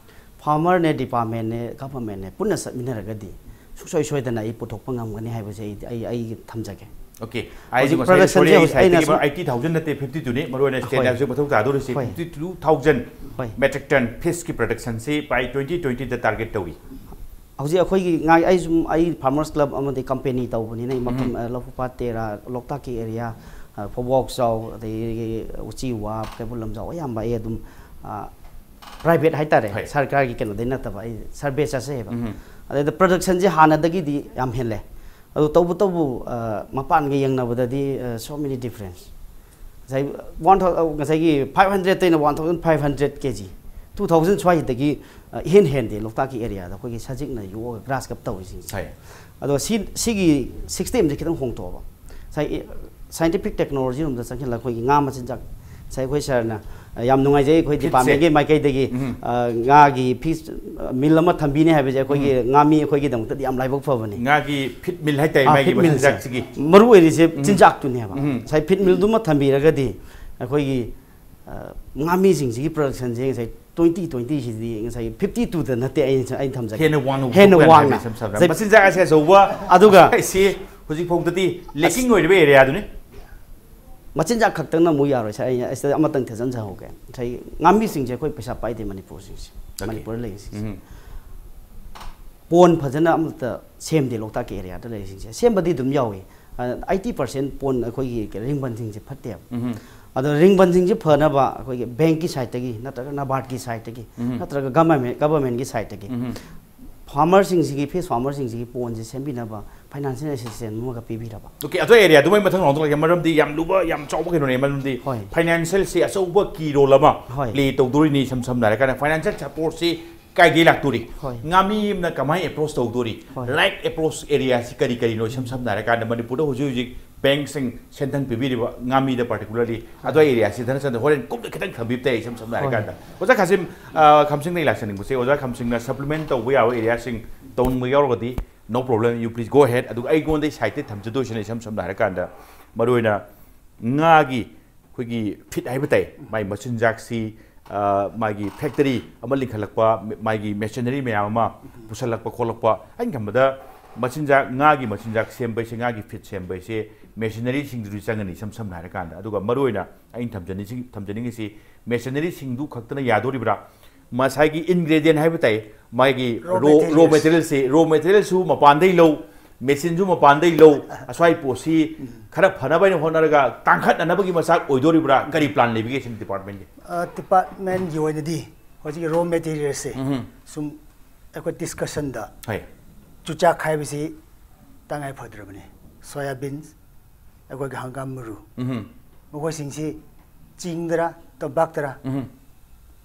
ꯐꯥꯔꯃꯔꯅꯦ, ꯗꯤꯄꯥꯔꯠꯃꯦꯟꯅꯦ, ꯒꯚꯔꯟꯃꯦꯟꯅꯦ ꯄꯨꯟꯅ ꯆꯠꯃꯤꯟꯅꯔꯒꯗꯤ ꯁꯨꯡꯁꯣꯏ ꯁꯣꯏꯗꯅ ꯑꯩ ꯄꯨꯊꯣꯛꯄ ꯉꯝꯒꯅꯤ ꯍꯥꯏꯕꯁꯦ ꯑꯩ, ꯑꯩ, ꯑꯩ ꯊꯝꯖꯒꯦ꯫ ꯑꯣꯀꯦ꯫ ꯑꯩꯁꯨ ꯍꯧꯖꯤꯛ ꯉꯁꯥꯏ productionꯁꯦ ꯁꯣꯏꯔꯦ, ꯑꯩ ꯍꯧꯖꯤꯛ ꯑꯩꯅ ꯁꯥꯏꯠꯇꯒꯤ ꯁꯨꯝ eighty thousand ꯅꯠꯇꯦ, fifty twoꯅꯤ꯫ ꯃꯔꯨ ꯑꯣꯏꯅ ꯁ꯭ꯇꯦꯠ ꯍꯣꯏ꯫ ꯂꯦꯕꯦꯜꯁꯦ ꯃꯊꯧ ꯇꯥꯗꯣꯔꯤꯁꯤ ꯍꯣꯏ꯫ fifty two thousand ꯍꯣꯏ꯫ metric ton fishꯀꯤ productionꯁꯤ by twenty twentyꯗ target ꯇꯧꯔꯤ꯫ ꯍꯧꯖꯤꯛ ꯑꯩꯈꯣꯏꯒꯤ ꯉꯥ, ꯑꯩ ꯁꯨꯝ, ꯑꯩ farmers club ꯑꯃꯗꯤ company ꯇꯧꯕꯅꯤꯅ, ꯑꯩ ꯃꯐꯝ, ꯎꯝ꯫ ꯑ, ꯂꯧꯐꯨꯄꯥꯠ ꯇꯦꯔꯥ, ꯂꯣꯛꯇꯥꯛꯀꯤ area, ꯑ, ꯐꯧꯕꯣꯛꯆꯥꯎ, ꯑꯗꯒꯤ ꯎꯆꯤꯋꯥ, ꯀꯩꯕꯨꯜ ꯂꯝꯖꯥꯎ, ꯑꯌꯥꯝꯕ ꯑꯩ ꯑꯗꯨꯝ, ꯑ, private ꯍꯥꯏꯇꯥꯔꯦ, ꯍꯣꯏ꯫ ꯁꯔꯀꯥꯔꯒꯤ ꯀꯩꯅꯣꯗꯩ ꯅꯠꯇꯕ, ꯑꯩ survey ꯆꯠꯆꯩꯑꯕ꯫ ꯎꯝ꯫ ꯑꯗꯩꯗ productionꯁꯦ ꯍꯥꯟꯅꯗꯒꯤꯗꯤ ꯌꯥꯝ ꯍꯦꯜꯂꯦ꯫ ꯑꯗꯨ ꯇꯧꯕꯇꯕꯨ, ꯑ, ꯃꯄꯥꯟꯒ ꯌꯦꯡꯅꯕꯗꯗꯤ, ꯑ, so many difference꯫ ꯉꯁꯥꯏ one thousand, ꯉꯁꯥꯏꯒꯤ five hundredꯇꯩꯅ one thousand five hundred KG, two thousand ꯁ꯭ꯋꯥꯏꯁꯤꯗꯒꯤ, ꯑ, ꯏꯍꯦꯟ ꯍꯦꯟꯗꯦ ꯂꯣꯛꯇꯥꯛꯀꯤ areaꯗ ꯑꯩꯈꯣꯏꯒꯤ ꯁꯖꯤꯛꯅ ꯌꯣꯛꯑꯒ grass crop ꯇꯧꯔꯤꯁꯤꯡꯁꯦ꯫ ꯍꯣꯏ꯫ ꯑꯗꯣ ꯁꯤ, ꯁꯤꯒꯤ systemꯁꯦ ꯈꯤꯇꯪ ꯍꯣꯡꯗꯣꯛꯑꯕ꯫ ꯉꯁꯥꯏ scientific technology ꯔꯣꯝꯗ ꯆꯪꯁꯤꯜꯂꯒ ꯑꯩꯈꯣꯏꯒꯤ ꯉꯥ ꯃꯆꯤꯟꯖꯥꯛ, ꯉꯁꯥꯏ ꯑꯩꯈꯣꯏ sirꯅ, ꯑ, ꯌꯥꯝ ꯅꯨꯡꯉꯥꯏꯖꯩ ꯑꯩꯈꯣꯏ feedꯁꯦ꯫ Departmentꯀꯤ ꯃꯥꯏꯀꯩꯗꯒꯤ, ꯎꯝ꯫ ꯑ, ꯉꯥꯒꯤ feed, ꯑ, mill ꯑꯃ ꯊꯝꯕꯤꯅꯤ ꯍꯥꯏꯕꯁꯦ ꯑꯩꯈꯣꯏꯒꯤ ꯎꯝ꯫ ꯉꯥꯃꯤ ꯑꯩꯈꯣꯏꯒꯤꯗꯃꯛꯇꯗꯤ ꯌꯥꯝ ꯂꯥꯏꯕꯛ ꯐꯕꯅꯤ꯫ ꯉꯥꯒꯤ feed mill ꯍꯥꯏꯇꯥꯔꯦ, ꯑꯥ, ꯃꯥꯒꯤ feed millꯁꯦ꯫ ꯃꯆꯤꯟꯖꯥꯛꯁꯤꯒꯤ꯫ ꯃꯔꯨ ꯑꯣꯏꯔꯤꯁꯦ ꯎꯝ꯫ ꯆꯤꯟꯖꯥꯛꯇꯨꯅꯦꯕ꯫ ꯎꯝ꯫ ꯉꯁꯥꯏ feed millꯗꯨꯃ ꯊꯝꯕꯤꯔꯒꯗꯤ ꯑꯩꯈꯣꯏꯒꯤ, ꯑ, ꯉꯥꯃꯤꯁꯤꯡꯁꯤꯒꯤ productionꯁꯦ ꯉꯁꯥꯏ twenty twentyꯁꯤꯗꯤ ꯉꯁꯥꯏ fifty twoꯗ ꯅꯠꯇꯦ ꯑꯩꯅ, ꯑꯩꯅ ꯊꯝꯖꯒꯦ꯫ ꯍꯦꯟꯅ ꯋꯥꯡꯅ ꯍꯦꯟꯅ ꯄꯨꯊꯣꯛꯄ ꯌꯥꯏ ꯋꯥꯡꯅ꯫ ꯍꯥꯏꯕ ꯏꯁꯝ ꯁꯝꯅ꯫ ꯉꯁꯥꯏ ꯃꯆꯤꯟꯖꯥꯛ ꯑꯁꯦ ꯑꯆꯧꯕ ꯑꯗꯨꯒ ꯍꯥꯏꯁꯤ ꯍꯧꯖꯤꯛ ꯐꯥꯎꯗꯗꯤ lacking ꯑꯁ ꯑꯣꯏꯔꯤꯕ areaꯗꯨꯅꯤ꯫ ꯃꯆꯤꯟꯖꯥꯛ ꯈꯛꯇꯪꯅ ꯑꯃꯨꯛ ꯌꯥꯔꯣꯏ꯫ ꯁꯥꯔ, ꯑꯩ ꯑꯁꯤꯗ ꯑꯃꯇꯪ ꯊꯦꯠꯆꯟꯖꯍꯧꯒꯦ꯫ ꯉꯁꯥꯏ ꯉꯥꯃꯤꯁꯤꯡꯁꯦ ꯑꯩꯈꯣꯏ ꯄꯩꯁꯥ ꯄꯥꯏꯗꯦ ꯃꯅꯤꯄꯨꯔꯁꯤꯡꯁꯦ, OK꯫ ꯃꯅꯤꯄꯨꯔꯗ ꯂꯩꯔꯤꯁꯤꯡꯁꯦ꯫ ꯎꯝ꯫ Pond ꯐꯖꯅ ꯑꯃꯠꯇ ꯁꯦꯝꯗꯦ ꯂꯣꯛꯇꯥꯛꯀꯤ areaꯗ ꯂꯩꯔꯤꯁꯤꯡꯁꯦ꯫ ꯁꯦꯝꯕꯗꯤ ꯑꯗꯨꯝ ꯌꯥꯎꯏ꯫ ꯑ, eighty percent pond ꯑꯩꯈꯣꯏꯒꯤ ꯀꯩ, ꯔꯤꯡꯕꯟꯁꯤꯡꯁꯦ ꯐꯠꯇꯦꯕ꯫ ꯎꯝ꯫ ꯑꯗꯣ ꯔꯤꯡꯕꯟꯁꯤꯡꯁꯦ ꯐꯅꯕ ꯑꯩꯈꯣꯏꯒꯤ bankꯀꯤ sideꯇꯒꯤ ꯅꯠꯇ꯭ꯔꯒ NABARDꯀꯤ sideꯇꯒꯤ ꯎꯝ꯫ ꯅꯠꯇ꯭ꯔꯒ government, governmentꯀꯤ sideꯇꯒꯤ ꯎꯝ꯫ farmerꯁꯤꯡꯁꯤꯒꯤ, fish farmerꯁꯤꯡꯁꯤꯒꯤ pondꯁꯦ ꯁꯦꯝꯕꯤꯅꯕ financial assistance ꯑꯃꯒ ꯄꯤꯕꯤꯔꯕ꯫ OK, ꯑꯗꯣ areaꯗꯨꯃ ꯑꯩ ꯃꯊꯪ roundꯗ ꯂꯥꯛꯀꯦ, ꯃꯔꯝꯗꯤ ꯌꯥꯝ ꯂꯨꯕ, ꯌꯥꯝ ꯆꯥꯎꯕ ꯀꯩꯅꯣꯅꯦ, ꯃꯔꯝꯗꯤ ꯍꯣꯏ꯫ Financialꯁꯦ ꯑꯆꯧꯕ key role ꯑꯃ ꯍꯣꯏ꯫ Play ꯇꯧꯗꯣꯔꯤꯅꯤ꯫ ꯏꯁꯝ ꯁꯝꯅ ꯍꯥꯏꯔꯀꯥꯟꯗ financial supportꯁꯤ ꯀꯥꯏꯗꯒꯤ ꯂꯥꯛꯇꯣꯔꯤ? ꯍꯣꯏ꯫ ꯉꯥꯃꯤ ꯑꯃꯅ ꯀꯃꯥꯏꯅ approach ꯇꯧꯗꯣꯔꯤ? ꯍꯣꯏ꯫ Right approach areaꯁꯤ ꯀꯔꯤ ꯀꯔꯤꯅꯣ? ꯏꯁꯝ ꯁꯝꯅ ꯍꯥꯏꯔꯀꯥꯟꯗ ꯃꯅꯤꯄꯨꯔꯗ ꯍꯧꯖꯤꯛ ꯍꯧꯖꯤꯛ bankꯁꯤꯡ ꯁꯦꯟꯊꯪ ꯄꯤꯕꯤꯔꯤꯕ ꯉꯥꯃꯤꯗ particularly, ꯍꯣꯏ꯫ ꯑꯗꯨꯋꯥꯏ areaꯁꯤ ꯙꯅꯆꯟꯗ꯭ꯔ ꯍꯣꯔꯦꯟ ꯀꯨꯞꯅ ꯈꯤꯇꯪ ꯊꯝꯕꯤꯕ ꯇꯥꯏ, ꯏꯁꯝ ꯁꯝꯅ ꯍꯣꯏ꯫ ꯍꯥꯏꯔꯀꯥꯟꯗ꯫ ꯑꯣꯖꯥ ꯈꯥꯁꯤꯝ, ꯑ, ꯈꯝꯁꯤꯡꯗꯒꯤ ꯂꯥꯛꯆꯅꯤꯡꯕꯁꯦ, ꯑꯣꯖꯥ ꯈꯝꯁꯤꯡꯅ supplement ꯇꯧꯕ ꯌꯥꯕ areaꯁꯤꯡ ꯇꯧꯅꯤꯡꯕ ꯌꯥꯎꯔꯒꯗꯤ, no problem, you please go ahead꯫ ꯑꯗꯨꯒ ꯑꯩꯉꯣꯟꯗ sideꯇ ꯊꯝꯖꯗꯣꯏꯁꯤꯅ ꯏꯁꯝ ꯁꯝꯅ ꯍꯥꯏꯔꯀꯥꯟꯗ, ꯃꯔꯨꯑꯣꯏꯅ ꯉꯥꯒꯤ ꯑꯩꯈꯣꯏꯒꯤ feed ꯍꯥꯏꯕ ꯇꯥꯏ, ꯃꯥꯏ ꯃꯆꯤꯟꯖꯥꯛꯁꯤ, ꯑ, ꯃꯥꯒꯤ factory ꯑꯃ ꯂꯤꯡꯈꯠꯂꯛꯄ, ꯃꯥꯒꯤ machinery ꯃꯌꯥꯝ ꯑꯃ ꯄꯨꯁꯜꯂꯛꯄ ꯈꯣꯠꯂꯛꯄ, ꯑꯩꯅ ꯈꯟꯕꯗ ꯃꯆꯤꯟꯖꯥꯛ, ꯉꯥꯒꯤ ꯃꯆꯤꯟꯖꯥꯛ ꯁꯦꯝꯕ ꯍꯥꯏꯁꯦ, ꯉꯥꯒꯤ feed ꯁꯦꯝꯕ ꯍꯥꯏꯁꯦ machineryꯁꯤꯡꯗꯨꯗꯤ ꯆꯪꯒꯅꯤ, ꯏꯁꯝ ꯁꯝꯅ ꯍꯥꯏꯔꯀꯥꯟꯗ꯫ ꯑꯗꯨꯒ ꯃꯔꯨꯑꯣꯏꯅ ꯑꯩꯅ ꯊꯝꯖꯅꯤꯡ-, ꯊꯝꯖꯅꯤꯡꯉꯤꯁꯤ, machineryꯁꯤꯡꯗꯨ ꯈꯛꯇꯅ ꯌꯥꯗꯣꯔꯤꯕ꯭ꯔꯥ? ꯃꯁꯥꯒꯤ ꯏꯟꯒ꯭ꯔꯦꯗꯤꯌꯦꯟ ꯍꯥꯏꯕ ꯇꯥꯏ, ꯃꯥꯒꯤ Raw ꯔꯣ ꯔꯣ materials. ꯃꯦꯇꯔꯤꯌꯦꯜꯁꯤ, ꯔꯣ ꯃꯦꯇꯔꯤꯌꯦꯜꯁꯨ ꯃꯄꯥꯟꯗꯩ ꯂꯧ, ꯃꯦꯆꯤꯟꯁꯨ ꯃꯄꯥꯟꯗꯩ ꯂꯧ, ꯑꯁ꯭ꯋꯥꯏ ꯄꯣꯠꯁꯤ ꯈꯔ ꯐꯅꯕ ꯍꯥꯏꯅ ꯍꯣꯠꯅꯔꯒ ꯇꯥꯡꯈꯠꯅꯅꯕꯒꯤ ꯃꯆꯥꯛ ꯑꯣꯏꯗꯣꯔꯤꯕ꯭ꯔꯥ? ꯀꯔꯤ ꯄ꯭ꯂꯥꯟ ꯂꯩꯕꯒꯦ ꯁꯤꯅ ꯗꯤꯄꯥꯔꯠꯃꯦꯟꯒꯤ? ꯗꯤꯄꯥꯔꯠꯃꯦꯟꯒꯤ ꯑꯣꯏꯅꯗꯤ ꯍꯧꯖꯤꯛꯀꯤ ꯔꯣ ꯃꯦꯇꯔꯤꯌꯦꯜꯁꯦ ꯎꯝ. ꯁꯨꯝ ꯑꯩꯈꯣꯏ ꯗꯤꯁꯀꯁꯟꯗ ꯍꯣꯏ. ꯆꯨꯖꯥꯛ ꯍꯥꯏꯕꯁꯤ ꯇꯉꯥꯏ ꯐꯗ꯭ꯔꯕꯅꯤ꯫ ꯁꯣꯌꯥꯕꯤꯟꯁ, ꯑꯩꯈꯣꯏꯒꯤ ꯍꯪꯒꯥꯝ ꯃꯔꯨ, ꯎꯝ. ꯃꯈꯣꯏꯁꯤꯡꯁꯤ ꯆꯤꯡꯗꯔ ꯇꯝꯄꯥꯛꯇꯔ ꯎꯝ.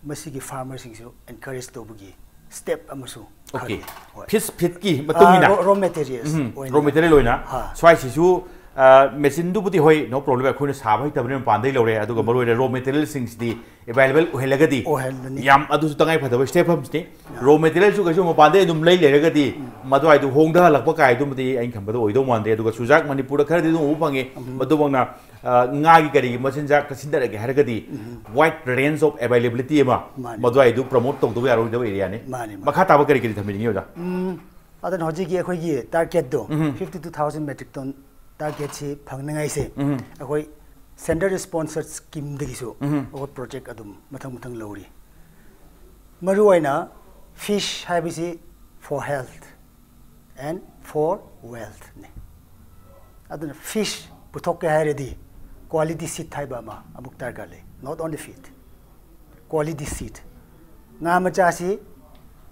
ꯃꯁꯤꯒꯤ ꯐꯥꯔꯃꯔꯁꯤꯡꯁꯨ ꯑꯦꯟꯀꯔꯦꯖ ꯇꯧꯕꯒꯤ ꯁ꯭ꯇꯦꯞ ꯑꯃꯁꯨ ꯑꯣꯀꯦ. ꯈꯔ ꯍꯣꯏ. ꯐꯤꯁ ꯐꯤꯠꯀꯤ ꯃꯇꯨꯡ ꯏꯟꯅ. ꯔꯣ ꯃꯦꯇꯔꯤꯌꯦꯜꯁ ꯎꯝ. ꯔꯣ ꯃꯦꯇꯔꯤꯌꯦꯜ ꯑꯣꯏꯅ ꯍꯥ. ꯁ꯭ꯋꯥꯏꯁꯤꯁꯨ, ꯑ, ꯃꯦꯆꯤꯟꯗꯨꯕꯨꯗꯤ ꯍꯣꯏ, ꯅꯣ ꯄ꯭ꯔꯣꯕ꯭ꯂꯦꯝ, ꯑꯩꯈꯣꯏꯅ ꯁꯥꯕ ꯍꯩꯇꯕꯅꯤꯅ ꯃꯄꯥꯟꯗꯩ ꯂꯧꯔꯦ, ꯑꯗꯨꯒ ꯃꯔꯨꯑꯣꯏꯅ ꯔꯣ ꯃꯦꯇꯔꯤꯌꯦꯜꯁꯤꯡꯁꯤꯗꯤ ꯑꯦꯕꯥꯏꯂꯦꯕꯜ ꯑꯣꯏꯍꯜꯂꯒꯗꯤ ꯑꯣꯏꯍꯜꯂꯅꯤ. ꯌꯥꯝ, ꯑꯗꯨꯁꯨ ꯇꯉꯥꯏ ꯐꯗꯕ ꯁ꯭ꯇꯦꯞ ꯑꯃꯁꯤꯅꯤ. ꯔꯣ ꯃꯦꯇꯔꯤꯌꯦꯜꯁꯨ ꯀꯩꯁꯨ ꯃꯄꯥꯟꯗꯩ ꯑꯗꯨꯝ ꯂꯩ ꯂꯩꯔꯒꯗꯤ ꯃꯗꯨꯋꯥꯏꯗꯨ ꯍꯣꯡꯊꯍꯜꯂꯛꯄ ꯀꯥꯏꯗꯨꯃꯗꯤ ꯑꯩꯅ ꯈꯟꯕꯗ ꯑꯣꯏꯗꯧ ꯃꯥꯟꯗꯦ. ꯑꯗꯨꯒ ꯆꯨꯖꯥꯛ ꯃꯅꯤꯄꯨꯔꯗ ꯈꯔꯗꯤ ꯑꯗꯨꯝ ꯎꯕ ꯐꯪꯉꯤ. ꯃꯗꯨꯃꯛꯅ, ꯑ, ꯉꯥꯒꯤ ꯀꯔꯤꯒꯤ ꯃꯆꯤꯟꯖꯥꯛ ꯁꯤꯟꯊꯔꯒꯦ ꯍꯥꯏꯔꯒꯗꯤ wide range of availability ꯑꯃ ꯃꯥꯅꯤ. ꯃꯗꯨꯋꯥꯏꯗꯨ ꯄ꯭ꯔꯣꯃꯣꯠ ꯇꯧꯗꯕ ꯌꯥꯔꯣꯏꯗꯕ ꯑꯦꯔꯤꯌꯥꯅꯤ. ꯃꯥꯅꯤ, ꯃꯥꯅꯤ. ꯃꯈꯥ ꯇꯥꯕ ꯀꯔꯤ ꯀꯔꯤ ꯊꯝꯕꯤꯅꯤꯡꯉꯤ, ꯑꯣꯖꯥ? ꯎꯝ, ꯑꯗꯨꯅ ꯍꯧꯖꯤꯛꯀꯤ ꯑꯩꯈꯣꯏꯒꯤ ꯇꯥꯔꯒꯦꯠꯇꯣ ꯎꯝ. fifty two thousand metric ton ꯇꯥꯔꯒꯦꯠꯁꯤ ꯐꯪꯅꯉꯥꯏꯁꯦ ꯎꯝ. ꯑꯩꯈꯣꯏ ꯁꯦꯟꯇꯔ ꯁ꯭ꯄꯣꯟꯁꯔ ꯁ꯭ꯀꯤꯝꯗꯒꯤꯁꯨ ꯎꯝ. ꯑꯩꯈꯣꯏ ꯄ꯭ꯔꯣꯖꯦꯛ ꯑꯗꯨꯝ ꯃꯊꯪ ꯃꯊꯪ ꯂꯧꯔꯤ꯫ ꯃꯔꯨꯑꯣꯏꯅ ꯐꯤꯁ ꯍꯥꯏꯕꯁꯤ for health and for wealthꯅꯤ꯫ ꯑꯗꯨꯅ ꯐꯤꯁ ꯄꯨꯊꯣꯛꯀꯦ ꯍꯥꯏꯔꯗꯤ ꯀ꯭ꯋꯥꯂꯤꯇꯤ ꯁꯤꯠ ꯍꯥꯏꯕ ꯑꯃ ꯑꯃꯨꯛ ꯗꯔꯀꯥꯔ ꯂꯩ꯫ Not only feed, ꯀ꯭ꯋꯥꯂꯤꯇꯤ ꯁꯤꯠ, ꯉꯥ ꯃꯆꯥꯁꯤ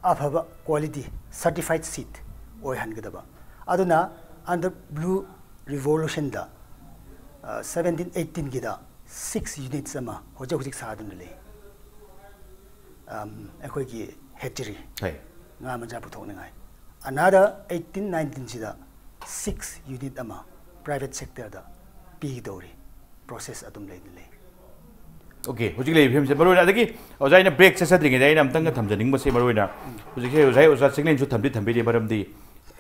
ꯑꯐꯕ ꯀ꯭ꯋꯥꯂꯤꯇꯤ ꯁꯔꯇꯤꯐꯥꯏꯠ ꯁꯤꯠ ꯑꯣꯏꯍꯟꯒꯗꯕ꯫ ꯑꯗꯨꯅ under blue revolutionꯗ seventeen eighteenꯒꯤꯗ six units ꯑꯃ ꯍꯧꯖꯤꯛ ꯍꯧꯖꯤꯛ ꯁꯥꯗꯨꯅ ꯂꯩ꯫ ꯑꯝ, ꯑꯩꯈꯣꯏꯒꯤ ꯍꯦꯆꯔꯤ, ꯍꯣꯏ. ꯉꯥ ꯃꯆꯥ ꯄꯨꯊꯣꯛꯅꯤꯡꯉꯥꯏ꯫ Another eighteen nineteenꯁꯤꯗ six unit ꯑꯃ ꯄ꯭ꯔꯥꯏꯚꯦꯠ ꯁꯦꯛꯇꯔꯗ ꯄꯤꯒꯗꯧꯔꯤ꯫ ꯄ꯭ꯔꯣꯁꯦꯁ ꯑꯗꯨꯝ ꯂꯩꯅ ꯂꯩ꯫ ꯑꯣꯀꯦ, ꯍꯧꯖꯤꯛ ꯂꯩꯔꯤꯕ ꯐꯤꯕꯝꯁꯦ ꯃꯔꯨ ꯑꯣꯏꯅ, ꯑꯗꯒꯤ ꯑꯣꯖꯥ, ꯑꯩꯅ ꯕ꯭ꯔꯦꯛ ꯆꯠꯆꯗ꯭ꯔꯤꯉꯩꯗ ꯑꯩꯅ ꯑꯝꯇꯪꯒ ꯊꯝꯖꯅꯤꯡꯕꯁꯦ, ꯃꯔꯨ ꯑꯣꯏꯅ ꯍꯧꯖꯤꯛꯁꯦ ꯑꯣꯖꯥ, ꯑꯣꯖꯥ ꯆꯤꯡꯂꯦꯟꯁꯨ ꯊꯝꯗꯤ ꯊꯝꯕꯤꯔꯤ, ꯃꯔꯝꯗꯤ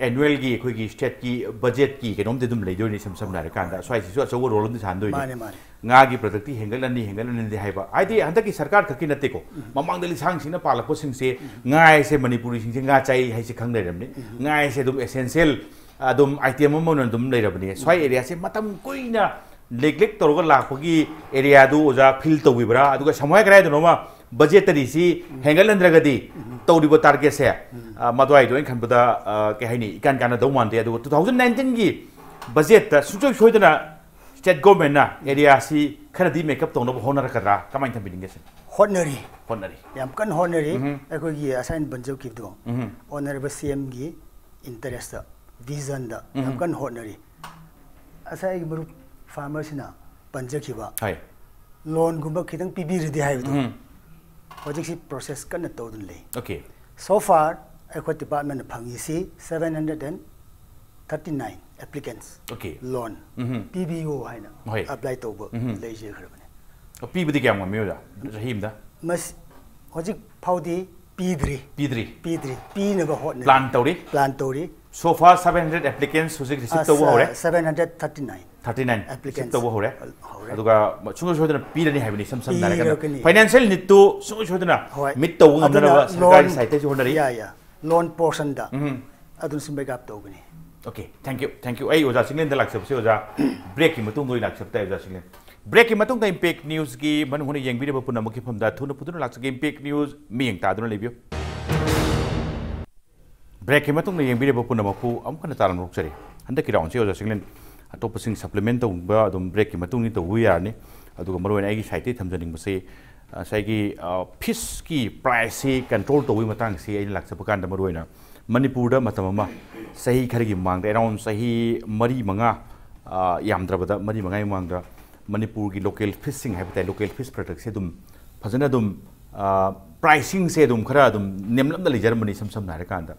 ꯑꯦꯅꯨꯋꯦꯜꯒꯤ ꯑꯩꯈꯣꯏꯒꯤ ꯁ꯭ꯇꯦꯠꯀꯤ ꯕꯖꯦꯠꯀꯤ ꯀꯩꯅꯣꯝꯗꯤ ꯑꯗꯨꯝ ꯂꯩꯗꯣꯏꯅꯤ, ꯏꯁꯝ ꯁꯝꯅ ꯍꯥꯏꯔꯀꯥꯟꯗ ꯁ꯭ꯋꯥꯏꯁꯤꯁꯨ ꯑꯆꯧꯕ ꯔꯣꯜ ꯑꯃꯗꯤ ꯁꯥꯟꯗꯣꯏꯅꯤ꯫ ꯃꯥꯅꯦ, ꯃꯥꯅꯦ. ꯉꯥꯒꯤ ꯄ꯭ꯔꯗꯛꯇꯤ ꯍꯦꯟꯒꯠꯂꯅꯤ, ꯍꯦꯟꯒꯠꯂꯅꯤꯗꯤ ꯍꯥꯏꯕ꯫ ꯍꯥꯏꯗꯤ ꯍꯟꯗꯛꯀꯤ ꯁꯔꯀꯥꯔ ꯈꯛꯀꯤ ꯅꯠꯇꯦꯀꯣ, ꯃꯃꯥꯡꯗ ꯂꯤꯁꯥꯡ ꯁꯤꯡꯅ ꯄꯥꯜꯂꯛꯄꯁꯤꯡꯁꯦ, ꯉꯥ ꯍꯥꯏꯁꯦ ꯃꯅꯤꯄꯨꯔꯤꯁꯤꯡꯁꯦ ꯉꯥ ꯆꯥꯏ ꯍꯥꯏꯁꯦ ꯈꯪꯅꯔꯝꯅꯤ꯫ ꯉꯥ ꯍꯥꯏꯁꯦ ꯑꯗꯨꯝ ꯑꯦꯁꯦꯟꯁꯤꯌꯦꯜ ꯑꯗꯨꯝ ꯑꯥꯏꯇꯦꯝ ꯑꯃ ꯑꯣꯏꯅ ꯑꯗꯨꯝ ꯂꯩꯔꯕꯅꯤ꯫ ꯁ꯭ꯋꯥꯏ ꯑꯦꯔꯤꯌꯥꯁꯦ ꯃꯇꯝ ꯀꯨꯏꯅ ꯅꯦꯒ꯭ꯂꯦꯛ ꯇꯧꯔꯒ ꯂꯥꯛꯄꯒꯤ ꯑꯦꯔꯤꯌꯥꯗꯨ ꯑꯣꯖꯥ ꯐꯤꯜ ꯇꯧꯕꯤꯕ꯭ꯔꯥ? ꯑꯗꯨꯒ ꯁꯝꯍꯥꯏ ꯀꯗꯥꯏꯗꯅꯣꯃ ꯕꯖꯦꯠꯇꯔꯤꯁꯤ ꯍꯦꯟꯒꯠꯍꯟꯗ꯭ꯔꯒꯗꯤ ꯇꯧꯔꯤꯕ ꯇꯥꯔꯒꯦꯠꯁꯦ, ꯑ, ꯃꯗꯨꯋꯥꯏꯗꯣ ꯑꯩꯅ ꯈꯟꯕꯗ, ꯑ, ꯀꯩ ꯍꯥꯏꯅꯤ, ꯏꯀꯥꯟ ꯀꯥꯟꯅꯗꯧ ꯃꯥꯟꯗꯦ꯫ ꯑꯗꯨꯒ ꯇꯨ ꯊꯥꯎꯖꯟ ꯅꯥꯏꯟꯇꯤꯟꯒꯤ ꯕꯖꯦꯠꯇ ꯁꯨꯡꯁꯣꯏ ꯁꯣꯏꯗꯅ ꯁ꯭ꯇꯦꯠ ꯒꯣꯔꯃꯦꯟꯅ ꯑꯦꯔꯤꯌꯥꯁꯤ ꯈꯔꯗꯤ ꯃꯦꯀꯞ ꯇꯧꯅꯕ ꯍꯣꯠꯅꯔꯛꯀꯗ꯭ꯔꯥ? ꯀꯃꯥꯏꯅ ꯊꯝꯕꯤꯅꯤꯡꯒꯦ ꯁꯤꯅꯤ? ꯍꯣꯠꯅꯔꯤ꯫ ꯍꯣꯠꯅꯔꯤ꯫ ꯌꯥꯝ ꯀꯟꯅ ꯍꯣꯠꯅꯔꯤ꯫ ꯎꯝ꯫ ꯑꯩꯈꯣꯏꯒꯤ ꯑꯁꯥꯏꯟ ꯄꯟꯖꯈꯤꯕꯗꯣ, ꯎꯝ꯫ ꯑꯣꯅꯔꯦꯕꯜ ꯁꯤ ꯑꯦꯝꯒꯤ ꯏꯟꯇꯔꯦꯁꯇ, ꯚꯤꯖꯟꯗ ꯌꯥꯝ ꯎꯝ꯫ ꯀꯟꯅ ꯍꯣꯠꯅꯔꯤ꯫ ꯉꯁꯥꯏ ꯑꯩꯒꯤ ꯃꯔꯨꯞ ꯐꯥꯔꯃꯔꯁꯤꯅ ꯄꯟꯖꯈꯤꯕ, ꯍꯣꯏ꯫ ꯂꯣꯟꯒꯨꯝꯕ ꯈꯤꯇꯪ ꯄꯤꯕꯤꯔꯗꯤ ꯍꯥꯏꯕꯗꯣ, ꯎꯝ꯫ ꯍꯧꯖꯤꯛꯁꯤ ꯄ꯭ꯔꯣꯁꯦꯁ ꯀꯟꯅ ꯇꯧꯗꯨꯅ ꯂꯩ꯫ ꯑꯣꯀꯦ꯫ So far ꯑꯩꯈꯣꯏ ꯗꯤꯄꯥꯔꯠꯃꯦꯟꯅ ꯐꯪꯉꯤꯁꯤ seven hundred and thirty nine applicants okay. Loan um. ꯄꯤꯕꯤꯌꯨ ꯍꯥꯏꯅ ꯍꯣꯏ꯫ ꯑꯦꯄ꯭ꯂꯥꯏ ꯇꯧꯕ ꯎꯝ꯫ ꯂꯩꯖꯈ꯭ꯔꯕꯅꯤ꯫ ꯄꯤꯕꯗꯤ ꯀꯌꯥꯝ ꯉꯝꯃꯤ ꯑꯣꯖꯥ, ꯆꯍꯤ ꯑꯃꯗ? ꯃꯁꯤ ꯍꯧꯖꯤꯛ ꯐꯥꯎꯗꯤ ꯄꯤꯗ꯭ꯔꯤ꯫ ꯄꯤꯗ꯭ꯔꯤ꯫ ꯄꯤꯗ꯭ꯔꯤ꯫ ꯄꯤꯅꯕ ꯍꯣꯠꯅꯔꯤ꯫ ꯄ꯭ꯂꯥꯟ ꯇꯧꯔꯤ꯫ ꯄ꯭ꯂꯥꯟ ꯇꯧꯔꯤ꯫ So far seven hundred applications ꯍꯧꯖꯤꯛ ꯔꯤꯁꯤꯞ ꯇꯧꯕ ꯍꯧꯔꯦ꯫ Seven hundred thirty nine꯫ Thirty nine Applicants receive ꯇꯧꯕ ꯍꯧꯔꯦ꯫ ꯍꯧꯔꯦ꯫ ꯑꯗꯨꯒ ꯁꯨꯡꯁꯣꯏ ꯁꯣꯏꯗꯅ ꯄꯤꯔꯅꯤ ꯍꯥꯏꯕꯅꯤ, ꯏꯁꯝ ꯁꯝꯅ ꯍꯥꯏꯔꯒꯅ꯫ ꯄꯤꯔꯒꯅꯤ꯫ ꯐꯥꯏꯅꯥꯟꯁꯤꯌꯦꯜ ꯅꯤꯗꯇꯨ ꯁꯨꯡꯁꯣꯏ ꯁꯣꯏꯗꯅ ꯍꯣꯏ꯫ ꯃꯤꯠ ꯇꯧꯕ ꯉꯝꯅꯅꯕ ꯑꯗꯨꯅ ꯁꯔꯀꯥꯔꯒꯤ ꯂꯣꯟ ꯁꯥꯏꯠꯇꯩꯁꯨ ꯍꯣꯠꯅꯔꯤ꯫ ꯌꯥ, ꯌꯥ꯫ ꯂꯣꯟ ꯄꯣꯔꯁꯟꯗ ꯎꯝ꯫ ꯑꯗꯨꯅꯁꯨ ꯃꯦꯛ ꯑꯞ ꯇꯧꯒꯅꯤ꯫ Okay, thank you, thank you꯫ ꯑꯩ ꯑꯣꯖꯥ ꯆꯤꯡꯂꯦꯟꯗ ꯂꯥꯛꯆꯕꯁꯦ ꯑꯣꯖꯥ, ꯕ꯭ꯔꯦꯛꯀꯤ ꯃꯇꯨꯡꯗ ꯑꯣꯏꯅ ꯂꯥꯛꯆꯕ ꯇꯥꯏ ꯑꯣꯖꯥ ꯆꯤꯡꯂꯦꯟ꯫ ꯕ꯭ꯔꯦꯛꯀꯤ ꯃꯇꯨꯡꯗ ꯏꯝꯄꯦꯛ ꯅ꯭ꯌꯨꯁꯀꯤ ꯃꯅꯨꯡ ꯍꯨꯠꯅ ꯌꯦꯡꯕꯤꯔꯤꯕ ꯄꯨꯝꯅꯃꯛꯀꯤ ꯃꯐꯝꯗ ꯊꯨꯅ ꯐꯨꯗꯨꯅ ꯂꯥꯛꯆꯒꯦ ꯏꯝꯄꯦꯛ ꯅ꯭ꯌꯨꯁ ꯃꯤꯠꯌꯦꯡ ꯇꯥꯗꯨꯅ ꯂꯩꯕꯤꯌꯨ꯫ ꯕ꯭ꯔꯦꯛꯀꯤ ꯃꯇꯨꯡꯗ ꯌꯦꯡꯕꯤꯔꯤꯕ ꯄꯨꯝꯅꯃꯛꯄꯨ ꯑꯃꯨꯛ ꯍꯟꯅ ꯇꯥꯔꯝ ꯂꯧꯖꯔꯤ꯫ ꯍꯟꯗꯛꯀꯤ ꯔꯥꯎꯟꯁꯤ ꯑꯣꯖꯥ ꯆꯤꯡꯂꯦꯟ ꯑꯇꯣꯞꯄꯁꯤꯡ ꯁꯄ꯭ꯂꯤꯃꯦꯟ ꯇꯧꯕ ꯑꯗꯨꯝ ꯕ꯭ꯔꯦꯛꯀꯤ ꯃꯇꯨꯡꯗ ꯇꯧꯕ ꯌꯥꯔꯅꯤ꯫ ꯑꯗꯨꯒ ꯃꯔꯨꯑꯣꯏꯅ ꯑꯩꯒꯤ ꯁꯥꯏꯠꯇꯒꯤ ꯊꯝꯖꯅꯤꯡꯕꯁꯤ, ꯉꯁꯥꯏꯒꯤ, ꯑ, ꯐꯤꯁꯀꯤ ꯄ꯭ꯔꯥꯏꯁꯁꯤ ꯀꯟꯇ꯭ꯔꯣꯜ ꯇꯧꯕꯒꯤ ꯃꯇꯥꯡꯁꯤ ꯑꯩꯅ ꯂꯥꯛꯆꯕ ꯀꯥꯟꯗ ꯃꯔꯨꯑꯣꯏꯅ ꯃꯅꯤꯄꯨꯔꯗ ꯃꯇꯝ ꯑꯃ ꯆꯍꯤ ꯈꯔꯒꯤ ꯃꯃꯥꯡꯗ, ꯑꯦꯔꯥꯎꯟ ꯆꯍꯤ ꯃꯔꯤ ꯃꯉꯥ, ꯑ, ꯌꯥꯝꯗ꯭ꯔꯕꯗ ꯃꯔꯤ ꯃꯉꯥꯒꯤ ꯃꯃꯥꯡꯗ ꯃꯅꯤꯄꯨꯔꯒꯤ ꯂꯣꯀꯦꯜ ꯐꯤꯁꯁꯤꯡ ꯍꯥꯏꯕ ꯇꯥꯏ, ꯂꯣꯀꯦꯜ ꯐꯤꯁ ꯄ꯭ꯔꯗꯛꯁꯦ ꯑꯗꯨꯝ ꯐꯖꯅ ꯑꯗꯨꯝ, ꯑ, ꯄ꯭ꯔꯥꯏꯁꯤꯡꯁꯦ ꯑꯗꯨꯝ ꯈꯔ ꯑꯗꯨꯝ ꯅꯦꯝꯂꯞꯅ ꯂꯩꯖꯔꯝꯕꯅꯤ꯫ ꯏꯁꯝ ꯁꯝꯅ ꯍꯥꯏꯔꯀꯥꯟꯗ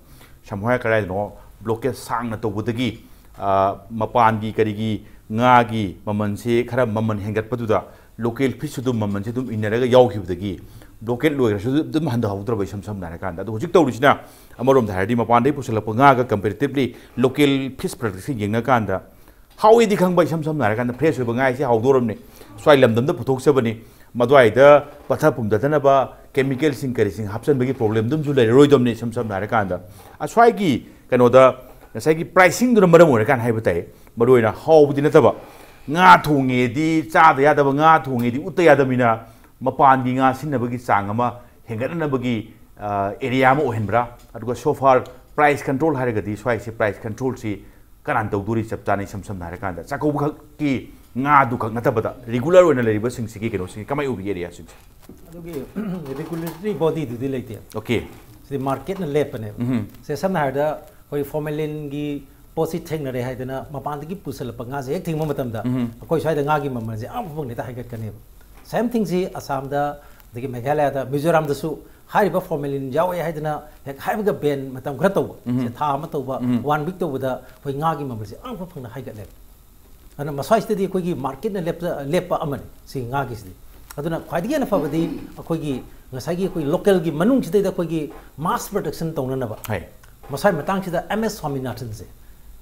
ꯁꯝꯍꯥꯏ ꯀꯗꯥꯏꯗꯅꯣ ꯕ꯭ꯂꯣꯀꯦꯠ ꯁꯥꯡꯅ ꯇꯧꯕꯗꯒꯤ, ꯑ, ꯃꯄꯥꯟꯒꯤ ꯀꯔꯤꯒꯤ ꯉꯥꯒꯤ ꯃꯃꯜꯁꯦ ꯈꯔ ꯃꯃꯜ ꯍꯦꯟꯒꯠꯄꯗꯨꯗ ꯂꯣꯀꯦꯜ ꯐꯤꯁꯁꯨ ꯑꯗꯨꯝ ꯃꯃꯜꯁꯦ ꯑꯗꯨꯝ ꯏꯟꯅꯔꯒ ꯌꯥꯎꯈꯤꯕꯗꯒꯤ ꯕ꯭ꯂꯣꯀꯦꯠ ꯂꯣꯏꯈ꯭ꯔꯁꯨ ꯑꯗꯨꯝ ꯍꯟꯊꯍꯧꯗ꯭ꯔꯕ, ꯏꯁꯝ ꯁꯝꯅ ꯍꯥꯏꯔꯀꯥꯟꯗ꯫ ꯑꯗꯣ ꯍꯧꯖꯤꯛ ꯇꯧꯔꯤꯁꯤꯅ ꯑꯃꯔꯣꯝꯗ ꯍꯥꯏꯔꯗꯤ ꯃꯄꯥꯟꯗꯒꯤ ꯄꯨꯁꯤꯜꯂꯛꯄ ꯉꯥꯒ ꯀꯝꯄꯦꯔꯦꯇꯤꯚꯂꯤ ꯂꯣꯀꯦꯜ ꯐꯤꯁ ꯄ꯭ꯔꯗꯛꯁꯦ ꯌꯦꯡꯉꯀꯥꯟꯗ ꯍꯥꯎꯏꯗꯤ ꯈꯪꯕ, ꯏꯁꯝ ꯁꯝꯅ ꯍꯥꯏꯔꯀꯥꯟꯗ ꯐ꯭ꯔꯦꯁ ꯑꯣꯏꯕ ꯉꯥ ꯍꯥꯏꯁꯦ ꯍꯥꯎꯗꯣꯔꯕꯅꯤ, ꯁ꯭ꯋꯥꯏ ꯂꯝꯗꯝꯗ ꯄꯨꯊꯣꯛꯆꯕꯅꯤ, ꯃꯗꯨꯋꯥꯏꯗ ꯄꯠꯊ ꯄꯨꯝꯊꯗꯅꯕ ꯀꯦꯃꯤꯀꯦꯜꯁꯤꯡ ꯀꯔꯤꯁꯤꯡ ꯍꯥꯞꯆꯤꯟꯕꯒꯤ ꯄ꯭ꯔꯣꯕ꯭ꯂꯦꯝꯗꯨꯝꯁꯨ ꯂꯩꯔꯔꯣꯏꯗꯕꯅꯤ꯫ ꯏꯁꯝ ꯁꯝꯅ ꯍꯥꯏꯔꯀꯥꯟꯗ ꯑꯁ꯭ꯋꯥꯏꯒꯤ ꯀꯩꯅꯣꯗ ꯉꯁꯥꯏꯒꯤ ꯄ꯭ꯔꯥꯏꯁꯤꯡꯗꯨꯅ ꯃꯔꯝ ꯑꯣꯏꯔꯀꯥꯟꯗ ꯍꯥꯏꯕ ꯇꯥꯏ, ꯃꯔꯨꯑꯣꯏꯅ ꯍꯥꯎꯕꯗꯤ ꯅꯠꯇꯕ, ꯉꯥ ꯊꯣꯡꯉꯦꯗꯤ, ꯆꯥꯗ ꯌꯥꯗꯕ ꯉꯥ ꯊꯣꯡꯉꯦꯗꯤ ꯎꯠꯇ ꯌꯥꯗꯕꯅꯤꯅ, ꯃꯄꯥꯟꯒꯤ ꯉꯥ ꯁꯤꯖꯤꯟꯅꯕꯒꯤ ꯆꯥꯡ ꯑꯃ ꯍꯦꯟꯒꯠꯅꯅꯕꯒꯤ ꯑꯦꯔꯤꯌꯥ ꯑꯃ ꯑꯣꯏꯍꯟꯕ꯭ꯔꯥ? ꯑꯗꯨꯒ so far price control ꯍꯥꯏꯔꯒꯗꯤ, ꯁ꯭ꯋꯥꯏꯁꯦ price controlꯁꯤ ꯀꯅꯥꯅ ꯇꯧꯗꯣꯔꯤ? ꯆꯞ ꯆꯥꯅ ꯏꯁꯝ ꯁꯝꯅ ꯍꯥꯏꯔꯀꯥꯟꯗ, ꯆꯥꯛꯀꯧꯕ ꯈꯛꯀꯤ ꯉꯥꯗꯨ ꯈꯛ ꯅꯠꯇꯕꯗ, regular ꯑꯣꯏꯅ ꯂꯩꯔꯤꯕꯁꯤꯡꯁꯤꯒꯤ ꯀꯩꯅꯣꯁꯤꯡ ꯀꯃꯥꯏ ꯎꯕꯤꯒꯦ, ꯑꯦꯔꯤꯌꯥꯁꯤꯡꯁꯦ? ꯑꯗꯨꯒꯤ ꯔꯤꯒꯨꯂꯦꯇꯔꯤ ꯕꯣꯗꯤꯗꯨꯗꯤ ꯂꯩꯇꯦ꯫ ꯑꯣꯀꯦ꯫ ꯁꯤꯗꯤ ꯃꯥꯔꯀꯦꯠꯅ ꯂꯦꯞꯄꯅꯦꯕ꯫ ꯎꯝ꯫ ꯁꯦ, ꯁꯝꯅ ꯍꯥꯏꯔꯕꯗ, ꯑꯩꯈꯣꯏ ꯐꯣꯔꯃꯦꯂꯤꯟꯒꯤ ꯄꯣꯠꯁꯤ ꯊꯦꯡꯅꯔꯦ ꯍꯥꯏꯗꯅ ꯃꯄꯥꯟꯗꯒꯤ ꯄꯨꯁꯜꯂꯛꯄ ꯉꯥꯁꯦ ꯍꯦꯛ ꯊꯤꯡꯕ ꯃꯇꯝꯗ, ꯎꯝ꯫ ꯑꯩꯈꯣꯏ ꯁ꯭ꯋꯥꯏꯗ ꯉꯥꯒꯤ ꯃꯃꯜꯁꯦ ꯑꯉꯛꯄ ꯐꯪꯅ ꯍꯦꯛꯇ ꯍꯥꯏꯒꯠꯀꯅꯦꯕ꯫ ꯁꯦꯝ ꯊꯤꯡꯁꯤ ꯑꯁꯥꯝꯗ, ꯑꯗꯒꯤ ꯃꯦꯘꯥꯂꯌꯥꯗ, ꯃꯤꯖꯣꯔꯥꯝꯗꯁꯨ ꯍꯥꯏꯔꯤꯕ ꯐꯣꯔꯃꯦꯂꯤꯟ ꯌꯥꯎꯋꯦ ꯍꯥꯏꯗꯅ ꯍꯦꯛ ꯍꯥꯏꯕꯒ ꯕꯦꯟ ꯃꯇꯝ ꯈꯔ ꯇꯧꯕ, ꯎꯝ꯫ ꯁꯦ, ꯊꯥ ꯑꯃ ꯇꯧꯕ, ꯎꯝ꯫ ꯋꯥꯟ ꯋꯤꯛ ꯇꯧꯕꯗ ꯑꯩꯈꯣꯏ ꯉꯥꯒꯤ ꯃꯃꯜꯁꯦ ꯑꯉꯛꯄ ꯐꯪꯅ ꯍꯥꯏꯒꯠꯂꯦꯕ꯫ ꯑꯗꯨꯅ ꯃꯁ꯭ꯋꯥꯏꯁꯤꯗꯗꯤ ꯑꯩꯈꯣꯏꯒꯤ ꯃꯥꯔꯀꯦꯠꯅ ꯂꯦꯞꯄ, ꯂꯦꯞꯄ ꯑꯃꯅꯤ ꯁꯤ ꯉꯥꯒꯤꯁꯤꯗꯤ꯫ ꯑꯗꯨꯅ ꯈ꯭ꯋꯥꯏꯗꯒꯤ ꯍꯦꯟꯅ ꯐꯕꯗꯤ ꯑꯩꯈꯣꯏꯒꯤ ꯉꯁꯥꯏꯒꯤ ꯑꯩꯈꯣꯏ ꯂꯣꯀꯦꯜꯒꯤ ꯃꯅꯨꯡꯁꯤꯗꯩꯗ ꯑꯩꯈꯣꯏꯒꯤ ꯃꯥꯁ ꯄ꯭ꯔꯗꯛꯁꯟ ꯇꯧꯅꯅꯕ꯫ ꯍꯣꯏ꯫ ꯃꯁꯥꯏ ꯃꯇꯥꯡꯁꯤꯗ ꯑꯦꯝ ꯑꯦꯁ ꯁ꯭ꯋꯥꯃꯤꯅꯥꯊꯟꯁꯦ,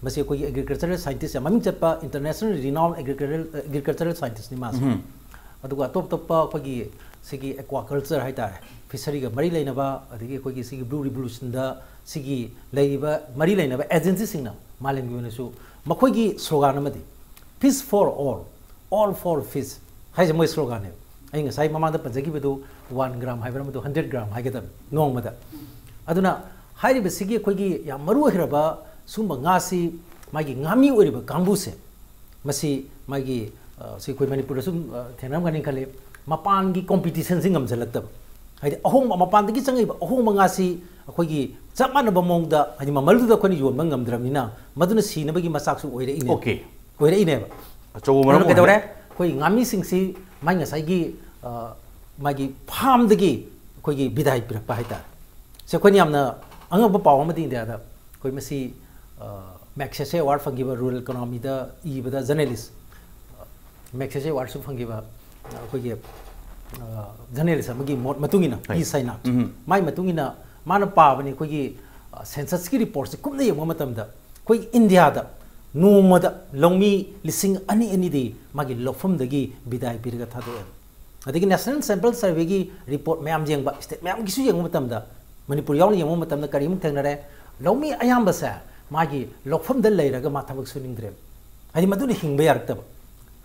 ꯃꯁꯤ ꯑꯩꯈꯣꯏꯒꯤ ꯑꯦꯒ꯭ꯔꯤꯀꯜꯆꯔꯦꯜ ꯁꯥꯏꯟꯇꯤꯁ ꯌꯥꯝ ꯃꯃꯤꯡ ꯆꯠꯄ, ꯏꯟꯇꯔꯅꯦꯁꯅꯦꯜ ꯔꯤꯅꯥꯎꯟ ꯑꯦꯒ꯭ꯔꯤꯀꯜꯆꯔꯦꯜ, ꯑꯦꯒ꯭ꯔꯤꯀꯜꯆꯔꯦꯜ ꯁꯥꯏꯟꯇꯤꯁꯅꯤ ꯃꯥꯁꯦ꯫ ꯎꯝ꯫ ꯑꯗꯨꯒ ꯑꯇꯣꯞ ꯑꯇꯣꯞꯄ ꯑꯩꯈꯣꯏꯒꯤ ꯁꯤꯒꯤ ꯑꯦꯀ꯭ꯋꯥꯀꯜꯆꯔ ꯍꯥꯏꯇꯥꯔꯦ, ꯐꯤꯁꯔꯤꯒ ꯃꯔꯤ ꯂꯩꯅꯕ, ꯑꯗꯒꯤ ꯑꯩꯈꯣꯏꯒꯤ ꯁꯤꯒꯤ ꯕ꯭ꯂꯨ ꯔꯤꯚꯣꯂꯨꯁꯟꯗ ꯁꯤꯒꯤ ꯂꯩꯔꯤꯕ ꯃꯔꯤ ꯂꯩꯅꯕ ꯑꯦꯖꯦꯟꯁꯤꯁꯤꯡꯅ ꯃꯥꯂꯦꯝꯒꯤ ꯑꯣꯏꯅꯁꯨ ꯃꯈꯣꯏꯒꯤ ꯁ꯭ꯂꯣꯒꯥꯟ ꯑꯃꯗꯤ "Fish for all, all for fish" ꯍꯥꯏꯁꯦ ꯃꯣꯏ ꯁ꯭ꯂꯣꯒꯥꯟꯅꯦꯕ꯫ ꯑꯩ ꯉꯁꯥꯏ ꯃꯃꯥꯡꯗ ꯄꯟꯖꯈꯤꯕꯗꯨ ꯋꯥꯟ ꯒ꯭ꯔꯥꯝ ꯍꯥꯏꯕ꯭ꯔꯥ, ꯃꯗꯨ ꯍꯟꯗ꯭ꯔꯦꯠ ꯒ꯭ꯔꯥꯝ ꯍꯥꯏꯒꯗꯕꯅꯤ ꯅꯣꯡꯃꯗ꯫ ꯑꯗꯨꯅ ꯍꯥꯏꯔꯤꯕꯁꯤꯒꯤ ꯑꯩꯈꯣꯏꯒꯤ ꯌꯥꯝ ꯃꯔꯨ ꯑꯣꯏꯔꯕ ꯁꯨꯝꯕ ꯉꯥꯁꯤ ꯃꯥꯒꯤ ꯉꯥꯃꯤ ꯑꯣꯏꯔꯤꯕ ꯀꯥꯡꯕꯨꯁꯦ, ꯃꯁꯤ ꯃꯥꯒꯤ, ꯑ, ꯁꯤ ꯑꯩꯈꯣꯏ ꯃꯅꯤꯄꯨꯔꯗꯁꯨ, ꯑ, ꯊꯦꯡꯅꯔꯝꯒꯅꯤ ꯈꯜꯂꯤ, ꯃꯄꯥꯟꯒꯤ ꯀꯣꯝꯄꯤꯇꯤꯁꯟꯁꯤ ꯉꯝꯁꯤꯜꯂꯛꯇꯕ꯫ ꯍꯥꯏꯗꯤ ꯑꯍꯣꯡꯕ, ꯃꯄꯥꯟꯗꯒꯤ ꯆꯪꯉꯛꯏꯕ ꯑꯍꯣꯡꯕ ꯉꯥꯁꯤ ꯑꯩꯈꯣꯏꯒꯤ ꯆꯞ ꯃꯥꯟꯅꯕ ꯃꯑꯣꯡꯗ, ꯍꯥꯏꯗꯤ ꯃꯃꯜꯗꯨꯗ ꯑꯩꯈꯣꯏꯅ ꯌꯣꯟꯕ ꯉꯝꯗ꯭ꯔꯕꯅꯤꯅ, ꯃꯗꯨꯅ ꯁꯤꯅꯕꯒꯤ ꯃꯆꯥꯛꯁꯨ ꯑꯣꯏꯔꯛꯏꯅꯦ꯫ ꯑꯣꯀꯦ꯫ ꯑꯣꯏꯔꯛꯏꯅꯦꯕ꯫ ꯑꯆꯧꯕ ꯃꯔꯝ ꯑꯗꯨꯅ ꯀꯩꯗꯧꯔꯦ? ꯑꯣꯏꯍꯜꯂꯦ꯫ ꯑꯩꯈꯣꯏ ꯉꯥꯃꯤꯁꯤꯡꯁꯤ ꯃꯥꯏ ꯉꯁꯥꯏꯒꯤ, ꯑ, ꯃꯥꯒꯤ ꯐꯥꯔꯝꯗꯒꯤ ꯑꯩꯈꯣꯏꯒꯤ ꯕꯤꯗꯥꯏ ꯄꯤꯔꯛꯄ ꯍꯥꯏꯇꯥꯔꯦ꯫ ꯁꯤ ꯑꯩꯈꯣꯏꯅ ꯌꯥꯝꯅ ꯑꯉꯛꯄ ꯄꯥꯎ ꯑꯃꯗꯤ ꯏꯟꯗꯤꯌꯥꯗ ꯑꯩꯈꯣꯏ ꯃꯁꯤ, ꯑ, ꯃꯦꯛꯁꯦꯁꯦ ꯑꯦꯋꯥꯔꯗ ꯐꯪꯈꯤꯕ ꯔꯨꯔꯦꯜ ꯏꯀꯣꯅꯣꯃꯤꯗ ꯏꯕꯗ ꯖꯔꯅꯦꯂꯤꯁ, ꯃꯦꯛꯁꯦꯁꯦ ꯑꯦꯋꯥꯔꯗꯁꯨ ꯐꯪꯈꯤꯕ, ꯑ, ꯑꯩꯈꯣꯏꯒꯤ, ꯑ, ꯖꯔꯅꯦꯂꯤꯁ ꯑꯃꯒꯤ ꯃꯣꯠ ꯃꯇꯨꯡ ꯏꯟꯅ, ꯍꯣꯏ꯫ ꯄꯤ ꯁꯥꯏꯅꯥꯊ, ꯎꯝ꯫ ꯃꯥꯏ ꯃꯇꯨꯡ ꯏꯟꯅ ꯃꯥꯅ ꯄꯥꯕꯅꯤ ꯑꯩꯈꯣꯏꯒꯤ, ꯑ, ꯁꯦꯟꯁꯁꯀꯤ ꯔꯤꯄꯣꯔꯠꯁꯦ ꯀꯨꯞꯅ ꯌꯦꯡꯕ ꯃꯇꯝꯗ ꯑꯩꯈꯣꯏ ꯏꯟꯗꯤꯌꯥꯗ ꯅꯣꯡꯃꯗ ꯂꯧꯃꯤ ꯂꯤꯁꯤꯡ ꯑꯅꯤ ꯑꯅꯤꯗꯤ ꯃꯥꯒꯤ ꯂꯧꯐꯝꯗꯒꯤ ꯕꯤꯗꯥꯏ ꯄꯤꯔꯒ ꯊꯥꯗꯣꯛꯑꯦ꯫ ꯑꯗꯒꯤ ꯅꯦꯁꯅꯦꯜ ꯁꯦꯝꯄꯜ ꯁꯔꯚꯦꯒꯤ ꯔꯤꯄꯣꯔꯠ ꯃꯌꯥꯝ ꯌꯦꯡꯕ, ꯁ꯭ꯇꯦꯠ ꯃꯌꯥꯝꯒꯤꯁꯨ ꯌꯦꯡꯕ ꯃꯇꯝꯗ, ꯃꯅꯤꯄꯨꯔ ꯌꯥꯎꯅ ꯌꯦꯡꯕ ꯃꯇꯝꯗ ꯀꯔꯤꯃꯨꯛ ꯊꯦꯡꯅꯔꯦ? ꯂꯧꯃꯤ ꯑꯌꯥꯝꯕꯁꯦ ꯃꯥꯒꯤ ꯂꯧꯐꯝꯗ ꯂꯩꯔꯒ ꯃꯥ ꯊꯕꯛ ꯁꯨꯅꯤꯡꯗ꯭ꯔꯦꯕ꯫ ꯍꯥꯏꯗꯤ ꯃꯗꯨꯅ ꯍꯤꯡꯕ ꯌꯥꯔꯛꯇꯕ꯫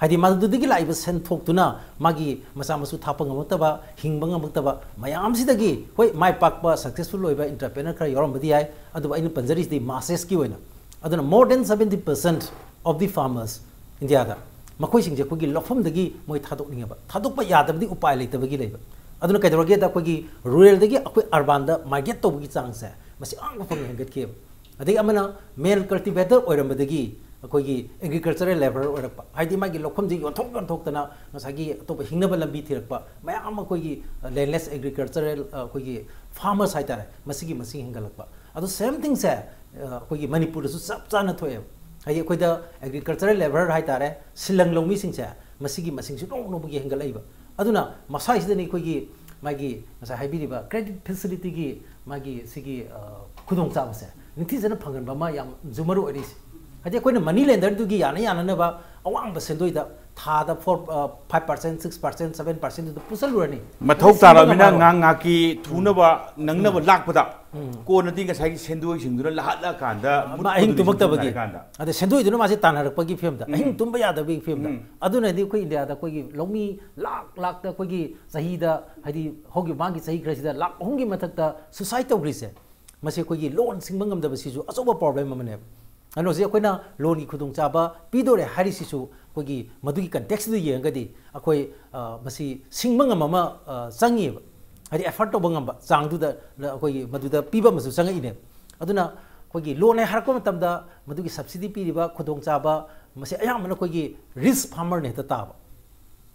ꯍꯥꯏꯗꯤ ꯃꯗꯨꯗꯒꯤ ꯂꯥꯛꯏꯕ ꯁꯦꯟꯊꯣꯛꯇꯨꯅ ꯃꯥꯒꯤ ꯃꯆꯥ ꯃꯁꯨ ꯊꯥꯛꯄ ꯉꯝꯃꯛꯇꯕ, ꯍꯤꯡꯕ ꯉꯝꯃꯛꯇꯕ ꯃꯌꯥꯝꯁꯤꯗꯒꯤ, ꯍꯣꯏ, ꯃꯥꯏ ꯄꯥꯛꯄ successful ꯑꯣꯏꯕ entrepreneur ꯈꯔ ꯌꯥꯎꯔꯝꯕꯗꯤ ꯌꯥꯏ, ꯑꯗꯨꯕꯨ ꯑꯩꯅ ꯄꯟꯖꯔꯤꯁꯤꯗꯤ massesꯀꯤ ꯑꯣꯏꯅ꯫ ꯑꯗꯨꯅ more than seventy percent of the farmers ꯏꯟꯗꯤꯌꯥꯗ ꯃꯈꯣꯏꯁꯤꯡꯁꯦ ꯑꯩꯈꯣꯏꯒꯤ ꯂꯧꯐꯝꯗꯒꯤ ꯃꯣꯏ ꯊꯥꯗꯣꯛꯅꯤꯡꯉꯕ, ꯊꯥꯗꯣꯛꯄ ꯌꯥꯗꯕꯗꯤ ꯎꯄꯥꯏ ꯂꯩꯇꯕꯒꯤ ꯂꯩꯕ꯫ ꯑꯗꯨꯅ ꯀꯩꯗꯧꯔꯒꯦꯗ, ꯑꯩꯈꯣꯏꯒꯤ ruralꯗꯒꯤ ꯑꯩꯈꯣꯏ urbanꯗ migrate ꯇꯧꯕꯒꯤ ꯆꯥꯡꯁꯦ ꯃꯁꯤ ꯑꯉꯛꯄ ꯐꯪꯅ ꯍꯦꯟꯒꯠꯈꯤꯑꯕ꯫ ꯑꯗꯒꯤ ꯑꯃꯅ male cultivator ꯑꯣꯏꯔꯝꯕꯗꯒꯤ ꯑꯩꯈꯣꯏꯒꯤ agricultural labour ꯑꯣꯏꯔꯛꯄ, ꯍꯥꯏꯗꯤ ꯃꯥꯒꯤ ꯂꯧꯐꯝꯁꯤ ꯌꯣꯟꯊꯣꯛ ꯌꯣꯟꯊꯣꯛꯇꯅ ꯉꯁꯥꯏꯒꯤ ꯑꯇꯣꯞꯄ ꯍꯤꯡꯅꯕ ꯂꯝꯕꯤ ꯊꯤꯔꯛꯄ ꯃꯌꯥꯝ ꯑꯃ ꯑꯩꯈꯣꯏꯒꯤ landless agricultural, ꯑꯩꯈꯣꯏꯒꯤ farmers ꯍꯥꯏꯇꯥꯔꯦ, ꯃꯁꯤꯒꯤ ꯃꯁꯤꯡ ꯍꯦꯟꯒꯠꯂꯛꯄ꯫ ꯑꯗꯣ same thingꯁꯦ ꯑꯩꯈꯣꯏꯒꯤ ꯃꯅꯤꯄꯨꯔꯗꯁꯨ ꯆꯞ ꯆꯥꯅ ꯊꯣꯛꯑꯦꯕ꯫ ꯍꯥꯏꯗꯤ ꯑꯩꯈꯣꯏꯗ agricultural labour ꯍꯥꯏꯇꯥꯔꯦ, ꯁꯤꯜꯂꯪ ꯂꯧꯃꯤꯁꯤꯡꯁꯦ, ꯃꯁꯤꯒꯤ ꯃꯁꯤꯡꯁꯨ ꯅꯣꯡ ꯅꯣꯡꯃꯒꯤ ꯍꯦꯟꯒꯠꯂꯛꯏꯕ꯫ ꯑꯗꯨꯅ ꯃꯁꯥꯏꯁꯤꯗꯅꯤ ꯑꯩꯈꯣꯏꯒꯤ ꯃꯥꯒꯤ ꯉꯁꯥꯏ ꯍꯥꯏꯕꯤꯔꯤꯕ credit facilityꯒꯤ ꯃꯥꯒꯤ ꯁꯤꯒꯤ, ꯑ, ꯈꯨꯗꯣꯡꯆꯥꯕꯁꯦ ꯅꯤꯡꯊꯤꯖꯅ ꯐꯪꯍꯟꯕ ꯑꯃ ꯌꯥꯝꯁꯨ ꯃꯔꯨ ꯑꯣꯏꯔꯤꯁꯦ꯫ ꯍꯥꯏꯗꯤ ꯑꯩꯈꯣꯏꯅ money lenderꯗꯨꯒꯤ ꯌꯥꯅ ꯌꯥꯅꯅꯕ ꯑꯋꯥꯡꯕ ꯁꯦꯟꯗꯣꯏꯗ ꯊꯥꯗ four, ꯑ, five percent, six percent, seven percentꯗꯨꯗ ꯄꯨꯁꯜꯂꯨꯔꯅꯤ꯫ ꯃꯊꯧ ꯑꯗꯨ ꯁꯤꯟꯕ ꯇꯥꯔꯕꯅꯤꯅ ꯉꯝꯃꯔꯣꯏ꯫ ꯉꯥꯡ ꯉꯥꯛꯀꯤ ꯊꯨꯅꯕ ꯅꯪꯅꯕ ꯎꯝ꯫ ꯂꯥꯛꯄꯗ ꯎꯝ꯫ ꯀꯣꯟꯅꯗꯤ ꯉꯁꯥꯏꯒꯤ ꯁꯦꯟꯗꯣꯏꯁꯤꯡꯗꯨꯅ ꯂꯥꯍꯠꯂꯀꯥꯟꯗ ꯃꯥ ꯑꯍꯤꯡ ꯃꯨꯠꯄꯗꯨꯅꯤ ꯇꯨꯝꯃꯛꯇꯕꯒꯤ꯫ ꯁꯝꯅ ꯍꯥꯏꯔꯀꯥꯟꯗ꯫ ꯑꯗ ꯁꯦꯟꯗꯣꯏꯗꯨꯅ ꯃꯥꯁꯦ ꯇꯥꯟꯅꯔꯛꯄꯒꯤ ꯐꯤꯕꯝꯗ, ꯎꯝ꯫ ꯑꯍꯤꯡ ꯇꯨꯝꯕ ꯌꯥꯗꯕꯒꯤ ꯐꯤꯕꯝꯗ꯫ ꯎꯝ꯫ ꯑꯗꯨꯅꯗꯤ ꯑꯩꯈꯣꯏ ꯏꯟꯗꯤꯌꯥꯗ ꯑꯩꯈꯣꯏꯒꯤ ꯂꯧꯃꯤ ꯂꯥꯛ ꯂꯥꯛꯇ ꯑꯩꯈꯣꯏꯒꯤ ꯆꯍꯤꯗ, ꯍꯥꯏꯗꯤ ꯍꯧꯈꯤꯕ ꯃꯃꯥꯡꯒꯤ ꯆꯍꯤ ꯈꯔꯁꯤꯗ ꯂꯥꯛ ꯑꯍꯨꯝꯒꯤ ꯃꯊꯛꯇ suicide ꯇꯧꯈ꯭ꯔꯤꯁꯦ, ꯃꯁꯤ ꯑꯩꯈꯣꯏꯒꯤ loan ꯁꯤꯡꯕ ꯉꯝꯗꯕꯁꯤꯁꯨ ꯑꯆꯧꯕ problem ꯑꯃꯅꯦꯕ꯫ ꯑꯗꯨꯅ ꯍꯧꯖꯤꯛ ꯑꯩꯈꯣꯏꯅ loanꯒꯤ ꯈꯨꯗꯣꯡꯆꯥꯕ ꯄꯤꯗꯣꯔꯦ ꯍꯥꯏꯔꯤꯁꯤꯁꯨ ꯑꯩꯈꯣꯏꯒꯤ ꯃꯗꯨꯒꯤ contextꯗꯨ ꯌꯦꯡꯉꯒꯗꯤ ꯑꯩꯈꯣꯏ, ꯑ, ꯃꯁꯤ ꯁꯤꯡꯕ ꯉꯝꯕ ꯑꯃ, ꯑ, ꯆꯪꯉꯤꯑꯕ꯫ ꯍꯥꯏꯗꯤ afford ꯇꯧꯕ ꯉꯝꯕ ꯆꯥꯡꯗꯨꯗ ꯑꯩꯈꯣꯏꯒꯤ ꯃꯗꯨꯗ ꯄꯤꯕ ꯑꯃꯁꯨ ꯆꯪꯉꯛꯏꯅꯦꯕ꯫ ꯑꯗꯨꯅ ꯑꯩꯈꯣꯏꯒꯤ loan ꯍꯥꯏ ꯍꯥꯏꯔꯛꯄ ꯃꯇꯝꯗ ꯃꯗꯨꯒꯤ subsidy ꯄꯤꯔꯤꯕ ꯈꯨꯗꯣꯡꯆꯥꯕ ꯃꯁꯤ ꯑꯌꯥꯝꯕꯅ ꯑꯩꯈꯣꯏꯒꯤ rich farmerꯅ ꯍꯦꯛꯇ ꯇꯥꯕ꯫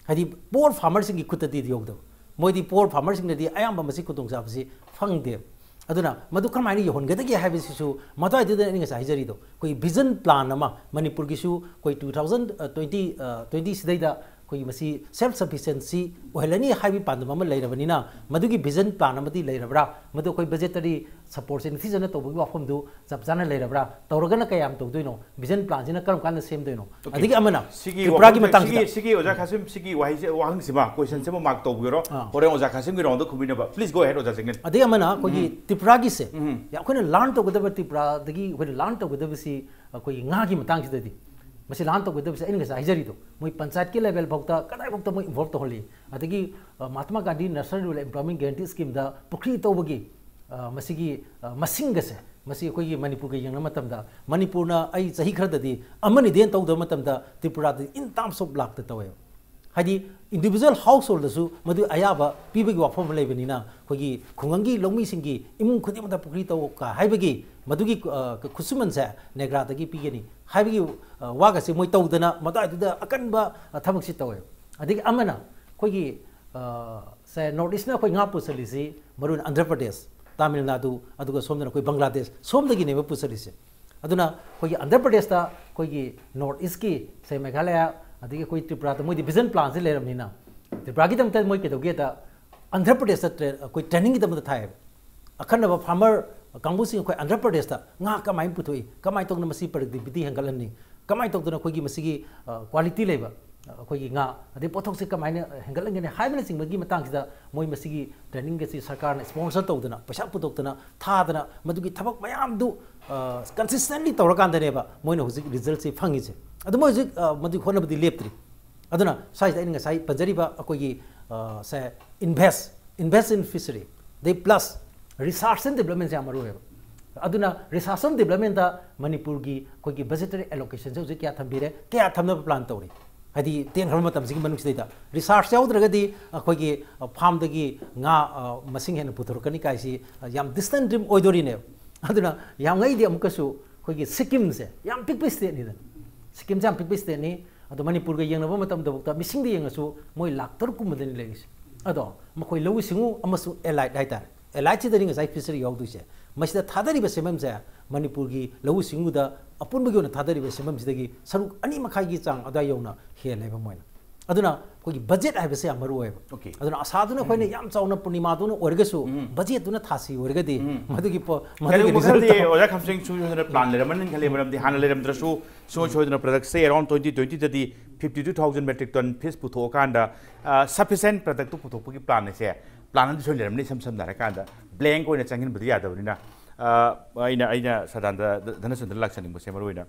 ꯍꯥꯏꯗꯤ poor farmerꯁꯤꯡꯒꯤ ꯈꯨꯠꯇꯗꯤ ꯌꯧꯗꯕ꯫ ꯃꯣꯏꯗꯤ poor farmerꯁꯤꯡꯅꯗꯤ ꯑꯌꯥꯝꯕ ꯃꯁꯤ ꯈꯨꯗꯣꯡꯆꯥꯕꯁꯤ ꯐꯪꯗꯦꯕ꯫ ꯑꯗꯨꯅ ꯃꯗꯨ ꯀꯔꯝꯍꯥꯏꯅ ꯌꯧꯍꯟꯒꯗꯒꯦ ꯍꯥꯏꯕꯁꯤꯁꯨ ꯃꯗꯨꯋꯥꯏꯗꯨꯗ ꯑꯩꯅ ꯉꯁꯥꯏ ꯍꯥꯏꯖꯔꯤꯗꯣ, ꯑꯩꯈꯣꯏꯒꯤ vision plan ꯑꯃ ꯃꯅꯤꯄꯨꯔꯒꯤꯁꯨ ꯑꯩꯈꯣꯏ two thousand twenty, ꯑ, twenty ꯁꯤꯗꯩꯗ ꯑꯩꯈꯣꯏꯒꯤ ꯃꯁꯤ self sufficiency ꯑꯣꯏꯍꯜꯂꯅꯤ ꯍꯥꯏꯕꯒꯤ ꯄꯥꯟꯗꯝ ꯑꯃ ꯂꯩꯔꯕꯅꯤꯅ, ꯃꯗꯨꯒꯤ vision plan ꯑꯃꯗꯤ ꯂꯩꯔꯕ꯭ꯔꯥ? ꯃꯗꯨ ꯑꯩꯈꯣꯏ budgetary supportꯁꯦ ꯅꯤꯡꯊꯤꯖꯅ ꯇꯧꯕꯒꯤ ꯋꯥꯐꯝꯗꯨ ꯆꯞ ꯆꯥꯅ ꯂꯩꯔꯕ꯭ꯔꯥ? ꯇꯧꯔꯒꯅ ꯀꯌꯥꯝ ꯇꯧꯗꯣꯏꯅꯣ? Vision planꯁꯤꯅ ꯀꯔꯝ ꯀꯥꯟꯗ ꯁꯦꯝꯗꯣꯏꯅꯣ? Okay꯫ ꯑꯗꯒꯤ ꯑꯃꯅ ꯁꯤꯒꯤ ꯇ꯭ꯔꯤꯄꯨꯔꯥꯒꯤ ꯋꯥꯐꯝꯁꯦ, ꯃꯇꯥꯡꯁꯤꯗ꯫ ꯁꯤꯒꯤ, ꯁꯤꯒꯤ ꯑꯣꯖꯥ ꯈꯥꯁꯤꯝ, ꯁꯤꯒꯤ ꯋꯥꯍꯩꯁꯦ, ꯋꯥꯍꯪꯁꯤꯃ, questionꯁꯤꯃ mark ꯇꯧꯕꯤꯔꯣ꯫ ꯑꯥ꯫ ꯍꯣꯔꯦꯟ ꯑꯣꯖꯥ ꯈꯥꯁꯤꯝꯒꯤ roundꯗ ꯈꯨꯝꯕꯤꯅꯕ꯫ Please go ahead, ꯑꯣꯖꯥ ꯆꯦꯡꯒꯦꯜ꯫ ꯑꯗꯒꯤ ꯑꯃꯅ ꯑꯩꯈꯣꯏꯒꯤ ꯎꯝ꯫ ꯇ꯭ꯔꯤꯄꯨꯔꯥꯒꯤꯁꯦ, ꯎꯝ꯫ ꯑꯩꯈꯣꯏꯅ learn ꯇꯧꯒꯗꯕ, ꯇ꯭ꯔꯤꯄꯨꯔꯥꯗꯒꯤ ꯑꯩꯈꯣꯏꯅ learn ꯇꯧꯒꯗꯕꯁꯤ ꯑꯩꯈꯣꯏꯒꯤ ꯉꯥꯒꯤ ꯃꯇꯥꯡꯁꯤꯗꯗꯤ ꯃꯁꯤ ꯂꯥꯟ ꯇꯧꯒꯗꯕꯁꯦ ꯑꯩꯅ ꯉꯁꯥꯏ ꯍꯥꯏꯖꯔꯤꯗꯣ, ꯃꯣꯏ ꯄꯟꯆꯥꯌꯠꯀꯤ ꯂꯦꯚꯦꯜ ꯐꯥꯎꯗ ꯀꯗꯥꯏꯐꯥꯎꯗ ꯃꯣꯏ ꯏꯟꯚꯣꯜꯕ ꯇꯧꯍꯜꯂꯤ꯫ ꯑꯗꯒꯤ Mahatma Gandhi national rural employment guarantee ꯁ꯭ꯀꯤꯝꯗ ꯄꯨꯈ꯭ꯔꯤ ꯇꯧꯕꯒꯤ ꯃꯁꯤꯒꯤ ꯃꯁꯤꯡꯒꯁꯦ, ꯃꯁꯤ ꯑꯩꯈꯣꯏꯒꯤ ꯃꯅꯤꯄꯨꯔꯒ ꯌꯦꯡꯅꯕ ꯃꯇꯝꯗ, ꯃꯅꯤꯄꯨꯔꯅ ꯑꯩ ꯆꯍꯤ ꯈꯔꯗꯗꯤ ꯑꯃꯅꯤꯗꯤ ꯍꯦꯟꯅ ꯇꯧꯗꯕ ꯃꯇꯝꯗ ꯇ꯭ꯔꯤꯄꯨꯔꯥꯗꯗꯤ ꯏꯟ ꯇꯥꯝꯁ ꯑꯣꯐ ꯂꯥꯛꯇ ꯇꯧꯋꯦꯕ꯫ ꯍꯥꯏꯗꯤ ꯏꯟꯗꯤꯕꯤꯖꯨꯋꯦꯜ ꯍꯥꯎꯁ ꯍꯣꯜꯗꯁꯨ ꯃꯗꯨ ꯑꯌꯥꯕ ꯄꯤꯕꯒꯤ ꯋꯥꯐꯝ ꯑꯃ ꯂꯩꯕꯅꯤꯅ, ꯑꯩꯈꯣꯏꯒꯤ ꯈꯨꯡꯒꯪꯒꯤ ꯂꯧꯃꯤꯁꯤꯡꯒꯤ ꯏꯃꯨꯡ ꯈꯨꯗꯤꯡꯃꯛꯇ ꯄꯨꯈ꯭ꯔꯤ ꯇꯧ ꯀ ꯍꯥꯏꯕꯒꯤ ꯃꯗꯨꯒꯤ ꯈꯨꯠꯁꯨꯃꯟꯁꯦ ꯅꯦꯒ꯭ꯔꯥꯗꯒꯤ ꯄꯤꯒꯅꯤ ꯍꯥꯏꯕꯒꯤ ꯋꯥꯒꯁꯦ ꯃꯣꯏ ꯇꯧꯗꯅ ꯃꯗꯨꯋꯥꯏꯗꯨꯗ ꯑꯀꯟꯕ ꯊꯕꯛꯁꯤ ꯇꯧꯋꯦꯕ꯫ ꯑꯗꯒꯤ ꯑꯃꯅ ꯑꯩꯈꯣꯏꯒꯤ ꯁꯦ ꯅꯣꯔꯠ ꯏꯁꯅ ꯑꯩꯈꯣꯏ ꯉꯥ ꯄꯨꯁꯜꯂꯤꯁꯤ ꯃꯔꯨ ꯑꯣꯏꯅ ꯑꯟꯙ꯭ꯔ ꯄ꯭ꯔꯗꯦꯁ, ꯇꯥꯃꯤꯜ ꯅꯥꯗꯨ, ꯑꯗꯨꯒ ꯁꯣꯝꯗꯅ ꯑꯩꯈꯣꯏ ꯕꯪꯒ꯭ꯂꯥꯗꯦꯁ, ꯁꯣꯝꯗꯒꯤꯅꯦꯕ ꯄꯨꯁꯜꯂꯤꯁꯦ꯫ ꯑꯗꯨꯅ ꯑꯩꯈꯣꯏꯒꯤ ꯑꯟꯙ꯭ꯔ ꯄ꯭ꯔꯗꯦꯁꯇ ꯑꯩꯈꯣꯏꯒꯤ ꯅꯣꯔꯠ ꯏꯁꯀꯤ, ꯁꯦ ꯃꯦꯘꯥꯂꯌꯥ, ꯑꯗꯒꯤ ꯑꯩꯈꯣꯏ ꯇ꯭ꯔꯤꯄꯨꯔꯥꯗ ꯃꯣꯏꯗꯤ ꯚꯤꯖꯟ ꯄ꯭ꯂꯥꯟꯁꯦ ꯂꯩꯔꯕꯅꯤꯅ, ꯇ꯭ꯔꯤꯄꯨꯔꯥꯒꯤꯗꯃꯛꯇ ꯃꯣꯏ ꯀꯩꯗꯧꯒꯦꯗ ꯑꯟꯙ꯭ꯔ ꯄ꯭ꯔꯗꯦꯁꯇ ꯇ꯭ꯔꯦ-, ꯑꯩꯈꯣꯏ ꯇ꯭ꯔꯦꯅꯤꯡꯒꯤꯗꯃꯛꯇ ꯊꯥꯏꯌꯦꯕ꯫ ꯑꯈꯟꯅꯕ ꯐꯥꯔꯃꯔ ꯀꯥꯡꯕꯨꯁꯤꯡ ꯑꯩꯈꯣꯏ ꯑꯟꯙ꯭ꯔ ꯄ꯭ꯔꯗꯦꯁꯇ ꯉꯥ ꯀꯃꯥꯏꯅ ꯄꯨꯊꯣꯛꯏ, ꯀꯃꯥꯏꯅ ꯇꯧꯗꯅ ꯃꯁꯤ ꯄ꯭ꯔꯗꯛꯇꯤꯕꯤꯇꯤ ꯍꯦꯟꯒꯠꯍꯟꯅꯤ, ꯀꯃꯥꯏꯅ ꯇꯧꯗꯅ ꯑꯩꯈꯣꯏꯒꯤ ꯃꯁꯤꯒꯤ ꯀ꯭ꯋꯥꯂꯤꯇꯤ ꯂꯩꯕ ꯑꯩꯈꯣꯏꯒꯤ ꯉꯥ, ꯑꯗꯩ ꯄꯣꯠꯊꯣꯛꯁꯦ ꯀꯃꯥꯏꯅ ꯍꯦꯟꯒꯠꯍꯟꯒꯅꯤ ꯍꯥꯏꯕꯅꯆꯤꯡꯕꯒꯤ ꯃꯇꯥꯡꯁꯤꯗ ꯃꯣꯏ ꯃꯁꯤꯒꯤ ꯇ꯭ꯔꯦꯅꯤꯡ ꯑꯁꯤ ꯁꯔꯀꯥꯔꯅ ꯏꯁꯄꯣꯟꯁꯔ ꯇꯧꯗꯅ, ꯄꯩꯁꯥ ꯄꯨꯊꯣꯛꯇꯅ, ꯊꯥꯗꯅ, ꯃꯗꯨꯒꯤ ꯊꯕꯛ ꯃꯌꯥꯝꯗꯨ ꯀꯟꯁꯤꯁꯇꯦꯟꯂꯤ ꯇꯧꯔꯀꯥꯟꯗꯅꯦꯕ ꯃꯣꯏꯅ ꯍꯧꯖꯤꯛ ꯔꯤꯖꯜꯁꯤ ꯐꯪꯉꯤꯁꯦ꯫ ꯑꯗꯨ ꯃꯣꯏ ꯍꯧꯖꯤꯛ ꯃꯗꯨꯒꯤ ꯍꯣꯠꯅꯕꯗꯤ ꯂꯦꯞꯇ꯭ꯔꯤ꯫ ꯑꯗꯨꯅ ꯁ꯭ꯋꯥꯏꯁꯤꯗ ꯑꯩꯅ ꯉꯁꯥꯏ ꯄꯟꯖꯔꯤꯕ ꯑꯩꯈꯣꯏꯒꯤ ꯁꯦ invest, invest in fishery, ꯑꯗꯩ plus research and developmentꯁꯦ ꯌꯥꯝ ꯃꯔꯨ ꯑꯣꯏꯌꯦꯕ꯫ ꯑꯗꯨꯅ research and developmentꯇ ꯃꯅꯤꯄꯨꯔꯒꯤ ꯑꯩꯈꯣꯏꯒꯤ budgetary allocationꯁꯦ ꯍꯧꯖꯤꯛ ꯀꯌꯥ ꯊꯝꯕꯤꯔꯦ, ꯀꯌꯥ ꯊꯝꯅꯕ ꯄ꯭ꯂꯥꯟ ꯇꯧꯔꯤ? ꯍꯥꯏꯗꯤ ꯇꯦꯟꯈ꯭ꯔꯕ ꯃꯇꯝꯁꯤꯒꯤ ꯃꯅꯨꯡꯁꯤꯗꯩꯗ research ꯌꯥꯎꯗ꯭ꯔꯒꯗꯤ ꯑꯩꯈꯣꯏꯒꯤ ꯐꯥꯔꯝꯗꯒꯤ ꯉꯥ ꯃꯁꯤꯡ ꯍꯦꯟꯅ ꯄꯨꯊꯣꯔꯛꯀꯅꯤ ꯀꯥꯏꯁꯤ ꯌꯥꯝ ꯗꯤꯁꯇꯦꯟ ꯗ꯭ꯔꯤꯝ ꯑꯣꯏꯗꯣꯔꯤꯅꯦꯕ꯫ ꯑꯗꯨꯅ ꯌꯥꯝꯉꯩꯗꯤ ꯑꯃꯨꯛꯀꯁꯨ ꯑꯩꯈꯣꯏꯒꯤ ꯁꯤꯛꯀꯤꯝꯁꯦ ꯌꯥꯝ ꯄꯤꯛꯄ ꯁ꯭ꯇꯦꯠꯅꯤꯗꯅ, ꯁꯤꯛꯀꯤꯝꯁꯦ ꯌꯥꯝ ꯄꯤꯛꯄ ꯁ꯭ꯇꯦꯠꯅꯤ꯫ ꯑꯗꯣ ꯃꯅꯤꯄꯨꯔꯒ ꯌꯦꯡꯅꯕ ꯃꯇꯝꯗꯐꯥꯎꯗ ꯃꯤꯁꯤꯡꯗ ꯌꯦꯡꯉꯁꯨ ꯃꯣꯏ ꯂꯥꯛ ꯇꯔꯨꯛ ꯀꯨꯝꯕꯗꯅꯤ ꯂꯩꯔꯤꯁꯦ꯫ ꯑꯗꯣ ꯃꯈꯣꯏ ꯂꯧꯎ ꯁꯤꯡꯎ ꯑꯃꯁꯨꯡ allied ꯍꯥꯏꯇꯥꯔꯦ, alliedꯁꯤꯗꯅꯤ ꯉꯁꯥꯏ fishery ꯌꯥꯎꯗꯣꯏꯁꯦ꯫ ꯃꯁꯤꯗ ꯊꯥꯗꯔꯤꯕ ꯁꯦꯟꯐꯝꯁꯦ ꯃꯅꯤꯄꯨꯔꯒꯤ ꯂꯧꯎ ꯁꯤꯡꯎꯗ ꯑꯄꯨꯟꯕꯒꯤ ꯑꯣꯏꯅ ꯊꯥꯗꯔꯤꯕ ꯁꯦꯟꯐꯝꯁꯤꯗꯒꯤ ꯁꯔꯨꯛ ꯑꯅꯤ ꯃꯈꯥꯏꯒꯤ ꯆꯥꯡ ꯑꯗꯨꯋꯥꯏ ꯌꯧꯅ ꯍꯦꯜꯂꯦꯕ ꯃꯣꯏꯅ꯫ ꯑꯗꯨꯅ ꯑꯩꯈꯣꯏꯒꯤ ꯕꯖꯦꯠ ꯍꯥꯏꯕꯁꯦ ꯌꯥꯝ ꯃꯔꯨ ꯑꯣꯏꯌꯦꯕ꯫ Okay. ꯑꯗꯨꯅ ꯑꯁꯥꯗꯨꯅ ꯑꯩꯈꯣꯏꯅ ꯌꯥꯝ ꯆꯥꯎꯅ ꯄꯨꯔꯅꯤꯃꯥꯗꯨꯅ ꯑꯣꯏꯔꯒꯁꯨ, ꯕꯖꯦꯠꯇꯨꯅ ꯊꯥꯁꯤ ꯑꯣꯏꯔꯒꯗꯤ ꯃꯗꯨꯒꯤ ꯄꯣ- ꯃꯗꯨꯒꯤ ꯀꯔꯤꯒꯨꯝꯕ result ꯈꯔꯗꯤ ꯇꯣ- ꯑꯣꯖꯥ ꯈꯝꯁꯦꯡ ꯁꯣꯏ ꯁꯣꯏꯗꯅ ꯄ꯭ꯂꯥꯟ ꯂꯩꯔꯝꯃꯅꯤ ꯈꯜꯂꯤ꯫ ꯃꯔꯝꯗꯤ ꯍꯥꯟꯅ ꯂꯩꯔꯝꯗ꯭ꯔꯁꯨ ꯁꯨꯡꯁꯣꯏ ꯁꯣꯏꯗꯅ ꯄ꯭ꯔꯗꯛꯁꯦ around twenty twentyꯗꯗꯤ fifty two thousand metric ton fish ꯄꯨꯊꯣꯛꯑꯀꯥꯟꯗ sufficient productꯇꯨ ꯄꯨꯊꯣꯛꯄꯒꯤ ꯄ꯭ꯂꯥꯟ ꯑꯁꯦ, ꯄ꯭ꯂꯥꯟ ꯑꯃꯗꯤ ꯁꯣꯏ ꯂꯩꯔꯝꯅꯤ꯫ ꯏꯁꯝ ꯁꯝꯅ ꯍꯥꯏꯔꯀꯥꯟꯗ blank ꯑꯣꯏꯅ ꯆꯪꯍꯟꯕꯗꯤ ꯌꯥꯗꯕꯅꯤꯅ꯫ ꯑ, ꯑꯩꯅ ꯑꯩꯅ ꯁꯗꯥꯅꯟꯗ ꯙꯅꯆꯟꯗ꯭ꯔ ꯂꯥꯛꯆꯅꯤꯡꯕꯁꯦ ꯃꯔꯨ ꯑꯣꯏꯅ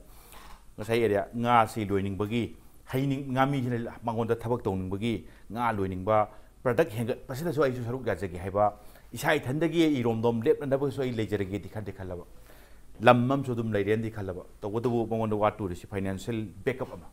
ꯉꯁꯥꯏ ꯑꯦꯔꯤꯌꯥ ꯉꯥꯁꯤ ꯂꯣꯏꯅꯤꯡꯕꯒꯤ, ꯍꯩꯅꯤꯡ ꯉꯥꯃꯤꯁꯤꯅ ꯃꯉꯣꯟꯗ ꯊꯕꯛ ꯇꯧꯅꯤꯡꯕꯒꯤ, ꯉꯥ ꯂꯣꯏꯅꯤꯡꯕ, ꯄ꯭ꯔꯗꯛ ꯍꯦꯟꯒꯠꯄꯁꯤꯗꯁꯨ ꯑꯩꯁꯨ ꯁꯔꯨꯛ ꯌꯥꯖꯒꯦ ꯍꯥꯏꯕ, ꯏꯁꯥ ꯏꯊꯟꯗꯒꯤ ꯏꯔꯣꯝꯗꯣꯝ ꯂꯦꯞꯅꯅꯕꯁꯨ ꯑꯩ ꯂꯩꯖꯔꯒꯦꯗꯤ ꯈꯟꯗꯤ ꯈꯜꯂꯕ, ꯂꯝ ꯑꯃꯁꯨ ꯑꯗꯨꯝ ꯂꯩꯔꯦꯅꯗꯤ ꯈꯜꯂꯕ꯫ ꯇꯧꯕꯇꯕꯨ ꯃꯉꯣꯟꯗ ꯋꯥꯠꯇꯣꯔꯤꯁꯤ ꯐꯥꯏꯅꯥꯟꯁꯤꯌꯦꯜ ꯕꯦꯛꯑꯞ ꯑꯃ,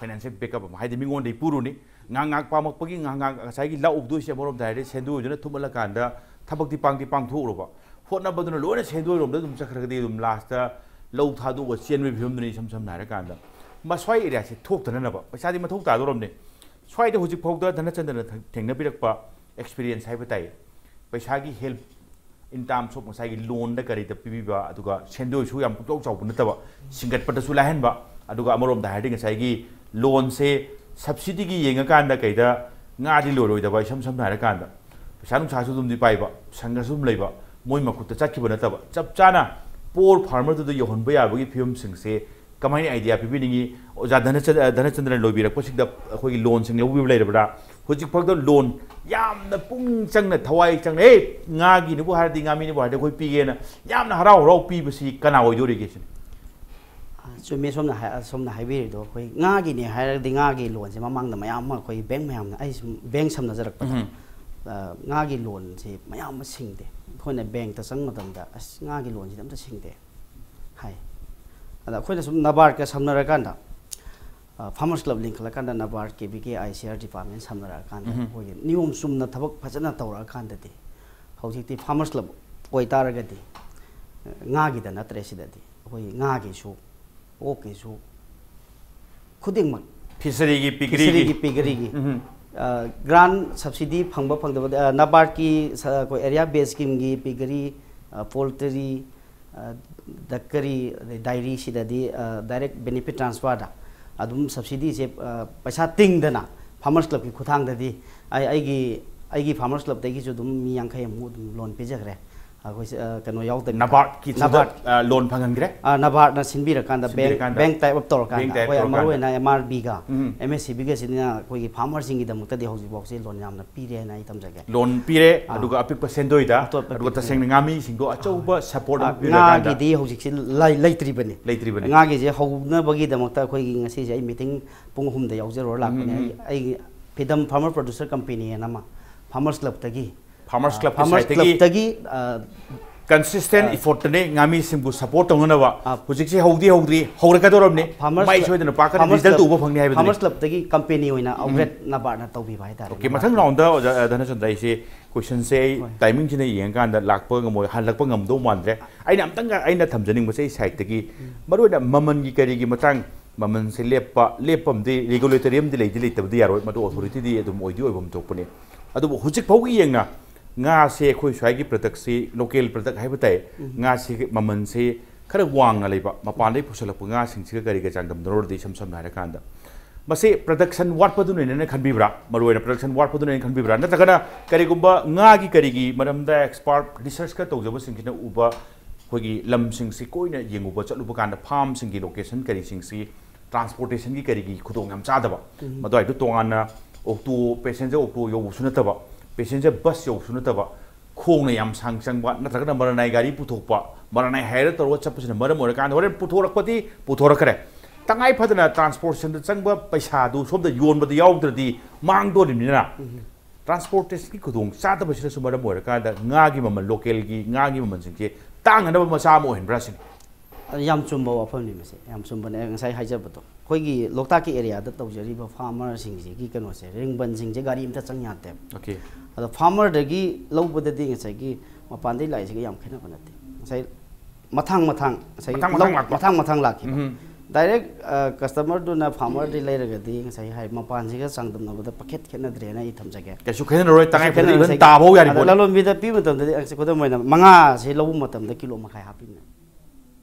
ꯐꯥꯏꯅꯥꯟꯁꯤꯌꯦꯜ ꯕꯦꯛꯑꯞ ꯑꯃ ꯍꯥꯏꯗꯤ ꯃꯤꯉꯣꯟꯗꯒꯤ ꯄꯨꯔꯨꯅꯤ, ꯉꯥ ꯉꯥꯏꯍꯥꯛ ꯄꯥꯝꯃꯛꯄꯒꯤ ꯉꯥꯏꯍꯥꯛ ꯉꯥꯏꯍꯥꯛ ꯉꯁꯥꯏꯒꯤ ꯂꯧ ꯎꯕꯗꯣꯏꯁꯦ ꯑꯃꯔꯣꯝꯗ ꯍꯥꯏꯔꯗꯤ ꯁꯦꯟꯗꯣꯏꯗꯨꯅ ꯊꯨꯝꯍꯜꯂꯀꯥꯟꯗ ꯊꯕꯛꯇꯤ ꯄꯥꯡꯗꯤ ꯄꯥꯡꯊꯣꯛꯎꯔꯕ, ꯍꯣꯠꯅꯕꯗꯨꯅ ꯂꯣꯏꯅ ꯁꯦꯟꯗꯣꯏꯔꯣꯝꯗ ꯑꯗꯨꯝ ꯆꯠꯈ꯭ꯔꯒꯗꯤ ꯑꯗꯨꯝ ꯂꯥꯁꯇ ꯂꯧ ꯊꯥꯗꯣꯛꯑꯒ ꯆꯦꯟꯕꯒꯤ ꯐꯤꯕꯝꯗꯨꯅꯤ ꯏꯁꯝ ꯁꯝꯅ ꯍꯥꯏꯔꯀꯥꯟꯗ꯫ ꯃꯁ꯭ꯋꯥꯏ ꯑꯦꯔꯤꯌꯥꯁꯦ ꯊꯣꯛꯇꯅꯅꯕ ꯄꯩꯁꯥꯗꯤ ꯃꯊꯧ ꯇꯥꯗꯧꯔꯕꯅꯤ꯫ ꯁ꯭ꯋꯥꯏꯗ ꯍꯧꯖꯤꯛ ꯐꯥꯎꯗ ꯙꯅꯆꯟꯗ꯭ꯔꯅ ꯊꯦꯡꯅꯕꯤꯔꯛꯄ ꯑꯦꯛꯁꯄꯤꯔꯤꯌꯦꯟꯁ ꯍꯥꯏꯕ ꯇꯥꯏ, ꯄꯩꯁꯥꯒꯤ ꯍꯦꯜꯞ in terms of ꯉꯁꯥꯏꯒꯤ ꯂꯣꯟꯗ ꯀꯔꯤꯗ ꯄꯤꯕꯤꯕ, ꯑꯗꯨꯒ ꯁꯦꯟꯗꯣꯏꯁꯨ ꯌꯥꯝ ꯄꯨꯛꯆꯥꯎ ꯆꯥꯎꯕ ꯅꯠꯇꯕ, ꯁꯤꯡꯒꯠꯄꯗꯁꯨ ꯂꯥꯏꯍꯟꯕ, ꯑꯗꯨꯒ ꯑꯃꯔꯣꯝꯗ ꯍꯥꯏꯔꯗꯤ ꯉꯁꯥꯏꯒꯤ ꯂꯣꯟꯁꯦ ꯁꯕꯁꯤꯗꯤꯒꯤ ꯌꯦꯡꯉꯀꯥꯟꯗ ꯀꯩꯗ ꯉꯥꯗꯤ ꯂꯣꯏꯔꯣꯏꯗꯕ, ꯏꯁꯝ ꯁꯝꯅ ꯍꯥꯏꯔꯀꯥꯟꯗ ꯄꯩꯁꯥ ꯅꯨꯡꯁꯥꯁꯨ ꯑꯗꯨꯝꯗꯤ ꯄꯥꯏꯕ, ꯁꯪꯒꯁꯨ ꯑꯗꯨꯝ ꯂꯩꯕ, ꯃꯣꯏ ꯃꯈꯨꯠꯇ ꯆꯠꯈꯤꯕ ꯅꯠꯇꯕ, ꯆꯞ ꯆꯥꯅ ꯄꯣꯔ ꯐꯥꯔꯃꯔꯗꯨꯗ ꯌꯧꯍꯟꯕ ꯌꯥꯕꯒꯤ ꯐꯤꯕꯝꯁꯤꯡꯁꯦ ꯀꯃꯥꯏꯅ ꯑꯥꯏꯗꯤꯌꯥ ꯄꯤꯕꯤꯅꯤꯡꯉꯤ? ꯑꯣꯖꯥ ꯙꯅꯆ-, ꯙꯅꯆꯟꯗ꯭ꯔꯅ ꯂꯣꯏꯕꯤꯔꯛꯄꯁꯤꯡꯗ ꯑꯩꯈꯣꯏꯒꯤ ꯂꯣꯟꯁꯤꯡ ꯂꯧꯕꯤꯕ ꯂꯩꯔꯕ꯭ꯔꯥ? ꯍꯧꯖꯤꯛꯐꯥꯎꯗ ꯂꯣꯟ ꯌꯥꯝꯅ ꯄꯨꯛꯅꯤꯡ ꯆꯪꯅ, ꯊꯋꯥꯏ ꯆꯪꯅ, "ꯑꯦ, ꯉꯥꯒꯤꯅꯕꯨ ꯍꯥꯏꯔꯗꯤ, ꯉꯥꯃꯤꯅꯕꯨ ꯍꯥꯏꯔꯗꯤ ꯑꯩꯈꯣꯏ ꯄꯤꯒꯦꯅ" ꯌꯥꯝꯅ ꯍꯔꯥꯎ ꯍꯔꯥꯎ ꯄꯤꯕꯁꯤ ꯀꯅꯥ ꯑꯣꯏꯗꯣꯔꯤꯒꯦ ꯁꯤꯅꯤ? ꯑ, ꯆꯨꯝꯃꯦ, ꯁꯣꯝꯅ ꯍꯥꯏ-, ꯁꯣꯝꯅ ꯍꯥꯏꯕꯤꯔꯤꯗꯣ꯫ ꯑꯩꯈꯣꯏ ꯉꯥꯒꯤꯅꯦ ꯍꯥꯏꯔꯒꯗꯤ, ꯉꯥꯒꯤ ꯂꯣꯟꯁꯦ ꯃꯃꯥꯡꯗ ꯃꯌꯥꯝ ꯑꯃ ꯑꯩꯈꯣꯏ ꯕꯦꯡ ꯃꯌꯥꯝꯅ, ꯑꯩ ꯁꯨꯝ ꯕꯦꯡ ꯁꯝꯅꯖꯔꯛꯄꯗ, ꯎꯝ꯫ ꯑ, ꯉꯥꯒꯤ ꯂꯣꯟꯁꯦ ꯃꯌꯥꯝ ꯑꯃ ꯁꯤꯡꯗꯦ꯫ ꯑꯩꯈꯣꯏꯅ ꯕꯦꯡꯇ ꯆꯪꯕ ꯃꯇꯝꯗ, "ꯑꯁ, ꯉꯥꯒꯤ ꯂꯣꯟꯁꯤꯗꯤ ꯑꯝꯇ ꯁꯤꯡꯗꯦ" ꯍꯥꯏ꯫ ꯑꯗ ꯑꯩꯈꯣꯏꯅ ꯁꯨꯝ ꯅꯕꯥꯔꯠꯀ ꯁꯝꯅꯔꯀꯥꯟꯗ, ꯑ, ꯐꯥꯔꯃꯔꯁ ꯀ꯭ꯂꯕ ꯂꯤꯡꯈꯠꯂꯀꯥꯟꯗ, ꯅꯕꯥꯔꯠ, ꯀꯦ ꯚꯤ ꯀꯦ ꯑꯥꯏ, ꯁꯤ ꯑꯥꯔ ꯗꯤꯄꯥꯔꯠꯃꯦꯟ ꯁꯝꯅꯔꯀꯥꯟꯗ, ꯎꯝ꯫ ꯑꯩꯈꯣꯏꯒꯤ ꯅꯤꯌꯣꯝ ꯆꯨꯝꯅ ꯊꯕꯛ ꯐꯖꯅ ꯇꯧꯔꯛꯑꯀꯥꯟꯗꯗꯤ, ꯍꯧꯖꯤꯛꯇꯤ ꯐꯥꯔꯃꯔꯁ ꯀ꯭ꯂꯕ ꯑꯣꯏꯇꯥꯔꯒꯗꯤ, ꯑ, ꯉꯥꯒꯤꯗ ꯅꯠꯇ꯭ꯔꯦ ꯁꯤꯗꯗꯤ꯫ ꯑꯩꯈꯣꯏ ꯉꯥꯒꯤꯁꯨ, ꯑꯣꯛꯀꯤꯁꯨ, ꯈꯨꯗꯤꯡꯃꯛ꯫ ꯐꯤꯁꯔꯤꯒꯤ, ꯄꯤꯒꯔꯤꯒꯤ꯫ ꯐꯤꯁꯔꯤꯒꯤ, ꯄꯤꯒꯔꯤꯒꯤ꯫ ꯎꯝ꯫ ꯑ, ꯒ꯭ꯔꯥꯟ ꯁꯕꯁꯤꯗꯤ ꯐꯪꯕ ꯐꯪꯗꯕ, ꯑ, ꯅꯕꯥꯔꯠꯀꯤ ꯁ-, ꯑꯩꯈꯣꯏ ꯑꯦꯔꯤꯌꯥ ꯕꯦꯁ ꯁ꯭ꯀꯤꯝꯒꯤ ꯄꯤꯒꯔꯤ, ꯑ, ꯄꯣꯜꯇ꯭ꯔꯤ, ꯑ, ꯗꯛꯀꯔꯤ, ꯑꯗꯩ ꯗꯥꯏꯔꯤ, ꯁꯤꯗꯗꯤ, ꯑ, ꯗꯥꯏꯔꯦꯛ ꯕꯦꯅꯤꯐꯤꯠ ꯇ꯭ꯔꯥꯟꯁꯐꯔꯗ ꯑꯗꯨꯝ ꯁꯕꯁꯤꯗꯤꯁꯦ, ꯑ, ꯄꯩꯁꯥ ꯇꯤꯡꯗꯅ ꯐꯥꯔꯃꯔꯁ ꯀ꯭ꯂꯕꯀꯤ ꯈꯨꯠꯊꯥꯡꯗꯒꯤ ꯑꯩ, ꯑꯩꯒꯤ, ꯑꯩꯒꯤ ꯐꯥꯔꯃꯔꯁ ꯀ꯭ꯂꯕꯇꯒꯤꯁꯨ ꯑꯗꯨꯝ ꯃꯤ ꯌꯥꯡꯈꯩ ꯑꯃꯨꯛ ꯑꯗꯨꯝ ꯂꯣꯟ ꯄꯤꯖꯈ꯭ꯔꯦ꯫ ꯑꯩꯈꯣꯏꯁꯦ ꯑ, ꯀꯩꯅꯣ ꯌꯥꯎꯗꯕꯤ ꯅꯕꯥꯔꯠꯀꯤ ꯅꯕꯥꯔꯠ ꯂꯣꯟ ꯐꯪꯍꯟꯈ꯭ꯔꯦ꯫ ꯑ, ꯅꯕꯥꯔꯠꯅ ꯁꯤꯟꯕꯤꯔꯀꯥꯟꯗ ꯕꯦꯡ ꯁꯤꯟꯕꯤꯔꯀꯥꯟꯗ꯫ ꯕꯦꯡ ꯇꯥꯏꯞ ꯑꯞ ꯇꯧꯔꯀꯥꯟꯗ ꯕꯦꯡ ꯇꯥꯏꯞ ꯑꯩꯈꯣꯏ ꯇꯧꯔꯀꯥꯟꯗ꯫ ꯃꯔꯨꯑꯣꯏꯅ ꯑꯦꯝ ꯑꯥꯔ ꯕꯤꯒ ꯎꯝ꯫ ꯑꯦꯝ ꯑꯦꯁ ꯁꯤ ꯕꯤꯒꯁꯤꯅ ꯑꯩꯈꯣꯏꯒꯤ ꯐꯥꯔꯃꯔꯁꯤꯡꯒꯤꯗꯃꯛꯇꯗꯤ ꯍꯧꯖꯤꯛꯐꯥꯎꯁꯦ ꯂꯣꯟ ꯌꯥꯝꯅ ꯄꯤꯔꯦꯅ ꯑꯩ ꯊꯝꯖꯒꯦ꯫ ꯂꯣꯟ ꯄꯤꯔꯦ꯫ ꯑꯥ꯫ ꯑꯗꯨꯒ ꯑꯄꯤꯛꯄ ꯁꯦꯟꯗꯣꯏꯗ꯫ ꯑꯇꯣꯞꯄ ꯑꯗꯨꯒ ꯄꯤꯗꯦ꯫ ꯇꯁꯦꯡꯅ ꯉꯥꯃꯤꯁꯤꯡꯗꯣ ꯑꯆꯧꯕ ꯁꯄꯣꯔꯠ ꯑꯃ ꯑ, ꯄꯤꯔꯀꯥꯟꯗ꯫ ꯉꯥꯒꯤꯗꯤ ꯍꯧꯖꯤꯛꯁꯤ ꯂꯩ- ꯂꯩꯇ꯭ꯔꯤꯕꯅꯤ꯫ ꯂꯩꯇ꯭ꯔꯤꯕꯅꯤ꯫ ꯉꯥꯒꯤꯁꯦ ꯍꯧꯅꯕꯒꯤꯗꯃꯛꯇ ꯑꯩꯈꯣꯏꯒꯤ ꯉꯁꯤꯁꯦ ꯑꯩ ꯃꯤꯇꯤꯡ ꯄꯨꯡ ꯑꯍꯨꯝꯗ ꯌꯥꯎꯖꯔꯨꯔ ꯂꯥꯛꯄꯅꯦ꯫ ꯎꯝ, ꯎꯝ꯫ ꯑꯩ ꯑꯩꯒꯤ ꯐ꯭ꯔꯤꯗꯝ ꯐꯥꯔꯃꯔ ꯄ꯭ꯔꯣꯗ꯭ꯌꯨꯁꯔ ꯀꯝꯄꯦꯅꯤ ꯍꯥꯏꯅ ꯑꯃ ꯐꯥꯔꯃꯔꯁ ꯀ꯭ꯂꯕꯇꯒꯤ ꯐꯥꯔꯃꯔꯁ ꯑ, ꯀ꯭ꯂꯕꯀꯤ ꯐꯥꯔꯃꯔꯁ ꯁꯥꯏꯠꯇꯒꯤ ꯀ꯭ꯂꯕꯇꯒꯤ ꯑ, ꯀꯟꯁꯤꯁꯇꯦꯟ ꯑ, ꯏꯐꯣꯔꯠꯇꯅꯦ ꯉꯥꯃꯤꯁꯤꯡꯕꯨ ꯁꯄꯣꯔꯠ ꯇꯧꯅꯅꯕ꯫ ꯑ, ꯍꯧꯖꯤꯛꯁꯦ ꯍꯧꯗꯤ ꯍꯧꯗ꯭ꯔꯤ, ꯍꯧꯔꯛꯀꯗꯧꯔꯕꯅꯤ꯫ ꯐꯥꯔꯃꯔꯁ ꯃꯥꯏ ꯀ꯭ꯂꯕ- ꯁꯣꯏꯗꯅ ꯄꯥꯛꯀꯅꯤ, ꯐꯥꯔꯃꯔꯁ ꯔꯤꯖꯜ ꯀ꯭ꯂꯕ- ꯎꯕ ꯐꯪꯅꯤ ꯍꯥꯏꯕꯗꯨꯅꯤ꯫ ꯐꯥꯔꯃꯔꯁ ꯀ꯭ꯂꯕꯇꯒꯤ ꯀꯝꯄꯦꯅꯤ ꯑꯣꯏꯅ ꯑꯥꯎꯠꯂꯦꯠ ꯅꯕꯥꯔꯠꯅ ꯇꯧꯕꯤꯕ ꯍꯥꯏꯇꯥꯔꯦ꯫ ꯑꯣꯀꯦ, ꯃꯊꯪ ꯔꯥꯎꯟꯗ ꯑꯣꯖꯥ ꯙꯅꯆꯟꯗ꯭ꯔ, ꯑꯩꯁꯦ ꯀꯣꯏꯁꯟꯁꯦ ꯑꯩ ꯍꯣꯏ꯫ ꯇꯥꯏꯃꯤꯡꯁꯤꯅ ꯌꯦꯡꯉꯀꯥꯟꯗ ꯂꯥꯛꯄ ꯉꯝꯃꯣꯏ, ꯍꯜꯂꯛꯄ ꯉꯝꯗꯧ ꯃꯥꯟꯗ꯭ꯔꯦ꯫ ꯑꯩꯅ ꯑꯝꯇꯪꯒ ꯑꯩꯅ ꯊꯝꯖꯅꯤꯡꯕꯁꯦ ꯑꯩ ꯁꯥꯏꯠꯇꯒꯤ ꯃꯔꯨꯑꯣꯏꯅ ꯃꯃꯜꯒꯤ ꯀꯔꯤꯒꯤ ꯃꯇꯥꯡ, ꯃꯃꯜꯁꯦ ꯂꯦꯞꯄ ꯂꯦꯞꯄ ꯑꯃꯗꯤ ꯔꯤꯒꯨꯂꯦꯇꯔꯤ ꯑꯃꯗꯤ ꯂꯩꯗꯤ ꯂꯩꯇꯕꯗꯤ ꯌꯥꯔꯣꯏ, ꯃꯗꯨ ꯑꯣꯊꯣꯔꯤꯇꯤꯗꯤ ꯑꯗꯨꯝ ꯑꯣꯏꯗꯤ ꯑꯣꯏꯐꯝ ꯊꯣꯛꯄꯅꯤ꯫ ꯑꯗꯨꯕꯨ ꯍꯧꯖꯤꯛ ꯐꯥꯎꯒꯤ ꯌꯦꯡꯅ ꯉꯥꯁꯦ ꯑꯩꯈꯣꯏ ꯁ꯭ꯋꯥꯏꯒꯤ ꯄ꯭ꯔꯗꯛꯁꯤ, ꯂꯣꯀꯦꯜ ꯄ꯭ꯔꯗꯛ ꯍꯥꯏꯕ ꯇꯥꯏ, ꯉꯥꯁꯤꯒꯤ ꯃꯃꯜꯁꯦ ꯈꯔ ꯋꯥꯡꯅ ꯂꯩꯕ, ꯃꯄꯥꯟꯗꯒꯤ ꯄꯨꯁꯜꯂꯛꯄ ꯉꯥꯁꯤꯡꯁꯤꯒ ꯀꯔꯤꯒ ꯆꯥꯡꯗꯝꯅꯔꯨꯔꯗꯤ, ꯏꯁꯝ ꯁꯝꯅ ꯍꯥꯏꯔꯀꯥꯟꯗ ꯃꯁꯤ ꯄ꯭ꯔꯗꯛꯁꯟ ꯋꯥꯠꯄꯗꯨꯅꯅꯦꯅ ꯈꯟꯕꯤꯕ꯭ꯔꯥ? ꯃꯔꯨꯑꯣꯏꯅ ꯄ꯭ꯔꯗꯛꯁꯟ ꯋꯥꯠꯄꯗꯨꯅꯅꯦꯅ ꯈꯟꯕꯤꯕ꯭ꯔꯥ? ꯅꯠꯇ꯭ꯔꯒꯅ ꯀꯔꯤꯒꯨꯝꯕ ꯉꯥꯒꯤ ꯀꯔꯤꯒꯤ ꯃꯔꯝꯗ ꯑꯦꯛꯁꯄꯥꯔꯠ ꯔꯤꯁꯔꯁꯀ ꯇꯧꯖꯕꯁꯤꯡꯁꯤꯅ ꯎꯕ ꯑꯩꯈꯣꯏꯒꯤ ꯂꯝꯁꯤꯡꯁꯤ ꯀꯣꯏꯅ ꯌꯦꯡꯉꯨꯕ ꯆꯠꯂꯨꯕ ꯀꯥꯟꯗ ꯐꯥꯔꯝꯁꯤꯡꯒꯤ ꯂꯣꯀꯦꯁꯟ ꯀꯔꯤꯁꯤꯡꯁꯤ, ꯇ꯭ꯔꯥꯟꯁꯄꯣꯔꯇꯦꯁꯟꯒꯤ ꯀꯔꯤꯒꯤ ꯈꯨꯗꯣꯡ ꯌꯥꯝ ꯆꯥꯗꯕ, ꯃꯗꯨꯋꯥꯏꯗꯨ ꯇꯣꯉꯥꯟꯅ ꯑꯣꯛꯇꯣ, ꯄꯦꯁꯦꯟꯖꯔ ꯑꯣꯛꯇꯣ ꯌꯧꯕꯁꯨ ꯅꯠꯇꯕ, ꯄꯦꯁꯦꯟꯖꯔ ꯕꯁ ꯌꯧꯕꯁꯨ ꯅꯠꯇꯕ, ꯈꯣꯡꯅ ꯌꯥꯝ ꯁꯥꯡ ꯆꯪꯕ, ꯅꯠꯇ꯭ꯔꯒꯅ ꯃꯔꯅꯥꯏ ꯒꯥꯔꯤ ꯄꯨꯊꯣꯛꯄ, ꯃꯔꯅꯥꯏ ꯍꯥꯏꯔ ꯇꯧꯔꯒ ꯆꯠꯄꯁꯤꯅ ꯃꯔꯝ ꯑꯣꯏꯔꯀꯥꯟꯗ ꯍꯣꯔꯦꯟ ꯄꯨꯊꯣꯔꯛꯄꯗꯤ ꯄꯨꯊꯣꯔꯛꯈ꯭ꯔꯦ, ꯇꯉꯥꯏ ꯐꯗꯅ ꯇ꯭ꯔꯥꯟꯁꯄꯣꯔꯇꯦꯁꯟꯗ ꯆꯪꯕ ꯄꯩꯁꯥꯗꯨ ꯁꯣꯝꯗ ꯌꯣꯟꯕꯗ ꯌꯥꯎꯗ꯭ꯔꯗꯤ ꯃꯥꯡꯗꯣꯔꯤꯕꯅꯤꯅ, ꯇ꯭ꯔꯥꯟꯁꯄꯣꯔꯇꯦꯁꯟꯒꯤ ꯈꯨꯗꯣꯡ ꯆꯥꯗꯕꯁꯤꯅꯁꯨ ꯃꯔꯝ ꯑꯣꯏꯔꯀꯥꯟꯗ ꯉꯥꯒꯤ ꯃꯃꯜ, ꯂꯣꯀꯦꯜꯒꯤ ꯉꯥꯒꯤ ꯃꯃꯜꯁꯤꯡꯁꯦ ꯇꯥꯡꯅꯅꯕ ꯃꯆꯥꯛ ꯑꯃ ꯑꯣꯏꯍꯟꯕ꯭ꯔꯥ ꯁꯤꯅꯤ꯫ ꯌꯥꯝ ꯆꯨꯝꯕ ꯋꯥꯐꯝꯅꯤ ꯃꯁꯤ, ꯌꯥꯝ ꯆꯨꯝꯕꯅꯦ꯫ ꯑꯩ ꯉꯁꯥꯏ ꯍꯥꯏꯖꯕꯗꯣ, ꯑꯩꯈꯣꯏꯒꯤ ꯂꯣꯛꯇꯥꯛꯀꯤ ꯑꯦꯔꯤꯌꯥꯗ ꯇꯧꯖꯔꯤꯕ ꯐꯥꯔꯃꯔꯁꯤꯡꯁꯤꯒꯤ ꯀꯩꯅꯣꯁꯦ, ꯔꯤꯡꯕꯟꯁꯤꯡꯁꯦ ꯒꯥꯔꯤ ꯑꯝꯇ ꯆꯪ ꯌꯥꯗꯦꯕ꯫ ꯑꯣꯀꯦ꯫ ꯑꯗꯣ ꯐꯥꯔꯃꯔꯗꯒꯤ ꯂꯧꯕꯗꯗꯤ ꯉꯁꯥꯏꯒꯤ ꯃꯄꯥꯟꯗꯩ ꯂꯥꯛꯏꯁꯤꯒ ꯌꯥꯝ ꯈꯦꯠꯅꯕ ꯅꯠꯇꯦ꯫ ꯉꯁꯥꯏ ꯃꯊꯥꯡ ꯃꯊꯥꯡ ꯉꯁꯥꯏ ꯃꯊꯥꯡ ꯃꯊꯥꯡ ꯂꯧ- ꯂꯥꯛꯄ꯫ ꯃꯊꯥꯡ ꯃꯊꯥꯡ ꯂꯥꯛꯈꯤꯕ꯫ ꯎꯝ꯫ ꯗꯥꯏꯔꯦꯛ ꯀꯁꯇꯃꯔꯗꯨꯅ ꯐꯥꯔꯃꯔꯗꯤ ꯂꯩꯔꯒꯗꯤ ꯉꯁꯥꯏ ꯍꯥꯏ ꯃꯄꯥꯟꯁꯤꯒ ꯆꯥꯡꯗꯝꯅꯕꯗ ꯄꯈꯦꯠ ꯈꯦꯠꯅꯗ꯭ꯔꯦꯅ ꯑꯩ ꯊꯝꯖꯒꯦ꯫ ꯀꯩꯁꯨ ꯈꯦꯠꯅꯔꯔꯣꯏ, ꯇꯉꯥꯏ ꯀꯩꯁꯨ ꯐꯗꯅ ꯈꯦꯠꯅꯔꯣꯏ꯫ ꯏꯚꯟ ꯇꯥꯕꯐꯥꯎ ꯌꯥꯔꯤ ꯑꯗ ꯄꯣꯠꯅꯤ꯫ ꯂꯂꯣꯟꯕꯤꯗ ꯄꯤꯕ ꯃꯇꯝꯗꯗꯤ ꯑꯩ ꯈꯨꯗꯝ ꯑꯣꯏꯅ ꯃꯉꯥꯁꯦ ꯂꯧꯕ ꯃꯇꯝꯗ ꯀꯤꯂꯣ ꯃꯈꯥꯏ ꯍꯥꯞꯄꯤꯕꯅꯦ꯫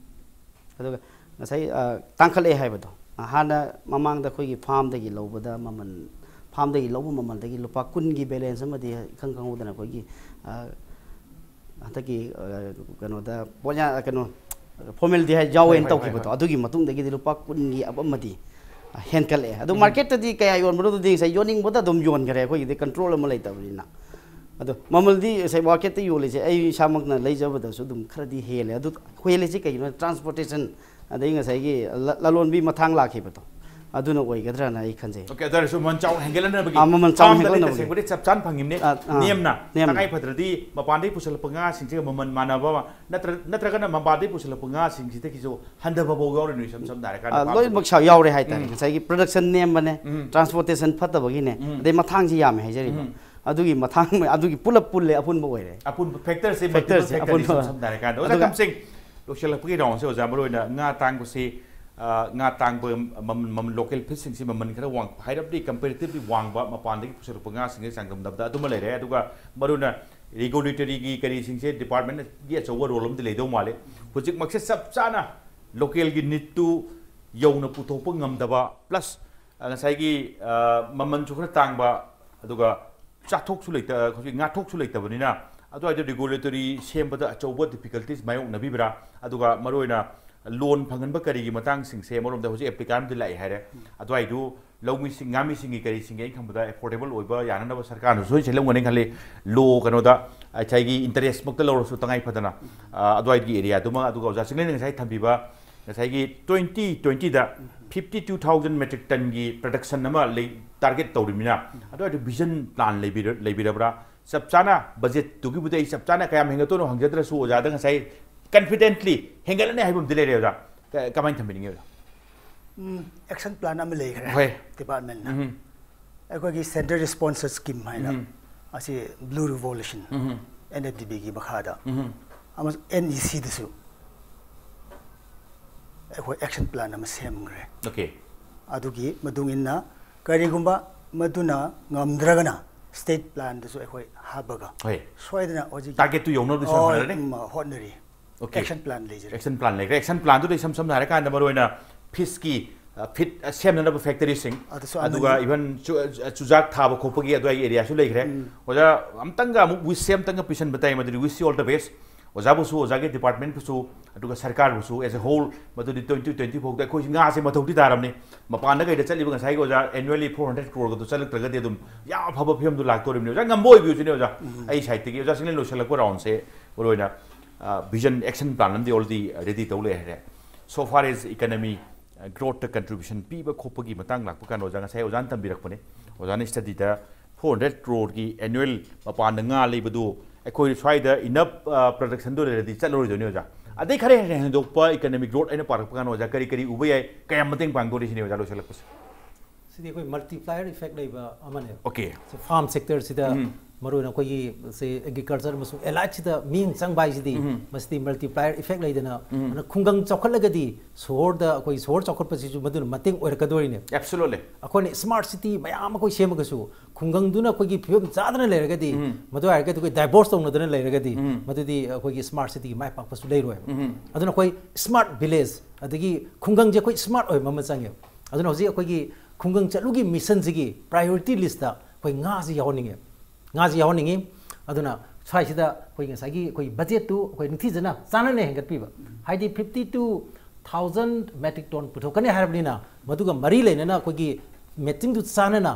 ꯑꯗꯨꯒ ꯉꯁꯥꯏ ꯑ, ꯇꯥꯡꯈꯠꯂꯛꯑꯦ ꯍꯥꯏꯕꯗꯣ, ꯍꯥꯟꯅ ꯃꯃꯥꯡꯗ ꯑꯩꯈꯣꯏꯒꯤ ꯐꯥꯝꯗꯒꯤ ꯂꯧꯕꯗ ꯃꯃꯜ, ꯐꯥꯝꯗꯒꯤ ꯂꯧꯕ ꯃꯃꯜꯗꯒꯤ ꯂꯨꯄꯥ ꯀꯨꯟꯒꯤ ꯕꯦꯂꯦꯟꯁ ꯑꯃꯗꯤ ꯏꯈꯪ ꯈꯪꯍꯧꯗꯅ ꯑꯩꯈꯣꯏꯒꯤ ꯑ, ꯍꯟꯗꯛꯀꯤ ꯑ, ꯀꯩꯅꯣꯗ ꯄꯣꯠꯌꯥ ꯀꯩꯅꯣ ꯐꯣꯔꯃꯦꯜꯗꯤ ꯍꯥꯏ ꯌꯥꯎꯋꯦꯅ ꯍꯣꯏ, ꯍꯣꯏ, ꯇꯧꯈꯤꯕꯗꯣ, ꯍꯣꯏ꯫ ꯑꯗꯨꯒꯤ ꯃꯇꯨꯡꯗꯒꯤꯗꯤ ꯂꯨꯄꯥ ꯀꯨꯟꯒꯤ ꯑꯞ ꯑꯃꯗꯤ, ꯑ, ꯍꯦꯟꯀꯠꯂꯛꯑꯦ꯫ ꯑꯗꯣ ꯎꯝ꯫ ꯃꯥꯔꯀꯦꯠꯇꯗꯤ ꯀꯌꯥ ꯌꯣꯟꯕꯅꯣꯗꯨꯗꯤ ꯉꯁꯥꯏ ꯌꯣꯟꯅꯤꯡꯕꯗ ꯑꯗꯨꯝ ꯌꯣꯟꯈꯔꯦ, ꯑꯩꯈꯣꯏꯒꯤꯗꯤ ꯀꯟꯇ꯭ꯔꯣꯜ ꯑꯃ ꯂꯩꯇꯕꯅꯤꯅ꯫ ꯑꯗꯣ ꯃꯃꯜꯗꯤ ꯉꯁꯥꯏ ꯃꯥꯔꯀꯦꯠꯇ ꯌꯣꯜꯂꯤꯁꯦ ꯑꯩ ꯏꯁꯥꯃꯛꯅ ꯂꯩꯖꯕꯗꯁꯨ ꯑꯗꯨꯝ ꯈꯔꯗꯤ ꯍꯦꯜꯂꯦ꯫ ꯑꯗꯨ ꯍꯦꯜꯂꯤꯁꯦ ꯀꯩꯒꯤꯅꯣ? ꯇ꯭ꯔꯥꯟꯁꯄꯣꯔꯇꯦꯁꯟ, ꯑꯗꯩ ꯉꯁꯥꯏꯒꯤ ꯂ-, ꯂꯂꯣꯟꯕꯤ ꯃꯊꯥꯡ ꯂꯥꯛꯈꯤꯕꯗꯣ, ꯑꯗꯨꯅ ꯑꯣꯏꯒꯗ꯭ꯔꯅ ꯑꯩ ꯈꯟꯖꯩ꯫ ꯑꯣꯀꯦ, ꯑꯗꯨ ꯑꯣꯏꯔꯁꯨ ꯃꯃꯜ ꯆꯥꯎꯅ ꯍꯦꯟꯒꯠꯂꯛꯅꯕꯒꯤ ꯑꯥ, ꯃꯃꯜ ꯆꯥꯎꯅ ꯐꯥꯔꯝꯗꯗꯤ ꯍꯦꯟꯒꯠꯂꯛꯅꯕꯒꯤ꯫ ꯇꯁꯦꯡꯕꯗꯤ ꯆꯞ ꯆꯥꯅ ꯐꯪꯉꯤꯕꯅꯦ꯫ ꯑꯥ, ꯑꯥ, ꯅꯦꯝꯅ ꯅꯦꯝꯅ꯫ ꯇꯉꯥꯏ ꯐꯗ꯭ꯔꯗꯤ ꯃꯄꯥꯟꯗꯒꯤ ꯄꯨꯁꯜꯂꯛꯄ ꯉꯥꯁꯤꯡꯁꯤꯒ ꯃꯃꯜ ꯃꯥꯟꯅꯕ ꯑꯃ ꯅꯠꯇ꯭ꯔ-, ꯅꯠꯇ꯭ꯔꯒꯅ ꯃꯄꯥꯟꯗꯒꯤ ꯄꯨꯁꯜꯂꯛꯄ ꯉꯥꯁꯤꯡꯁꯤꯗꯒꯤꯁꯨ ꯍꯟꯊꯕ ꯐꯥꯎ ꯌꯥꯎꯔꯤꯅꯣ, ꯏꯁꯝ ꯁꯝꯅ ꯍꯥꯏꯔꯀꯥꯟꯗ ꯑꯥ, ꯐꯥꯔꯝꯗꯗꯤ꯫ ꯂꯣꯏꯅꯃꯛ ꯁꯥ-, ꯌꯥꯎꯔꯦ ꯍꯥꯏꯇꯥꯔꯦ꯫ ꯎꯝ꯫ ꯉꯁꯥꯏꯒꯤ ꯄ꯭ꯔꯗꯛꯁꯟ ꯅꯦꯝꯕꯅꯦ, ꯎꯝ꯫ ꯇ꯭ꯔꯥꯟꯁꯄꯣꯔꯇꯦꯁꯟ ꯐꯠꯇꯕꯒꯤꯅꯦ, ꯎꯝ꯫ ꯑꯗꯩ ꯃꯊꯥꯡꯁꯤ ꯌꯥꯝꯃꯦ ꯍꯥꯏꯖꯔꯤꯕ꯫ ꯎꯝ꯫ ꯑꯗꯨꯒꯤ ꯃꯊꯥꯡ, ꯑꯗꯨꯒꯤ ꯄꯨꯂꯞ ꯄꯨꯜꯂꯦ, ꯑꯄꯨꯟꯕ ꯑꯣꯏꯔꯦ꯫ ꯑꯄꯨꯟꯕ ꯐꯦꯛꯇꯔꯁꯦ, ꯐꯦꯛꯇꯔꯁꯦ ꯃꯜꯇꯤꯄꯜ ꯐꯦꯛꯇꯔ, ꯑꯄꯨꯟꯕ꯫ ꯏꯁꯝ ꯁꯝꯅ ꯍꯥꯏꯔꯀꯥꯟꯗ ꯑꯣꯖꯥ ꯑꯗꯨꯒ ꯀꯝꯁꯤꯡ, ꯂꯣꯏꯁꯤꯜꯂꯛꯄꯒꯤ ꯔꯥꯎꯟꯁꯦ ꯑꯣꯖꯥ, ꯃꯔꯨ ꯑꯣꯏꯅ ꯉꯥ ꯇꯥꯡꯕꯁꯤ, ꯑ, ꯉꯥ ꯇꯥꯡꯕ ꯃꯃꯜ, ꯃꯃꯜ, ꯂꯣꯀꯦꯜ ꯐꯤꯁꯁꯤꯡꯁꯤ ꯃꯃꯜ ꯈꯔ ꯋꯥꯡ, ꯍꯥꯏꯔꯞꯗꯤ ꯀꯝꯄꯦꯔꯦꯇꯤꯚꯂꯤ ꯋꯥꯡꯕ, ꯃꯄꯥꯟꯗꯒꯤ ꯄꯨꯁꯤꯜꯂꯛꯄ ꯉꯥꯁꯤꯡꯒ ꯆꯥꯡꯗꯝꯅꯕꯗ ꯑꯗꯨꯃ ꯂꯩꯔꯦ꯫ ꯑꯗꯨꯒ ꯃꯔꯨ ꯑꯣꯏꯅ ꯔꯤꯒꯨꯂꯦꯇꯔꯤꯒꯤ ꯀꯔꯤꯁꯤꯡꯁꯦ ꯗꯤꯄꯥꯔꯠꯃꯦꯟꯒꯤ ꯑꯆꯧꯕ ꯔꯣꯜ ꯑꯃꯗꯤ ꯂꯩꯗꯧ ꯃꯥꯜꯂꯦ꯫ ꯍꯧꯖꯤꯛꯃꯛꯁꯦ ꯆꯞ ꯆꯥꯅ ꯂꯣꯀꯦꯜꯒꯤ ꯅꯤꯗꯇꯨ ꯌꯧꯅ ꯄꯨꯊꯣꯛꯄ ꯉꯝꯗꯕ, ꯄ꯭ꯂꯁ ꯉꯁꯥꯏꯒꯤ, ꯑ, ꯃꯃꯜꯁꯨ ꯈꯔ ꯇꯥꯡꯕ, ꯑꯗꯨꯒ ꯆꯥꯊꯣꯛꯁꯨ ꯂꯩꯇ-, ꯍꯧꯖꯤꯛ ꯉꯥꯊꯣꯛꯁꯨ ꯂꯩꯇꯕꯅꯤꯅ, ꯑꯗꯨꯋꯥꯏꯗ ꯔꯤꯒꯨꯂꯦꯇꯔꯤ ꯁꯦꯝꯕꯗ ꯑꯆꯧꯕ ꯗꯤꯐꯤꯀꯜꯇꯤꯁ ꯃꯥꯌꯣꯛꯅꯕꯤꯕ꯭ꯔꯥ? ꯑꯗꯨꯒ ꯃꯔꯨꯑꯣꯏꯅ ꯂꯣꯟ ꯐꯪꯍꯟꯕ ꯀꯔꯤꯒꯤ ꯃꯇꯥꯡꯁꯤꯡꯁꯦ ꯑꯃꯔꯣꯝꯗ ꯍꯧꯖꯤꯛ ꯑꯦꯄ꯭ꯂꯤꯀꯥꯟꯗꯤ ꯂꯥꯛꯑꯦ ꯍꯥꯏꯔꯦ꯫ ꯑꯗꯨꯋꯥꯏꯗꯨ ꯂꯧꯃꯤꯁꯤꯡ, ꯉꯥꯃꯤꯁꯤꯡꯒꯤ ꯀꯔꯤꯁꯤꯡꯒꯤ ꯑꯩꯅ ꯈꯟꯕꯗ ꯑꯦꯐꯣꯔꯗꯦꯕꯜ ꯑꯣꯏꯕ ꯌꯥꯅꯅꯕ ꯁꯔꯀꯥꯔꯅ ꯁꯣꯏ ꯁꯤꯜꯂꯝꯒꯅꯤ ꯈꯜꯂꯤ꯫ ꯂꯣ ꯀꯩꯅꯣꯗ ꯉꯁꯥꯏꯒꯤ ꯏꯟꯇꯔꯦꯁꯃꯛꯇ ꯂꯧꯔꯁꯨ ꯇꯉꯥꯏ ꯐꯗꯅ, ꯑ, ꯑꯗꯨꯋꯥꯏꯒꯤ ꯑꯦꯔꯤꯌꯥꯗꯨꯃ, ꯑꯗꯨꯒ ꯑꯣꯖꯥ ꯆꯤꯡꯂꯦꯟꯅ ꯉꯁꯥꯏ ꯊꯝꯕꯤꯕ ꯉꯁꯥꯏꯒꯤ ꯇ꯭ꯋꯦꯟꯇꯤ ꯇ꯭ꯋꯦꯟꯇꯤꯗ ꯐꯤꯐꯇꯤ ꯇꯨ ꯊꯥꯎꯖꯟ ꯃꯦꯇ꯭ꯔꯤꯛ ꯇꯟꯒꯤ ꯄ꯭ꯔꯗꯛꯁꯟ ꯑꯃ ꯂꯩ, ꯇꯥꯔꯒꯦꯠ ꯇꯧꯔꯤꯕꯅꯤꯅ, ꯑꯗꯨꯋꯥꯏꯗ ꯚꯤꯖꯟ ꯄ꯭ꯂꯥꯟ ꯂꯩꯕꯤꯔ-, ꯂꯩꯕꯤꯔꯕ꯭ꯔꯥ? ꯆꯞ ꯆꯥꯅ ꯕꯖꯦꯠꯇꯨꯒꯤꯕꯨꯗꯤ ꯑꯩ ꯆꯞ ꯆꯥꯅ ꯀꯌꯥꯝ ꯍꯦꯟꯒꯠꯇꯣꯏꯅꯣ ꯍꯪꯖꯗ꯭ꯔꯁꯨ ꯑꯣꯖꯥꯗ ꯉꯁꯥꯏ ꯀꯟꯐꯤꯗꯦꯟꯠꯂꯤ ꯍꯦꯟꯒꯠꯂꯅꯤ ꯍꯥꯏꯕ ꯑꯃꯗꯤ ꯂꯩꯔꯦ ꯑꯣꯖꯥ꯫ ꯀ-, ꯀꯃꯥꯏꯅ ꯊꯝꯕꯤꯅꯤꯡꯉꯤ ꯑꯣꯖꯥ? ꯎꯝ, ꯑꯦꯛꯁꯟ ꯄ꯭ꯂꯥꯟ ꯑꯃ ꯂꯩꯈ꯭ꯔꯦ ꯍꯣꯏ꯫ ꯗꯤꯄꯥꯔꯠꯃꯦꯟꯅ꯫ ꯎꯝ꯫ ꯑꯩꯈꯣꯏꯒꯤ ꯁꯦꯟꯇ꯭ꯔꯦꯜ ꯔꯦꯁꯄꯣꯟꯁ ꯁ꯭ꯀꯤꯝ ꯍꯥꯏꯅ ꯎꯝ꯫ ꯑꯁꯤ blue revolution, um. N F D ꯕꯤꯒꯤ ꯃꯈꯥꯗ ꯎꯝ꯫ ꯑꯃꯁꯨꯡ ꯑꯦꯟ ꯏ ꯁꯤꯗꯁꯨ ꯑꯩꯈꯣꯏ ꯑꯦꯛꯁꯟ ꯄ꯭ꯂꯥꯟ ꯑꯃ ꯁꯦꯝꯈ꯭ꯔꯦ꯫ ꯑꯣꯀꯦ꯫ ꯑꯗꯨꯒꯤ ꯃꯇꯨꯡ ꯏꯟꯅ ꯀꯔꯤꯒꯨꯝꯕ ꯃꯗꯨꯅ ꯉꯝꯗ꯭ꯔꯒꯅ ꯁ꯭ꯇꯦꯠ ꯄ꯭ꯂꯥꯟꯗꯁꯨ ꯑꯩꯈꯣꯏ ꯍꯥꯞꯄꯒ ꯍꯣꯏ꯫ ꯁꯣꯏꯗꯅ ꯍꯧꯖꯤꯛ ꯇꯥꯔꯒꯦꯠꯇꯨ ꯌꯧꯅꯕꯗꯤ ꯁꯣꯏ ꯍꯣꯏ, ꯍꯣꯠꯅꯔꯅꯤ? ꯎꯝ, ꯍꯣꯠꯅꯔꯤ꯫ ꯑꯣꯀꯦ꯫ ꯑꯦꯛꯁꯟ ꯄ꯭ꯂꯥꯟ ꯂꯩꯖꯔꯤ꯫ ꯑꯦꯛꯁꯟ ꯄ꯭ꯂꯥꯟ ꯂꯩꯈ꯭ꯔꯦ꯫ ꯑꯦꯛꯁꯟ ꯄ꯭ꯂꯥꯟꯗꯨꯗ ꯏꯁꯝ ꯁꯝꯅ ꯍꯥꯏꯔꯀꯥꯟꯗ ꯃꯔꯨꯑꯣꯏꯅ ꯐꯤꯁꯀꯤ ꯐꯤꯠ ꯁꯦꯝꯅꯅꯕ ꯐꯦꯛꯇꯔꯤꯁꯤꯡ, ꯑꯗꯨꯁꯨ ꯑꯗꯨꯒ ꯏꯚꯟ ꯆꯨꯖꯥꯛ ꯊꯥꯕ ꯈꯣꯠꯄꯒꯤ ꯑꯗꯨꯋꯥꯏꯒꯤ ꯑꯦꯔꯤꯌꯥꯁꯨ ꯂꯩꯈ꯭ꯔꯦ꯫ ꯑꯣꯖꯥ, ꯑꯝꯇꯪꯒ ꯑꯃꯨꯛ ꯋꯤꯁꯁꯦ ꯑꯝꯇꯪꯒ ꯄꯤꯁꯟꯕ ꯇꯥꯏ, ꯃꯗꯨꯗꯤ wish you all the best꯫ ꯑꯣꯖꯥꯕꯨꯁꯨ, ꯑꯣꯖꯥꯒꯤ ꯗꯤꯄꯥꯔꯠꯃꯦꯟꯕꯨꯁꯨ, ꯑꯗꯨꯒ ꯁꯔꯀꯥꯔꯕꯨꯁꯨ as a whole, ꯃꯗꯨꯗꯤ twenty twenty ꯐꯥꯎꯗ ꯑꯩꯈꯣꯏꯁꯤ ꯉꯥꯁꯦ ꯃꯊꯧꯗꯤ ꯇꯥꯔꯝꯅꯤ꯫ ꯃꯄꯥꯟꯗ ꯀꯩꯗ ꯆꯠꯂꯤꯕ ꯉꯁꯥꯏꯒꯤ ꯑꯣꯖꯥ annually four hundred crore ꯒꯗꯨ ꯆꯠꯂꯛꯇ꯭ꯔꯒꯗꯤ ꯑꯗꯨꯝ ꯌꯥꯝ ꯑꯐꯕ ꯐꯤꯕꯝꯗꯨ ꯂꯥꯛꯇꯧꯔꯤꯕꯅꯤ꯫ ꯑꯣꯖꯥ, ꯉꯝꯕ ꯑꯣꯏꯕꯤꯌꯨꯁꯤꯅꯦ ꯑꯣꯖꯥ꯫ ꯑꯩ ꯁꯥꯏꯠꯇꯒꯤ ꯑꯣꯖꯥ ꯁꯤꯡꯂꯦꯟ ꯂꯣꯏꯁꯤꯜꯂꯛꯄ ꯔꯥꯎꯟꯁꯦ ꯃꯔꯨꯑꯣꯏꯅ ꯚꯤꯖꯟ ꯑꯦꯛꯁꯟ ꯄ꯭ꯂꯥꯟ ꯑꯃꯗꯤ already ready ꯇꯧ ꯂꯩꯔꯦ꯫ So far as economy growth ꯇ contribution ꯄꯤꯕ ꯈꯣꯠꯄꯒꯤ ꯃꯇꯥꯡ ꯂꯥꯛꯄ ꯀꯥꯟꯗ ꯑꯣꯖꯥ ꯉꯁꯥꯏ ꯑꯣꯖꯥꯅ ꯇꯝꯕꯤꯔꯛꯄꯅꯦ꯫ ꯑꯣꯖꯥꯅ study ꯗ four hundred crore ꯒꯤ annual ꯃꯄꯥꯟꯗ ꯉꯥ ꯂꯩꯕꯗꯨ ꯑꯩꯈꯣꯏ ꯁ꯭ꯋꯥꯏꯗ enough production ꯗꯨ ꯂꯩꯔꯗꯤ ꯆꯠꯂꯔꯣꯏꯗꯣꯏꯅꯦ ꯑꯣꯖꯥ꯫ ꯑꯗꯩ ꯈꯔ ꯍꯦꯟꯅ ꯍꯦꯟꯗꯣꯛꯄ economic growth ꯑꯩꯅ ꯄꯥꯔꯛꯄ ꯀꯥꯟꯗ ꯑꯣꯖꯥ ꯀꯔꯤ ꯀꯔꯤ ꯎꯕ ꯌꯥꯏ, ꯀꯌꯥꯝ ꯃꯇꯦꯡ ꯄꯥꯡꯗꯣꯔꯤ ꯁꯤꯅꯦ ꯑꯣꯖꯥ ꯂꯣꯏꯁꯤꯜꯂꯛꯄꯁꯦ꯫ ꯁꯤꯗꯤ ꯑꯩꯈꯣꯏ multiplier effect ꯂꯩꯕ ꯑꯃꯅꯦꯕ꯫ Okay꯫ ꯁꯤ farm sector ꯁꯤꯗ ꯃꯔꯨꯑꯣꯏꯅ ꯑꯩꯈꯣꯏꯒꯤ ꯁꯤ agriculture ꯑꯃꯁꯨꯡ allied ꯁꯤꯗ ꯃꯤꯠꯌꯦꯡ ꯆꯪꯕ ꯍꯥꯏꯁꯤꯗꯤ ꯃꯁꯤꯗꯤ multiplier effect ꯂꯩꯗꯅ, ꯑꯗꯨꯅ ꯈꯨꯡꯒꯪ ꯆꯥꯎꯈꯠꯂꯒꯗꯤ ꯁꯣꯍꯣꯔꯗ ꯑꯩꯈꯣꯏ ꯁꯣꯍꯣꯔ ꯆꯥꯎꯈꯠꯄꯁꯤꯁꯨ ꯃꯗꯨꯅ ꯃꯇꯦꯡ ꯑꯣꯏꯔꯛꯀꯗꯣꯔꯤꯅꯦ꯫ Absolutely꯫ ꯑꯩꯈꯣꯏꯅ smart city ꯃꯌꯥꯝ ꯑꯩꯈꯣꯏ ꯁꯦꯝꯃꯒꯁꯨ ꯈꯨꯡꯒꯪꯗꯨꯅ ꯑꯩꯈꯣꯏꯒꯤ ꯐꯤꯕꯝ ꯆꯥꯗꯅ ꯂꯩꯔꯒꯗꯤ, ꯃꯗꯨ ꯍꯥꯏꯔꯒꯗꯤ ꯑꯩꯈꯣꯏ divorce ꯇꯧꯅꯗꯅ ꯂꯩꯔꯒꯗꯤ, ꯃꯗꯨꯗꯤ ꯑꯩꯈꯣꯏꯒꯤ smart city ꯒꯤ ꯃꯥꯏ ꯄꯥꯛꯄꯁꯨ ꯂꯩꯔꯣꯏꯕ꯫ ꯑꯗꯨꯅ ꯑꯩꯈꯣꯏ smart village ꯑꯗꯒꯤ ꯈꯨꯡꯒꯪꯁꯦ ꯑꯩꯈꯣꯏ smart ꯑꯣꯏꯕ ꯑꯃ ꯆꯪꯉꯦꯕ꯫ ꯑꯗꯨꯅ ꯍꯧꯖꯤꯛ ꯑꯩꯈꯣꯏꯒꯤ ꯈꯨꯡꯒꯪ ꯆꯠꯂꯨꯒꯤ mission ꯁꯤꯒꯤ priority list ꯇ ꯑꯩꯈꯣꯏ ꯉꯥꯁꯤ ꯌꯥꯎꯍꯟꯅꯤꯡꯉꯦ꯫ ꯉꯥꯁꯤ ꯌꯥꯎꯍꯟꯅꯤꯡꯉꯤ꯫ ꯑꯗꯨꯅ ꯁ꯭ꯋꯥꯏꯁꯤꯗ ꯑꯩꯈꯣꯏ ꯉꯁꯥꯏꯒꯤ ꯑꯩꯈꯣꯏ budget ꯇꯨ ꯑꯩꯈꯣꯏ ꯅꯤꯡꯊꯤꯖꯅ ꯆꯥꯟꯅꯅ ꯍꯦꯟꯒꯠꯄꯤꯕ, ꯍꯥꯏꯗꯤ fifty two thousand metric ton ꯄꯨꯊꯣꯛꯀꯅꯤ ꯍꯥꯏꯔꯕꯅꯤꯅ, ꯃꯗꯨꯒ ꯃꯔꯤ ꯂꯩꯅꯅ ꯑꯩꯈꯣꯏꯒꯤ matching ꯗꯨ ꯆꯥꯟꯅꯅ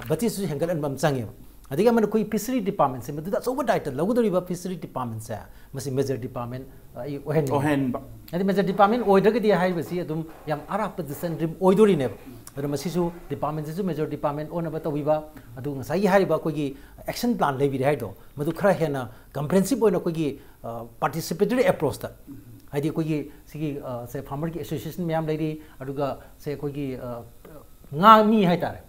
budget ꯁꯤꯁꯨ ꯍꯦꯟꯒꯠꯍꯟꯕ ꯑꯃ ꯆꯪꯉꯦꯕ꯫ ꯑꯗꯒꯤ ꯑꯃꯅ ꯑꯩꯈꯣꯏ fishery department ꯁꯦ, ꯃꯗꯨꯗ ꯑꯆꯧꯕ ꯗꯥꯏꯇ ꯂꯧꯒꯗꯧꯔꯤꯕ fishery department ꯁꯦ, ꯃꯁꯤ major department ꯑꯩ ꯑꯣꯏꯍꯟꯅꯤꯡꯉꯤ꯫ ꯑꯣꯏꯍꯟꯕ꯫ ꯍꯥꯏꯗꯤ major department ꯑꯣꯏꯗ꯭ꯔꯒꯗꯤ ꯍꯥꯏꯔꯤꯕꯁꯤ ꯑꯗꯨꯝ ꯌꯥꯝ ꯑꯔꯥꯞꯄ distance ꯑꯣꯏꯗꯣꯔꯤꯅꯦꯕ꯫ ꯑꯗꯨꯅ ꯃꯁꯤꯁꯨ department ꯁꯤꯁꯨ major department ꯑꯣꯟꯅꯕ ꯇꯧꯕꯤꯕ, ꯑꯗꯨꯒ ꯉꯁꯥꯏꯒꯤ ꯍꯥꯏꯔꯤꯕ ꯑꯩꯈꯣꯏꯒꯤ action plan ꯂꯩꯕꯤꯔꯦ ꯍꯥꯏꯗꯣ, ꯃꯗꯨ ꯈꯔ ꯍꯦꯟꯅ comprehensive ꯑꯣꯏꯅ ꯑꯩꯈꯣꯏꯒꯤ participatory approach ꯇ, ꯍꯥꯏꯗꯤ ꯑꯩꯈꯣꯏꯒꯤ ꯁꯤꯒꯤ ꯁꯦ farmer ꯒꯤ association ꯃꯌꯥꯝ ꯂꯩꯔꯤ, ꯑꯗꯨꯒ ꯁꯦ ꯑꯩꯈꯣꯏꯒꯤ ꯉꯥ ꯃꯤ ꯍꯥꯏꯇꯥꯔꯦ,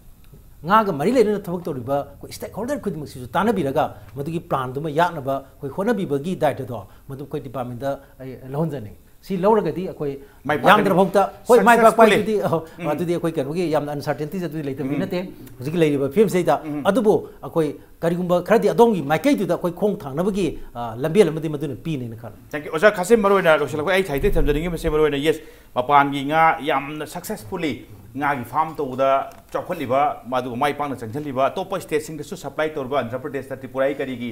ꯉꯥꯒ ꯃꯔꯤ ꯂꯩꯅꯅ ꯊꯕꯛ ꯇꯧꯔꯤꯕ ꯑꯩꯈꯣꯏ stakeholder ꯈꯨꯗꯤꯡꯃꯛꯁꯤꯁꯨ ꯇꯥꯟꯅꯕꯤꯔꯒ ꯃꯗꯨꯒꯤ plan ꯗꯨꯃ ꯌꯥꯠꯅꯕ ꯑꯩꯈꯣꯏ ꯍꯣꯠꯅꯕꯤꯕꯒꯤ ꯗꯥꯏꯇꯗꯣ ꯃꯗꯨ ꯑꯩꯈꯣꯏ department ꯇ ꯑꯩ ꯂꯧꯍꯟꯖꯅꯤꯡꯉꯤ꯫ ꯁꯤ ꯂꯧꯔꯒꯗꯤ ꯑꯩꯈꯣꯏ ꯃꯥꯏ ꯄꯥꯛꯀꯅꯤ꯫ ꯌꯥꯝꯗ꯭ꯔꯕ ꯐꯥꯎꯗ ꯍꯣꯏ ꯃꯥꯏ ꯄꯥꯛꯄ Successfully꯫ ꯍꯥꯏꯗꯨꯗꯤ ꯑꯍꯣ, ꯎꯝ꯫ ꯑꯗꯨꯗꯤ ꯑꯩꯈꯣꯏ ꯀꯩꯅꯣꯒꯤ ꯌꯥꯝꯅ uncertainties ꯑꯗꯨꯗꯤ ꯂꯩꯇꯕꯗꯤ ꯎꯝ꯫ ꯅꯠꯇꯦ ꯍꯧꯖꯤꯛꯀꯤ ꯂꯩꯔꯤꯕ ꯐꯤꯕꯝꯁꯤꯗ꯫ ꯎꯝ꯫ ꯑꯗꯨꯕꯨ ꯑꯩꯈꯣꯏ ꯀꯔꯤꯒꯨꯝꯕ ꯈꯔꯗꯤ ꯑꯗꯣꯝꯒꯤ ꯃꯥꯏꯀꯩꯗꯨꯗ ꯑꯩꯈꯣꯏ ꯈꯣꯡ ꯊꯥꯡꯅꯕꯒꯤ ꯑ, ꯂꯝꯕꯦꯜ ꯑꯃꯗꯤ ꯃꯗꯨꯅ ꯄꯤꯅꯦꯅ ꯈꯜꯂꯤ꯫ Thank you. ꯑꯣꯖꯥ ꯈꯥꯁꯤꯝ, ꯃꯔꯨ ꯑꯣꯏꯅ ꯂꯣꯏꯁꯤꯜꯂꯛꯄ ꯑꯩ ꯁꯥꯏꯗꯒꯤ ꯊꯝꯖꯅꯤꯡꯉꯤꯕꯁꯦ ꯃꯔꯨ ꯑꯣꯏꯅ yes, ꯃꯄꯥꯟꯒꯤ ꯉꯥ ꯌꯥꯝꯅ successfully ꯉꯥꯒꯤ farm ꯇꯧꯕꯗ ꯆꯥꯎꯈꯠꯂꯤꯕ, ꯃꯗꯨꯒ ꯃꯥꯏ ꯄꯥꯛꯅ ꯆꯪꯁꯤꯜꯂꯤꯕ, ꯑꯇꯣꯞꯄ stateꯁꯤꯡꯗꯁꯨ supply ꯇꯧꯔꯤꯕ ꯑꯟꯙ꯭ꯔ ꯄ꯭ꯔꯗꯦꯁꯇ ꯇ꯭ꯔꯤꯄꯨꯔꯥꯒꯤ ꯀꯔꯤꯒꯤ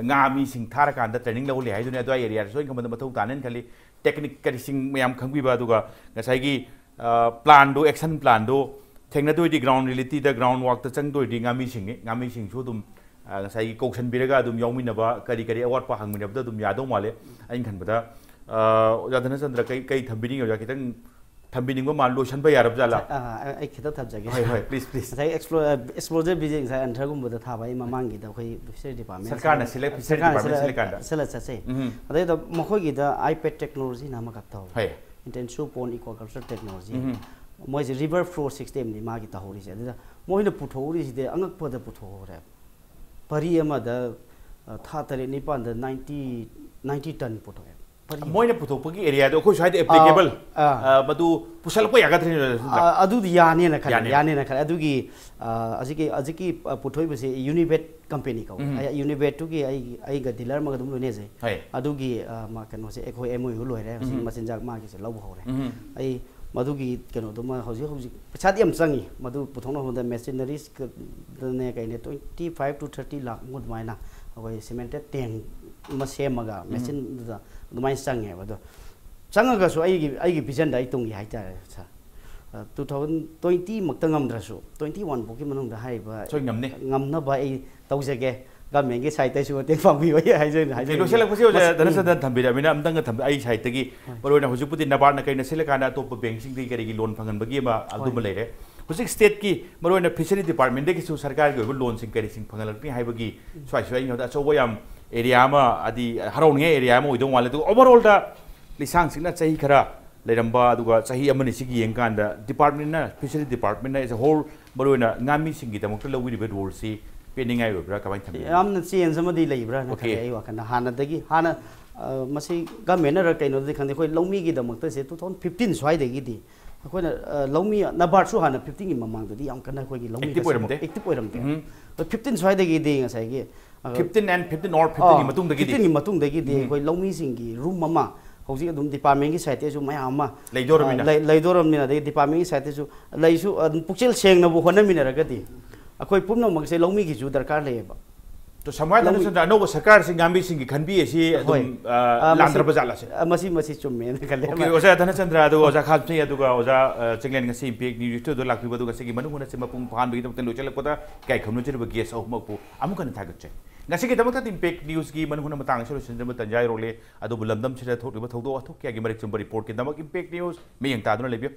ꯉꯥ ꯃꯤꯁꯤꯡ ꯊꯥꯔꯀꯥꯟꯗ training ꯂꯧꯍꯜꯂꯤ ꯍꯥꯏꯗꯨꯅꯤ꯫ ꯑꯗꯨ ꯑꯩ areaꯗꯁꯨ ꯑꯩꯅ ꯈꯟꯕꯗ ꯃꯊꯧ ꯇꯥꯅꯦꯅ ꯈꯜꯂꯤ꯫ Technique ꯀꯔꯤꯁꯤꯡ ꯃꯌꯥꯝ ꯈꯪꯕꯤꯕ, ꯑꯗꯨꯒ ꯉꯁꯥꯏꯒꯤ planꯗꯨ, action planꯗꯨ ꯊꯦꯡꯅꯗꯣꯏꯗꯤ ground realityꯗ, ground workꯇ ꯆꯪꯗꯣꯏꯗꯤ ꯉꯥꯃꯤꯁꯤꯡꯅꯤ꯫ ꯉꯥꯃꯤꯁꯤꯡꯁꯨ ꯑꯗꯨꯝ ꯑ, ꯉꯁꯥꯏꯒꯤ ꯀꯧꯁꯟꯕꯤꯔꯒ ꯑꯗꯨꯝ ꯌꯥꯎꯃꯤꯟꯅꯕ, ꯀꯔꯤ ꯀꯔꯤ ꯑꯋꯥꯠꯄ ꯍꯪꯃꯤꯟꯅꯕꯗ ꯑꯗꯨꯝ ꯌꯥꯗꯧ ꯃꯥꯜꯂꯦ꯫ ꯑꯩꯅ ꯈꯟꯕꯗ ꯑ, ꯑꯣꯖꯥ ꯙꯅꯆꯟꯗ꯭ꯔ, ꯀꯩ ꯀꯩ ꯊꯝꯕꯤꯅꯤꯡꯉꯤ? ꯑꯣꯖꯥ ꯈꯤꯇꯪ ꯊꯝꯕꯤꯅꯤꯡꯕ ꯃꯥꯜ ꯂꯣꯏꯁꯟꯕ ꯌꯥꯔꯕ ꯖꯥꯠꯂꯥ? ꯑ, ꯑ, ꯑꯩ ꯈꯤꯇꯪ ꯊꯝꯖꯒꯦ꯫ ꯍꯣꯏ, ꯍꯣꯏ, please, please. ꯉꯁꯥꯏ explore explorate visit ꯉꯁꯥꯏ ꯑꯟꯙ꯭ꯔꯒꯨꯝꯕꯗ ꯊꯥꯕ ꯑꯩ ꯃꯃꯥꯡꯒꯤꯗ ꯑꯩꯈꯣꯏ fishery department ꯁꯔꯀꯥꯔꯅ select, fishery department select ꯀꯥꯟꯗ꯫ ꯁꯤꯜꯂ ꯆꯠꯆꯩ꯫ ꯎꯝ꯫ ꯑꯗꯩꯗ ꯃꯈꯣꯏꯒꯤꯗ iPad technologyꯅ ꯑꯃ ꯇꯧ꯫ ꯍꯣꯏ꯫ Intensive pond aquaculture technology꯫ ꯎꯝ꯫ ꯃꯣꯏꯁꯦ river flow systemꯅꯤ ꯃꯥꯒꯤ ꯇꯧꯍꯧꯔꯤꯁꯦ꯫ ꯑꯗꯨꯗ ꯃꯣꯏꯅ ꯄꯨꯊꯣꯛꯍꯧꯔꯤꯁꯤꯗꯤ ꯑꯉꯛꯄꯗ ꯄꯨꯊꯣꯛꯍꯧꯔꯦ꯫ ꯄꯔꯤ ꯑꯃꯗ ꯑ, ꯊꯥ ꯇꯔꯦꯠ ꯅꯤꯄꯥꯟꯗ ninety ninety ton ꯄꯨꯊꯣꯛꯑꯦ꯫ ꯄꯔꯤ ꯑꯃ꯫ ꯃꯣꯏꯅ ꯄꯨꯊꯣꯛꯄꯒꯤ areaꯗꯣ ꯑꯩꯈꯣꯏ ꯁ꯭ꯋꯥꯏꯗ applicable, ꯑꯥ꯫ ꯑ, ꯃꯗꯨ ꯄꯨꯁꯜꯂꯛꯄ ꯌꯥꯒꯗ꯭ꯔꯅꯦ, ꯑꯣꯖꯥ? ꯑ, ꯑꯗꯨꯗꯤ ꯌꯥꯅꯦꯅ ꯈꯜꯂꯦ꯫ ꯌꯥꯅꯤ꯫ ꯌꯥꯅꯦꯅ ꯈꯜꯂꯦ꯫ ꯑꯗꯨꯒꯤ ꯑ, ꯍꯧꯖꯤꯛꯀꯤ ꯍꯧꯖꯤꯛꯀꯤ ꯑ, ꯄꯨꯊꯣꯛꯏꯕꯁꯦ Univet company ꯀꯧꯋꯦ꯫ ꯎꯝ꯫ ꯑ, Univetꯇꯨꯒꯤ ꯑꯩ ꯑꯩꯒ dealer ꯑꯃꯒ ꯑꯗꯨꯝ ꯂꯣꯏꯅꯖꯩ꯫ ꯍꯣꯏ꯫ ꯑꯗꯨꯒꯤ ꯑ, ꯃꯥ ꯀꯩꯅꯣꯁꯦ ꯑꯩꯈꯣꯏ MOU ꯂꯣꯏꯔꯦ꯫ ꯍꯧꯖꯤꯛ ꯎꯝ꯫ ꯃꯆꯤꯟꯖꯥꯛ ꯃꯥꯒꯤꯁꯦ ꯂꯧꯕ ꯍꯧꯔꯦ꯫ ꯎꯝ꯫ ꯑꯩ ꯃꯗꯨꯒꯤ ꯀꯩꯅꯣꯗꯨꯃ ꯍꯧꯖꯤꯛ ꯍꯧꯖꯤꯛ ꯄꯩꯁꯥꯗꯤ ꯌꯥꯝ ꯆꯪꯉꯤ꯫ ꯃꯗꯨ ꯄꯨꯊꯣꯛꯅꯕ ꯍꯣꯠꯅꯕꯗ machineries ꯀ-, ꯗꯅꯦ ꯀꯩꯅꯦ twenty five to thirty ꯂꯥꯛ ꯃꯨꯛ ꯑꯗꯨꯃꯥꯏꯅ ꯑꯩꯈꯣꯏ cemented tank ꯑꯃ ꯁꯦꯝꯃꯒ ꯎꯝ꯫ machineꯗꯨꯗ ꯑꯗꯨꯃꯥꯏꯅ ꯆꯪꯉꯦꯕ꯫ ꯑꯗꯣ ꯆꯪꯉꯒꯁꯨ ꯑꯩꯒꯤ ꯑꯩꯒꯤ visionꯗ ꯑꯩ ꯇꯨꯡꯒꯤ ꯍꯥꯏꯇꯥꯔꯦ sir꯫ ꯑ, two thousand twenty ꯃꯛꯇ ꯉꯝꯗ꯭ꯔꯁꯨ twenty one ꯐꯥꯎꯒꯤ ꯃꯅꯨꯡꯗ ꯍꯥꯏꯔꯤꯕ ꯁꯣꯏ ꯉꯝꯅꯤ꯫ ꯉꯝꯅꯕ ꯑꯩ ꯇꯧꯖꯒꯦ꯫ Governmentꯀꯤ sideꯇꯩꯁꯨ ꯃꯇꯦꯡ ꯄꯥꯡꯕꯤꯌꯨ ꯑꯩ ꯍꯥꯏꯖ-, ꯑꯣꯀꯦ, ꯍꯥꯏꯖꯅꯤꯡꯉꯤ꯫ ꯂꯣꯏꯁꯤꯜꯂꯛꯄꯁꯤ ꯑꯣꯖꯥ ꯃꯁꯤ-, ꯎꯝ꯫ ꯙꯅꯆꯟꯗ꯭ꯔ ꯊꯝꯕꯤꯔꯕꯅꯤꯅ ꯑꯝꯇꯪꯒ ꯊꯝꯕꯤ-, ꯑꯩ sideꯇꯒꯤ ꯍꯣꯏ꯫ ꯃꯔꯨꯑꯣꯏꯅ ꯍꯧꯖꯤꯛꯄꯨꯗꯤ NABARDꯅ ꯀꯩꯅ ꯁꯤꯜꯂꯀꯥꯟꯗ ꯑꯇꯣꯞꯄ bankꯁꯤꯡꯗꯒꯤ ꯀꯔꯤꯒꯤ loan ꯐꯪꯍꯟꯕꯒꯤ ꯑꯃ ꯑꯗꯨꯃ ꯍꯣꯏ꯫ ꯂꯩꯔꯦ꯫ ꯍꯧꯖꯤꯛ stateꯀꯤ ꯃꯔꯨꯑꯣꯏꯅ fishery departmentꯇꯒꯤꯁꯨ ꯁꯔꯀꯥꯔꯒꯤ ꯑꯣꯏꯕ loanꯁꯤꯡ ꯀꯔꯤꯁꯤꯡ ꯐꯪꯍꯜꯂꯛꯅꯤ ꯍꯥꯏꯕꯒꯤ ꯁ꯭ꯋꯥꯏ ꯁ꯭ꯋꯥꯏ ꯑꯩꯉꯣꯟꯗ ꯑꯆꯧꯕ ꯌꯥꯝ area ꯑꯃ, ꯍꯥꯏꯗꯤ ꯍꯔꯥꯎꯅꯤꯡꯉꯥꯏ area ꯑꯃ ꯑꯣꯏꯗꯧ ꯃꯥꯜꯂꯦ꯫ ꯑꯗꯨꯒ overallꯗ ꯂꯤꯁꯥꯡꯁꯤꯠꯅ ꯆꯍꯤ ꯈꯔ ꯂꯩꯔꯝꯕ, ꯑꯗꯨꯒ ꯆꯍꯤ ꯑꯃꯅꯤ ꯁꯤꯒꯤ ꯌꯦꯡꯀꯥꯟꯗ departmentꯅ, fishery departmentꯅ as a whole ꯃꯔꯨꯑꯣꯏꯅ ꯉꯥꯃꯤꯁꯤꯡꯒꯤꯗꯃꯛꯇ ꯂꯧꯕꯤꯔꯤꯕ roleꯁꯤ ꯄꯦꯟꯅꯤꯡꯉꯥꯏ ꯑꯣꯏꯕ꯭ꯔꯥ, ꯀꯃꯥꯏꯅ ꯊꯝꯕꯤꯕꯒꯦ? ꯌꯥꯝꯅ change ꯑꯃꯗꯤ ꯂꯩꯕ꯭ꯔꯥꯅ ꯑꯣꯀꯦ꯫ ꯈꯜꯂꯦ ꯑꯩ ꯋꯥꯈꯜꯗ꯫ ꯍꯥꯟꯅꯗꯒꯤ, ꯍꯥꯟꯅ ꯑ, ꯃꯁꯤ ꯒꯃꯦꯟꯅꯔ ꯀꯩꯅꯣꯗꯤ ꯈꯪꯗꯦ, ꯑꯩꯈꯣꯏ ꯂꯧꯃꯤꯒꯤꯗꯃꯛꯇ ꯁꯦ two thousand fifteen ꯁ꯭ꯋꯥꯏꯗꯒꯤꯗꯤ ꯑꯩꯈꯣꯏꯅ, ꯑ, ꯂꯧꯃꯤ, ꯅꯕꯥꯔꯠꯁꯨ ꯍꯥꯟꯅ fifteen ꯒꯤ ꯃꯃꯥꯡꯗꯗꯤ ꯌꯥꯝ ꯀꯟꯅ ꯑꯩꯈꯣꯏꯒꯤ ꯂꯧꯃꯤ Active ꯑꯣꯏꯔꯝꯗꯦ? Active ꯑꯣꯏꯔꯝꯗꯦ꯫ ꯎꯝ꯫ ꯑꯗꯣ fifteen ꯁ꯭ꯋꯥꯏꯗꯒꯤꯗꯤ ꯉꯁꯥꯏꯒꯤ, ꯑ, fifteen and fifteen or fifteen ꯒꯤ ꯑ, ꯃꯇꯨꯡꯗꯒꯤꯗꯤ? Fifteen ꯒꯤ ꯃꯇꯨꯡꯗꯒꯤꯗꯤ ꯎꯝ꯫ ꯑꯩꯈꯣꯏ ꯂꯧꯃꯤꯁꯤꯡꯒꯤ ꯔꯨꯝ ꯑꯃ ꯍꯧꯖꯤꯛ ꯑꯗꯨꯝ ꯗꯤꯄꯥꯔꯠꯃꯦꯟꯒꯤ ꯁꯥꯏꯠꯇꯁꯨ ꯃꯌꯥꯝ ꯑꯃ, ꯂꯩꯗꯣꯔꯝꯅꯤꯅ꯫ ꯑ, ꯂꯩ-, ꯂꯩꯗꯣꯔꯝꯅꯤꯅ, ꯑꯗꯩ ꯗꯤꯄꯥꯔꯠꯃꯦꯟꯒꯤ ꯁꯥꯏꯠꯇꯁꯨ ꯂꯩꯁꯨ ꯑꯗꯨꯝ ꯄꯨꯛꯆꯦꯜ ꯁꯦꯡꯅꯕꯨ ꯍꯣꯠꯅꯃꯤꯟꯅꯔꯒꯗꯤ ꯑꯩꯈꯣꯏ ꯄꯨꯝꯅꯃꯛꯁꯦ ꯂꯧꯃꯤꯒꯤꯁꯨ ꯗꯔꯀꯥꯔ ꯂꯩꯌꯦꯕ꯫ ꯇꯣ, ꯁꯝꯔꯥꯏꯠ ꯂꯧꯃꯤ- ꯙꯅꯆꯟꯗ꯭ꯔ, ꯑꯅꯧꯕ ꯁꯔꯀꯥꯔꯁꯤ ꯉꯥꯃꯤꯁꯤꯡꯒꯤ ꯈꯟꯕꯤ ꯑꯁꯤ ꯑꯗꯨꯝ, ꯍꯣꯏ꯫ ꯑ, ꯑ, ꯃꯁꯤ, ꯂꯥꯟꯗ꯭ꯔꯕ ꯖꯥꯠꯂꯁꯦ? ꯑ, ꯃꯁꯤ, ꯃꯁꯤ ꯆꯨꯝꯃꯦꯅ ꯈꯜꯂꯦ꯫ ꯑꯣꯀꯦ, ꯑꯣꯖꯥ ꯙꯅꯆꯟꯗ꯭ꯔ, ꯑꯗꯨꯒ ꯑꯣꯖꯥ ꯈꯥꯟꯁꯤ, ꯑꯗꯨꯒ ꯑꯣꯖꯥ, ꯑ, ꯆꯤꯡꯂꯦꯟ, ꯉꯁꯤ ꯏꯝꯄꯦꯛ ꯅ꯭ꯌꯨꯁ ꯁ꯭ꯇꯨꯗꯤꯑꯣꯗ ꯂꯥꯛꯄꯤꯕ, ꯑꯗꯨꯒ ꯉꯁꯤꯒꯤ ꯃꯅꯨꯡ ꯍꯨꯠꯅ ꯑꯁꯤ ꯃꯄꯨꯡ ꯐꯥꯍꯟꯕꯒꯤꯗꯃꯛꯇ ꯂꯣꯏꯁꯤꯜꯂꯛꯄꯗ ꯀꯩ ꯈꯪꯅꯖꯔꯤꯕ ꯒꯦꯁ ꯑꯍꯨꯝꯃꯛꯄꯨ ꯑꯃꯨꯛ ꯍꯟꯅ ꯊꯥꯒꯠꯆꯩ꯫ ꯉꯁꯤꯒꯤꯗꯃꯛꯇꯗꯤ ꯏꯝꯄꯦꯛ ꯅ꯭ꯌꯨꯁꯀꯤ ꯃꯅꯨꯡ ꯍꯨꯠꯅ ꯃꯇꯥꯡ ꯑꯁꯤ ꯂꯣꯏꯁꯤꯟꯖꯕ ꯇꯟꯖꯥ ꯌꯧꯔꯛꯂꯦ, ꯑꯗꯨꯕꯨ ꯂꯝꯗꯝꯁꯤꯗ ꯊꯣꯛꯂꯤꯕ ꯊꯧꯗꯣꯛ ꯋꯥꯊꯣꯛ ꯀꯌꯥꯒꯤ ꯃꯔꯤꯛ ꯆꯨꯝꯕ ꯔꯤꯄꯣꯔꯠꯀꯤꯗꯃꯛ ꯏꯝꯄꯦꯛ ꯅ꯭ꯌꯨꯁ ꯃꯤꯠꯌꯦꯡ ꯇꯥꯗꯨꯅ ꯂꯩꯕꯤꯌꯨ꯫